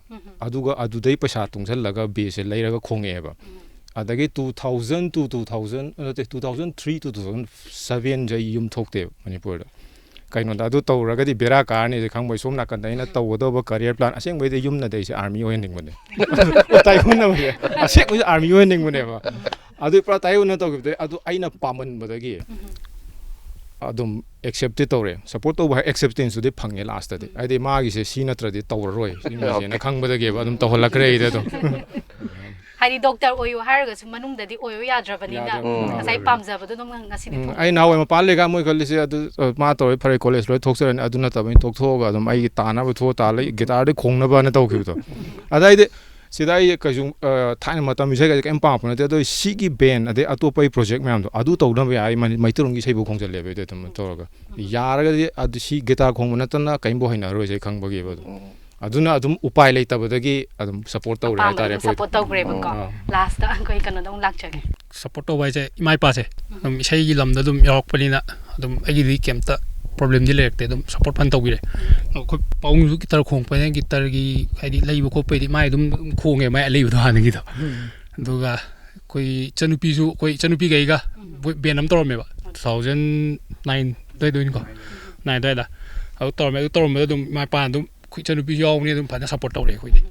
ꯑꯗꯨꯒ ꯑꯗꯨꯗꯩ ꯄꯩꯁꯥ ꯇꯨꯡꯁꯤꯜꯂꯒ ꯕꯦꯁꯁꯦ ꯂꯩꯔꯒ ꯈꯣꯡꯉꯛꯑꯦꯕ꯫ ꯑꯗꯒꯤ two thousand to two thousand, ꯅꯠꯇꯦ, two thousand three to two thousand seven ꯁꯦ ꯑꯩ ꯌꯨꯝ ꯊꯣꯛꯇꯦꯕ ꯃꯅꯤꯄꯨꯔꯗ꯫ ꯀꯩꯅꯣꯗ ꯑꯗꯨ ꯇꯧꯔꯒꯗꯤ ꯕꯦꯔꯥ ꯀꯥꯔꯅꯤꯁꯦ ꯈꯪꯕꯩ ꯁꯣꯝ ꯅꯥꯀꯟꯗ ꯑꯩꯅ ꯇꯧꯒꯗꯧꯕ ꯀꯔꯤꯌꯔ ꯄ꯭ꯂꯥꯟ, ꯑꯁꯦꯡꯕꯩꯗꯤ ꯌꯨꯝꯅꯗꯤ ꯑꯩꯁꯦ ꯑꯥꯔꯃꯤ ꯑꯣꯏꯍꯟꯅꯤꯡꯕꯅꯦ꯫ ꯇꯥꯏꯌꯣꯟꯅꯕꯁꯦ꯫ ꯑꯁꯦꯡꯕꯩꯗꯤ ꯑꯥꯔꯃꯤ ꯑꯣꯏꯍꯟꯅꯤꯡꯕꯅꯦꯕ꯫ ꯑꯗꯨ ꯄꯨꯔꯥ ꯇꯥꯏꯌꯣꯟꯅ ꯇꯧꯈꯤꯕꯗꯩ ꯑꯗꯨ ꯑꯩꯅ ꯄꯥꯝꯃꯟꯕꯗꯒꯤ ꯑꯗꯨꯝ ꯑꯦꯛꯁꯦꯞꯇꯤ ꯇꯧꯔꯦ꯫ ꯁꯞꯄꯣꯔꯠ ꯇꯧꯕ ꯍꯥꯏ ꯑꯦꯛꯁꯦꯞꯇꯦꯟꯁꯇꯨꯗꯤ ꯐꯪꯉꯦ ꯂꯥꯁꯇꯗꯤ꯫ ꯍꯥꯏꯗꯤ ꯃꯥꯒꯤꯁꯦ ꯁꯤ ꯅꯠꯇ꯭ꯔꯗꯤ ꯇꯧꯔꯔꯣꯏ ꯁꯤ ꯃꯤꯁꯦꯅ ꯈꯪꯕꯗꯒꯤꯕ ꯑꯗꯨꯝ ꯇꯧꯍꯜꯂꯛꯈ꯭ꯔꯦ ꯑꯩꯗꯤ ꯑꯗꯨꯝ꯫ ꯍꯥꯏꯗꯤ ꯗꯣꯛꯇꯔ ꯑꯣꯏꯌꯨ ꯍꯥꯏꯔꯒꯁꯨ ꯃꯅꯨꯡꯗꯗꯤ ꯑꯣꯏꯌꯨ ꯌꯥꯗ꯭ꯔꯕꯅꯤꯅ ꯌꯥꯗ꯭ꯔꯕꯅꯤꯅ꯫ ꯉꯁꯥꯏ ꯄꯥꯝꯖꯕꯗꯣ ꯑꯗꯨꯝ ꯉꯁꯤꯗꯤ ꯎꯝ, ꯐꯪꯉꯦ꯫ ꯑꯩ ꯅꯍꯥꯟꯋꯥꯏ ꯃꯄꯥꯟ ꯂꯩꯀꯥꯟ ꯃꯣꯏ ꯈꯜꯂꯤꯁꯦ ꯑꯗꯨ, ꯑ, ꯃꯥ ꯇꯧꯔꯦ ꯐꯔꯦ, ꯀꯣꯂꯦꯖ ꯂꯣꯏ ꯊꯣꯛꯆꯔꯅꯤ, ꯑꯗꯨ ꯅꯠꯇꯕ ꯑꯩꯅ ꯇꯣꯛꯊꯣꯛꯑꯒ ꯑꯗꯨꯝ ꯑꯩꯒꯤ ꯇꯥꯅꯕ ꯊꯣꯛꯑ ꯇꯥ ꯂꯩ, ꯒꯤꯇꯥꯔꯗꯤ ꯈꯣꯡꯅꯕꯅ ꯇꯧꯈꯤꯕꯗꯣ꯫ ꯑꯗꯩꯗꯤ ꯁꯤꯗ ꯑꯩ ꯀꯩꯁꯨ, ꯑ, ꯊꯥꯏꯅ ꯃꯇꯝ ꯏꯁꯩ ꯀꯩꯁꯦ ꯀꯩꯝ ꯄꯥꯝꯃꯛꯄ ꯅꯠꯇꯦ, ꯑꯗꯣ ꯁꯤꯒꯤ ꯕꯦꯟ ꯑꯗꯩ ꯑꯇꯣꯞꯄ ꯑꯩ ꯄ꯭ꯔꯣꯖꯦꯛ ꯃꯌꯥꯝꯗꯣ ꯑꯗꯨ ꯇꯧꯅꯕ ꯌꯥꯏ, ꯑꯩ ꯃꯅꯤ-, ꯃꯩꯇꯩꯔꯣꯟꯒꯤ ꯏꯁꯩꯕꯨ ꯈꯣꯡꯖꯜꯂꯦꯕ ꯑꯩꯗꯤ ꯑꯗꯨꯝ ꯇꯧꯔꯒ꯫ ꯌꯥꯔꯒꯗꯤ ꯑꯗꯨ ꯁꯤ ꯒꯤꯇꯥꯔ ꯈꯣꯡꯕ ꯅꯠꯇꯅ ꯀꯩꯝꯕꯨ ꯍꯩꯅꯔꯔꯣꯏꯁꯦ ꯑꯩ ꯈꯪꯕꯒꯤꯕ ꯑꯗꯨꯝ꯫ ꯑꯗꯨꯅ ꯑꯗꯨꯝ ꯎꯄꯥꯏ ꯂꯩꯇꯕꯗꯒꯤ ꯑꯗꯨꯝ ꯁꯞꯄꯣꯔꯠ ꯇꯧꯔꯦ ꯑꯄꯥꯝꯕꯗꯣ ꯍꯥꯏꯇꯥꯔꯦ ꯑꯗꯨꯝ ꯑꯩꯈꯣꯏꯗꯤ꯫ ꯁꯞꯄꯣꯔꯠ ꯇꯧꯈ꯭ꯔꯦꯕꯀꯣ꯫ ꯑꯥ꯫ ꯂꯥꯁꯇ ꯑꯩꯈꯣꯏ ꯀꯩꯅꯣꯗ ꯑꯃꯨꯛ ꯂꯥꯛꯆꯒꯦ꯫ ꯁꯞꯄꯣꯔꯠ ꯇꯧꯕ ꯍꯥꯏꯁꯦ ꯏꯃꯥ ꯏꯄꯥꯁꯦ ꯑꯗꯨꯝ ꯏꯁꯩꯒꯤ ꯂꯝꯗ ꯑꯗꯨꯝ ꯌꯥꯎꯔꯛꯄꯅꯤꯅ ꯑꯗꯨꯝ ꯑꯩꯒꯤꯗꯤ ꯀꯩꯝꯇ ꯄ꯭ꯔꯣꯕ꯭ꯂꯦꯝꯗꯤ ꯂꯩꯔꯛꯇꯦ꯫ ꯑꯗꯨꯝ ꯁꯞꯄꯣꯔꯠ ꯐꯅ ꯇꯧꯕꯤꯔꯦ꯫ ꯑꯩꯈꯣꯏ ꯄꯥꯕꯨꯡꯁꯨ ꯒꯤꯇꯔ ꯈꯣꯡꯉꯛꯄꯅꯤꯅ ꯒꯤꯇꯔꯒꯤ ꯍꯥꯏꯗꯤ ꯂꯩꯕ ꯈꯣꯠꯄꯩꯗꯤ ꯃꯥꯏ ꯑꯗꯨꯝ ꯈꯣꯡꯉꯦ, ꯃꯥꯏ ꯑꯂꯩꯕꯗꯣ ꯍꯥꯟꯅꯒꯤꯗꯣ꯫ ꯑꯗꯨꯒ ꯑꯩꯈꯣꯏ ꯏꯆꯟꯅꯨꯄꯤꯁꯨ, ꯑꯩꯈꯣꯏ ꯏꯆꯟꯅꯨꯄꯤꯒ ꯑꯩꯒ ꯕꯦꯟ ꯑꯃ ꯇꯧꯔꯝꯃꯦꯕ, two thousand nine ꯑꯗꯨꯋꯥꯏꯗ ꯑꯣꯏꯅꯤꯀꯣ, nine ꯑꯗꯨꯋꯥꯏꯗ꯫ ꯑꯗꯨ ꯇꯧꯔꯝꯃꯦ꯫ ꯑꯗꯨ ꯇꯧꯔꯝꯕꯗ ꯑꯗꯨꯝ ꯏꯃꯥ ꯏꯄꯥꯅ ꯑꯗꯨꯝ ꯑꯩꯈꯣꯏ ꯏꯆꯟꯅꯨꯄꯤꯁꯨ ꯌꯥꯎꯕꯅꯤ, ꯑꯗꯨꯝ ꯐꯖꯅ ꯁꯞꯄꯣꯔꯠ ꯇꯧꯔꯦ ꯑꯩꯈꯣꯏꯗꯤ꯫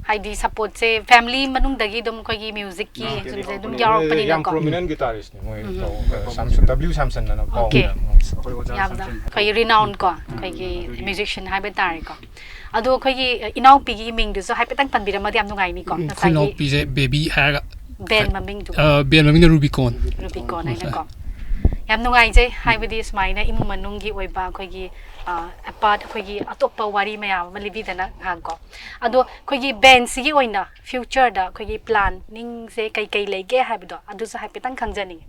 ꯍꯥꯏꯗꯤ ꯁꯞꯄꯣꯔꯠꯁꯦ ꯐꯦꯃꯤꯂꯤ ꯃꯅꯨꯡꯗꯒꯤ ꯑꯗꯨꯝ ꯑꯩꯈꯣꯏꯒꯤ ꯃ꯭ꯌꯨꯖꯤꯛꯀꯤ ꯁꯤꯡꯁꯦ ꯑꯗꯨꯝ ꯌꯥꯎꯔꯛꯄꯅꯤꯅꯀꯣ꯫ ꯌꯥꯝ ꯄ꯭ꯔꯣꯃꯤꯅꯦꯟ ꯒꯤꯇꯥꯔꯤꯁꯅꯦ ꯃꯣꯏ ꯎꯝ꯫ ꯇꯧꯕ ꯁꯥꯝꯁꯟ, W ꯁꯥꯝꯁꯟ ꯑꯅ ꯑꯣꯀꯦ꯫ ꯄꯥꯎꯅ꯫ ꯌꯥꯝꯅ ꯑꯩꯈꯣꯏꯒꯤ ꯔꯤꯅꯥꯎꯟ ꯀꯣ, ꯑꯩꯈꯣꯏꯒꯤ ꯃ꯭ꯌꯨꯖꯤꯛꯁꯤꯌꯟ ꯍꯥꯏꯕ ꯇꯥꯔꯦꯀꯣ꯫ ꯑꯗꯣ ꯑꯩꯈꯣꯏꯒꯤ ꯏꯅꯥꯎꯄꯤꯒꯤ ꯃꯤꯡꯗꯨꯁꯨ ꯍꯥꯏꯐꯦꯠꯇꯪ ꯄꯟꯕꯤꯔꯝꯃꯗꯤ ꯌꯥꯝ ꯅꯨꯡꯉꯥꯏꯅꯤꯀꯣ꯫ ꯎꯝ, ꯑꯩꯈꯣꯏ ꯉꯁꯥꯏꯒꯤ ꯏꯅꯥꯎꯄꯤꯁꯦ ꯕꯦꯕꯤ ꯍꯥꯏꯔꯒ, ꯕꯦꯟ ꯃꯃꯤꯡꯗꯨ ꯑ, ꯕꯦꯟ ꯃꯃꯤꯡꯅ ꯔꯨꯕꯤꯀꯣꯟ꯫ ꯔꯨꯕꯤꯀꯣꯟ ꯍꯥꯏꯅꯀꯣ꯫ ꯌꯥꯝ ꯅꯨꯡꯉꯥꯏꯖꯩ, ꯍꯥꯏꯕꯗꯤ ꯁꯨꯃꯥꯏꯅ ꯏꯃꯨꯡ ꯃꯅꯨꯡꯒꯤ ꯑꯣꯏꯕ ꯑꯩꯈꯣꯏꯒꯤ, ꯑ, ꯑꯄꯥꯔꯠ, ꯑꯩꯈꯣꯏꯒꯤ ꯑꯇꯣꯞꯄ ꯋꯥꯔꯤ ꯃꯌꯥꯝ ꯑꯃ ꯂꯤꯕꯤꯗꯅ ꯉꯥꯏꯍꯥꯛꯀꯣ꯫ ꯑꯗꯣ ꯑꯩꯈꯣꯏꯒꯤ ꯕꯦꯟꯁꯤꯒꯤ ꯑꯣꯏꯅ ꯐ꯭ꯌꯨꯆꯔꯗ ꯑꯩꯈꯣꯏꯒꯤ ꯄ꯭ꯂꯥꯟꯅꯤꯡꯁꯦ ꯀꯩ ꯀꯩ ꯂꯩꯒꯦ ꯍꯥꯏꯕꯗꯣ ꯑꯗꯨꯁꯨ ꯍꯥꯏꯐꯦꯠꯇꯪ ꯈꯪꯖꯅꯤꯡꯉꯤ꯫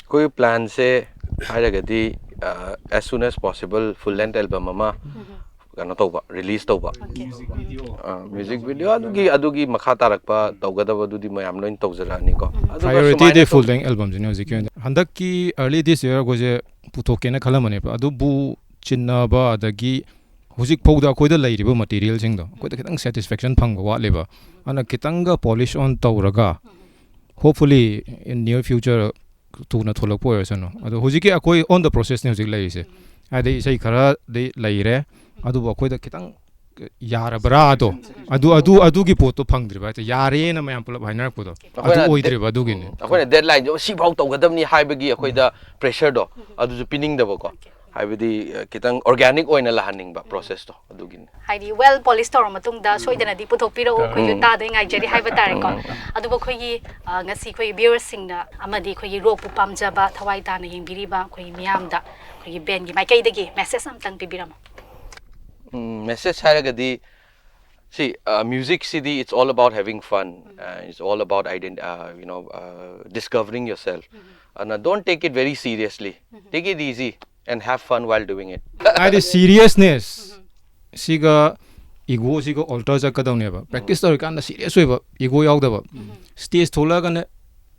ꯑꯩꯈꯣꯏꯒꯤ ꯄ꯭ꯂꯥꯟꯁꯦ ꯍꯥꯏꯔꯒꯗꯤ, ꯑ, as soon as possible full length album ꯑꯃ ꯀꯩꯅꯣ ꯇꯧꯕ, ꯔꯤꯂꯤꯁ ꯇꯧꯕ꯫ ꯑꯣꯀꯦ꯫ ꯑ, ꯃ꯭ꯌꯨꯖꯤꯛ ꯚꯤꯗꯤꯑꯣ ꯑꯗꯨꯒꯤ, ꯑꯗꯨꯒꯤ ꯃꯈꯥ ꯇꯥꯔꯛꯄ ꯇꯧꯒꯗꯕꯗꯨꯗꯤ ꯃꯌꯥꯝ ꯂꯣꯏꯅ ꯇꯧꯖꯔꯛꯑꯅꯤꯀꯣ꯫ ꯑꯗꯨꯒ ꯄ꯭ꯔꯥꯏꯌꯣꯔꯤꯇꯤꯗꯤ ꯁꯨꯃꯥꯏꯅ ꯐꯨꯜ ꯇꯧ- ꯂꯦꯡ ꯑꯦꯜꯕꯝꯁꯤꯅꯦ ꯍꯧꯖꯤꯛꯀꯤ ꯑꯣꯏꯅ꯫ ꯍꯟꯗꯛꯀꯤ ꯑꯔꯂꯤ ꯗꯤꯁ ꯌꯔ ꯑꯩꯈꯣꯏꯁꯦ ꯄꯨꯊꯣꯛꯀꯦꯅ ꯈꯜꯂꯝꯕꯅꯦꯕ, ꯑꯗꯨꯕꯨ ꯆꯤꯟꯅꯕ ꯑꯗꯒꯤ ꯍꯧꯖꯤꯛ ꯐꯥꯎꯗ ꯑꯩꯈꯣꯏꯗ ꯂꯩꯔꯤꯕ ꯃꯇꯤꯔꯤꯌꯦꯜꯁꯤꯡꯗꯣ ꯑꯩꯈꯣꯏꯗ ꯈꯤꯇꯪ ꯁꯦꯇꯤꯁꯐꯦꯛꯁꯟ ꯐꯪꯕ ꯋꯥꯠꯂꯦꯕ꯫ ꯑꯗꯨꯅ ꯈꯤꯇꯪꯒ ꯄꯣꯂꯤꯁ ꯑꯣꯟ ꯇꯧꯔꯒ, hopefully in near future ꯊꯨꯅ ꯊꯣꯛꯂꯛꯄ ꯑꯣꯏꯔꯁꯅꯨ꯫ ꯑꯗꯣ ꯍꯧꯖꯤꯛꯀꯤ ꯑꯩꯈꯣꯏ on the processꯅꯤ ꯍꯧꯖꯤꯛ ꯂꯩꯔꯤꯁꯦ꯫ ꯍꯥꯏꯗꯤ ꯏꯁꯩ ꯈꯔꯗꯤ ꯂꯩꯔꯦ, ꯑꯗꯨꯕꯨ ꯑꯩꯈꯣꯏꯗ ꯈꯤꯇꯪ ꯌꯥꯔꯕ꯭ꯔꯥꯗꯣ, ꯑꯗꯨ ꯑꯗꯨ ꯑꯗꯨꯒꯤ ꯄꯣꯠꯇꯣ ꯐꯪꯗ꯭ꯔꯤꯕ ꯍꯥꯏꯇꯥꯔꯦ꯫ ꯌꯥꯔꯦꯅ ꯃꯌꯥꯝ ꯄꯨꯂꯞ ꯍꯥꯏꯅꯔꯛꯄꯗꯣ ꯑꯗꯨ ꯑꯩꯈꯣꯏꯅ ꯑꯣꯏꯗ꯭ꯔꯤꯕ ꯑꯗꯨꯒꯤꯅꯤ꯫ ꯑꯩꯈꯣꯏꯅ ꯗꯦꯠꯂꯥꯏꯟꯁꯦ ꯁꯤꯐꯥꯎ ꯇꯧꯒꯗꯕꯅꯤ ꯍꯥꯏꯕꯒꯤ ꯑꯩꯈꯣꯏꯗ ꯄ꯭ꯔꯦꯁꯔꯗꯣ ꯑꯗꯨꯁꯨ ꯄꯤꯅꯤꯡꯗꯕꯀꯣ꯫ ꯍꯥꯏꯕꯗꯤ ꯑ, ꯈꯤꯇꯪ ꯑꯣꯔꯒꯥꯅꯤꯛ ꯑꯣꯏꯅ ꯂꯥꯛꯍꯟꯅꯤꯡꯕ ꯄ꯭ꯔꯣꯁꯦꯁꯇꯣ ꯑꯗꯨꯒꯤꯅꯤ꯫ ꯍꯥꯏꯗꯤ ꯋꯦꯜ ꯄꯣꯂꯤꯁ ꯇꯧꯔ ꯃꯇꯨꯡꯗ ꯁꯣꯏꯗꯅꯗꯤ ꯄꯨꯊꯣꯛꯄꯤꯔꯛꯎ, ꯑꯩꯈꯣꯏꯁꯨ ꯇꯥꯗꯣꯏ ꯉꯥꯏꯖꯔꯤ ꯍꯥꯏꯕ ꯇꯥꯔꯦꯀꯣ꯫ ꯑꯗꯨꯕꯨ ꯑꯩꯈꯣꯏꯒꯤ ꯑ, ꯉꯁꯤ ꯑꯩꯈꯣꯏꯒꯤ ꯚ꯭ꯌꯨꯋꯔꯁꯤꯡꯅ ꯑꯃꯗꯤ ꯑꯩꯈꯣꯏꯒꯤ ꯔꯣꯛꯄꯨ ꯄꯥꯝꯖꯕ ꯊꯋꯥꯏ ꯇꯥꯅ ꯌꯦꯡꯕꯤꯔꯤꯕ ꯑꯩꯈꯣꯏꯒꯤ ꯃꯤꯌꯥꯝꯗ ꯑꯩꯈꯣꯏꯒꯤ ꯕꯦꯟꯒꯤ ꯃꯥꯏꯀꯩꯗꯒꯤ ꯃꯦꯁꯦꯖ ꯑꯝꯇꯪ ꯄꯤꯕꯤꯔꯝꯃꯣ꯫ ꯃꯦꯁꯦꯖ ꯍꯥꯏꯔꯒꯗꯤ, ꯁꯤ, ꯃ꯭ꯌꯨꯖꯤꯛꯁꯤꯗꯤ, it's all about having fun, it's all about ident you know discovering yourself. ꯑꯗꯨꯅ don't take it very seriously, take it easy and have fun while doing it. ꯍꯥꯏꯗꯤ ꯁꯤꯔꯤꯌꯁꯅꯦꯁ ꯁꯤꯒ ꯏꯒꯣꯁꯤꯒ ꯑꯣꯜꯇꯔ ꯆꯠꯀꯗꯧꯅꯦꯕ꯫ ꯄ꯭ꯔꯦꯛꯇꯤꯁ ꯇꯧꯔꯤꯀꯥꯟꯗ ꯁꯤꯔꯤꯌꯁ ꯑꯣꯏꯕ, ego ꯌꯥꯎꯗꯕ꯫ Stage ꯊꯣꯛꯂꯛꯑꯒꯅ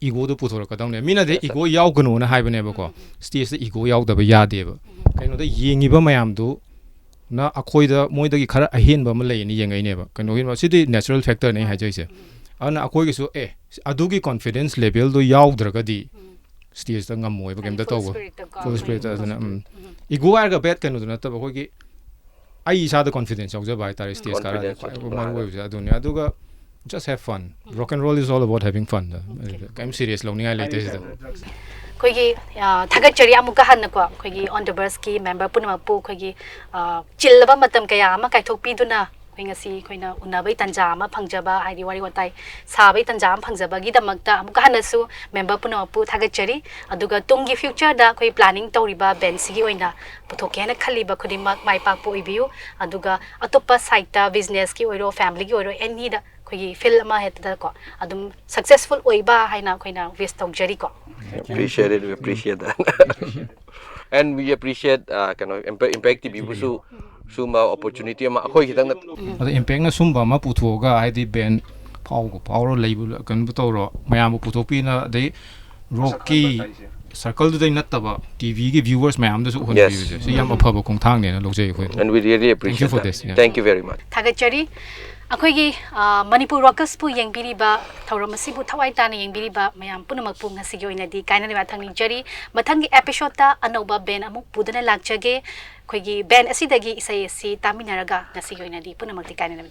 ꯏꯒꯣꯗꯣ ꯄꯨꯊꯣꯔꯛꯀꯗꯧꯅꯦ꯫ ꯃꯤꯅꯗꯤ ego ꯌꯥꯎꯒꯅꯣꯅ ꯍꯥꯏꯕꯅꯦꯕꯀꯣ, ꯁ꯭ꯇꯦꯖꯇ ego ꯌꯥꯎꯗꯕ ꯌꯥꯗꯦꯕ꯫ ꯀꯩꯅꯣꯗ ꯌꯦꯡꯉꯤꯕ ꯃꯌꯥꯝꯗꯨꯅ ꯑꯩꯈꯣꯏꯗ, ꯃꯣꯏꯗꯒꯤ ꯈꯔ ꯑꯍꯦꯟꯕ ꯑꯃ ꯂꯩꯌꯦꯅ ꯌꯦꯡꯉꯛꯏꯅꯦꯕ꯫ ꯀꯩꯅꯣꯒꯤꯅꯣ, ꯁꯤꯗꯤ ꯅꯦꯆꯔꯦꯜ ꯐꯦꯛꯇꯔꯅꯦ ꯑꯩ ꯍꯥꯏꯖꯔꯤꯁꯦ꯫ ꯑꯗꯨꯅ ꯑꯩꯈꯣꯏꯒꯤꯁꯨ ꯑꯦ, ꯑꯗꯨꯒꯤ ꯀꯣꯟꯐꯤꯗꯦꯟꯁ ꯂꯦꯚꯦꯜꯗꯣ ꯌꯥꯎꯗ꯭ꯔꯒꯗꯤ ꯁ꯭ꯇꯦꯖꯇ ꯉꯝꯃꯣꯏꯕ ꯀꯩꯝꯇ ꯇꯧꯕ꯫ ꯁ꯭ꯄꯤꯔꯤꯠꯇꯀꯣ꯫ ꯐꯨꯜ ꯁ꯭ꯄꯤꯔꯤꯠꯇ꯫ ꯑꯗꯨꯅ ꯎꯝ, ꯏꯒꯣ ꯍꯥꯏꯔꯒ ꯕꯦꯠ ꯀꯩꯅꯣꯗꯨ ꯅꯠꯇꯕ, ꯑꯩꯈꯣꯏꯒꯤ ꯑꯩ ꯏꯁꯥꯗ ꯀꯣꯟꯐꯤꯗꯦꯟꯁ ꯌꯥꯎꯖꯕ ꯍꯥꯏꯇꯥꯔꯦ꯫ ꯁ꯭ꯇꯦꯖ ꯀꯥꯔꯛꯑꯗꯤ Confidence ꯈ꯭ꯋꯥꯏ ꯌꯥꯎꯖꯕ ꯃꯔꯨ ꯑꯣꯏꯕꯁꯦ ꯑꯗꯨꯅꯤ꯫ ꯑꯗꯨꯒ just have fun, rock and roll is all about having fun ꯗ꯫ ꯀꯩꯝ ꯁꯤꯔꯤꯌꯁ ꯂꯧꯅꯤꯡꯉꯥꯏ ꯂꯩꯇꯦ ꯁꯤꯗ꯫ ꯑꯩꯈꯣꯏꯒꯤ ꯑ, ꯊꯥꯒꯠꯆꯔꯤ ꯑꯃꯨꯛꯀ ꯍꯟꯅꯀꯣ, ꯑꯩꯈꯣꯏꯒꯤ On the Verseꯀꯤ ꯃꯦꯝꯕꯔ ꯄꯨꯝꯅꯃꯛꯄꯨ ꯑꯩꯈꯣꯏꯒꯤ ꯑ, ꯆꯤꯜꯂꯕ ꯃꯇꯝ ꯀꯌꯥ ꯑꯃ ꯀꯥꯏꯊꯣꯛꯄꯤꯗꯨꯅ ꯑꯩꯈꯣꯏ ꯉꯁꯤ ꯑꯩꯈꯣꯏꯅ ꯎꯅꯕꯒꯤ ꯇꯥꯟꯖꯥ ꯑꯃ ꯐꯪꯖꯕ, ꯍꯥꯏꯗꯤ ꯋꯥꯔꯤ ꯋꯥꯇꯥꯏ ꯁꯥꯕꯒꯤ ꯇꯥꯟꯖꯥ ꯑꯃ ꯐꯪꯖꯕꯒꯤꯗꯃꯛꯇ ꯑꯃꯨꯛꯀ ꯍꯟꯅꯁꯨ ꯃꯦꯝꯕꯔ ꯄꯨꯝꯅꯃꯛꯄꯨ ꯊꯥꯒꯠꯆꯔꯤ꯫ ꯑꯗꯨꯒ ꯇꯨꯡꯒꯤ ꯐ꯭ꯌꯨꯆꯔꯗ ꯑꯩꯈꯣꯏ ꯄ꯭ꯂꯥꯅꯤꯡ ꯇꯧꯔꯤꯕ ꯕꯦꯟꯁꯤꯒꯤ ꯑꯣꯏꯅ ꯄꯨꯊꯣꯛꯀꯦ ꯍꯥꯏꯅ ꯈꯜꯂꯤꯕ ꯈꯨꯗꯤꯡꯃꯛ ꯃꯥꯏ ꯄꯥꯛꯄ ꯑꯣꯏꯕꯤꯌꯨ꯫ ꯑꯗꯨꯒ ꯑꯇꯣꯞꯄ ꯁꯥꯏꯠꯇ ꯕꯤꯖꯤꯅꯦꯁꯀꯤ ꯑꯣꯏꯔꯣ, ꯐꯦꯃꯤꯂꯤꯒꯤ ꯑꯣꯏꯔꯣ, ꯑꯦꯅꯤꯗ ꯑꯩꯈꯣꯏꯒꯤ ꯐꯤꯜ ꯑꯃ ꯍꯦꯛꯇꯗꯀꯣ ꯑꯗꯨꯝ ꯁꯛꯁꯦꯁꯐꯨꯜ ꯑꯣꯏꯕ ꯍꯥꯏꯅ ꯑꯩꯈꯣꯏꯅ ꯋꯤꯁ ꯇꯧꯖꯔꯤꯀꯣ꯫ Appreciate it, we appreciate that. And we appreciate, uh, ꯀꯩꯅꯣ, Impact, Impact TVꯕꯨꯁꯨ ꯁꯨꯝꯕ ꯑꯣꯄꯣꯔꯆꯨꯅꯤꯇꯤ ꯑꯃ ꯑꯩꯈꯣꯏ ꯈꯤꯇꯪ ꯅꯠ- ꯑꯗꯣ ꯏꯝꯄꯦꯛꯅ ꯁꯨꯝꯕ ꯑꯃ ꯄꯨꯊꯣꯛꯑꯒ, ꯍꯥꯏꯗꯤ ꯕꯦꯟ ꯐꯥꯎꯕ ꯐꯥꯎꯔꯣ, ꯂꯩꯕ ꯀꯩꯅꯣꯕꯨ ꯇꯧꯔꯣ, ꯃꯌꯥꯝꯕꯨ ꯄꯨꯊꯣꯛꯄꯤꯅ, ꯑꯗꯩ ꯔꯣꯛꯀꯤ ꯁꯔꯀꯜꯗꯨꯗꯩ ꯅꯠꯇꯕ ꯇꯤꯚꯤꯒꯤ ꯚ꯭ꯌꯨꯋꯔꯁ ꯃꯌꯥꯝꯗꯁꯨ ꯎꯍꯟꯕꯤꯕꯁꯦ ꯁꯤ ꯌꯥꯝ ꯑꯐꯕ ꯈꯣꯡꯊꯥꯡꯅꯦꯅ ꯂꯧꯖꯩ ꯑꯩꯈꯣꯏ꯫ And we really Thank you appreciate for that. This, yeah. Thank you very much. ꯊꯥꯒꯠꯆꯔꯤ꯫ ꯑꯩꯈꯣꯏꯒꯤ ꯃꯅꯤꯄꯨꯔ ꯋꯥꯀꯁꯄꯨ ꯌꯦꯡꯕꯤꯔꯤꯕ, ꯊꯧꯔꯝ ꯑꯁꯤꯕꯨ ꯊꯋꯥꯏ ꯇꯥꯅ ꯌꯦꯡꯕꯤꯔꯤꯕ ꯃꯌꯥꯝ ꯄꯨꯝꯅꯃꯛꯄꯨ ꯉꯁꯤꯒꯤ ꯑꯣꯏꯅꯗꯤ ꯀꯥꯏꯅꯅꯕ ꯌꯥꯊꯪ ꯅꯤꯖꯔꯤ꯫ ꯃꯊꯪꯒꯤ ꯑꯦꯄꯤꯁꯣꯗꯇ ꯑꯅꯧꯕ ꯕꯦꯟ ꯑꯃꯨꯛ ꯄꯨꯗꯨꯅ ꯂꯥꯛꯆꯒꯦ꯫ ꯑꯩꯈꯣꯏꯒꯤ ꯕꯦꯟ ꯑꯁꯤꯗꯒꯤ ꯏꯁꯩ ꯑꯁꯤ ꯇꯥꯃꯤꯟꯅꯔꯒ ꯉꯁꯤꯒꯤ ꯑꯣꯏꯅꯗꯤ ꯄꯨꯝꯅꯃꯛꯇꯤ ꯀꯥꯏꯅꯅꯕ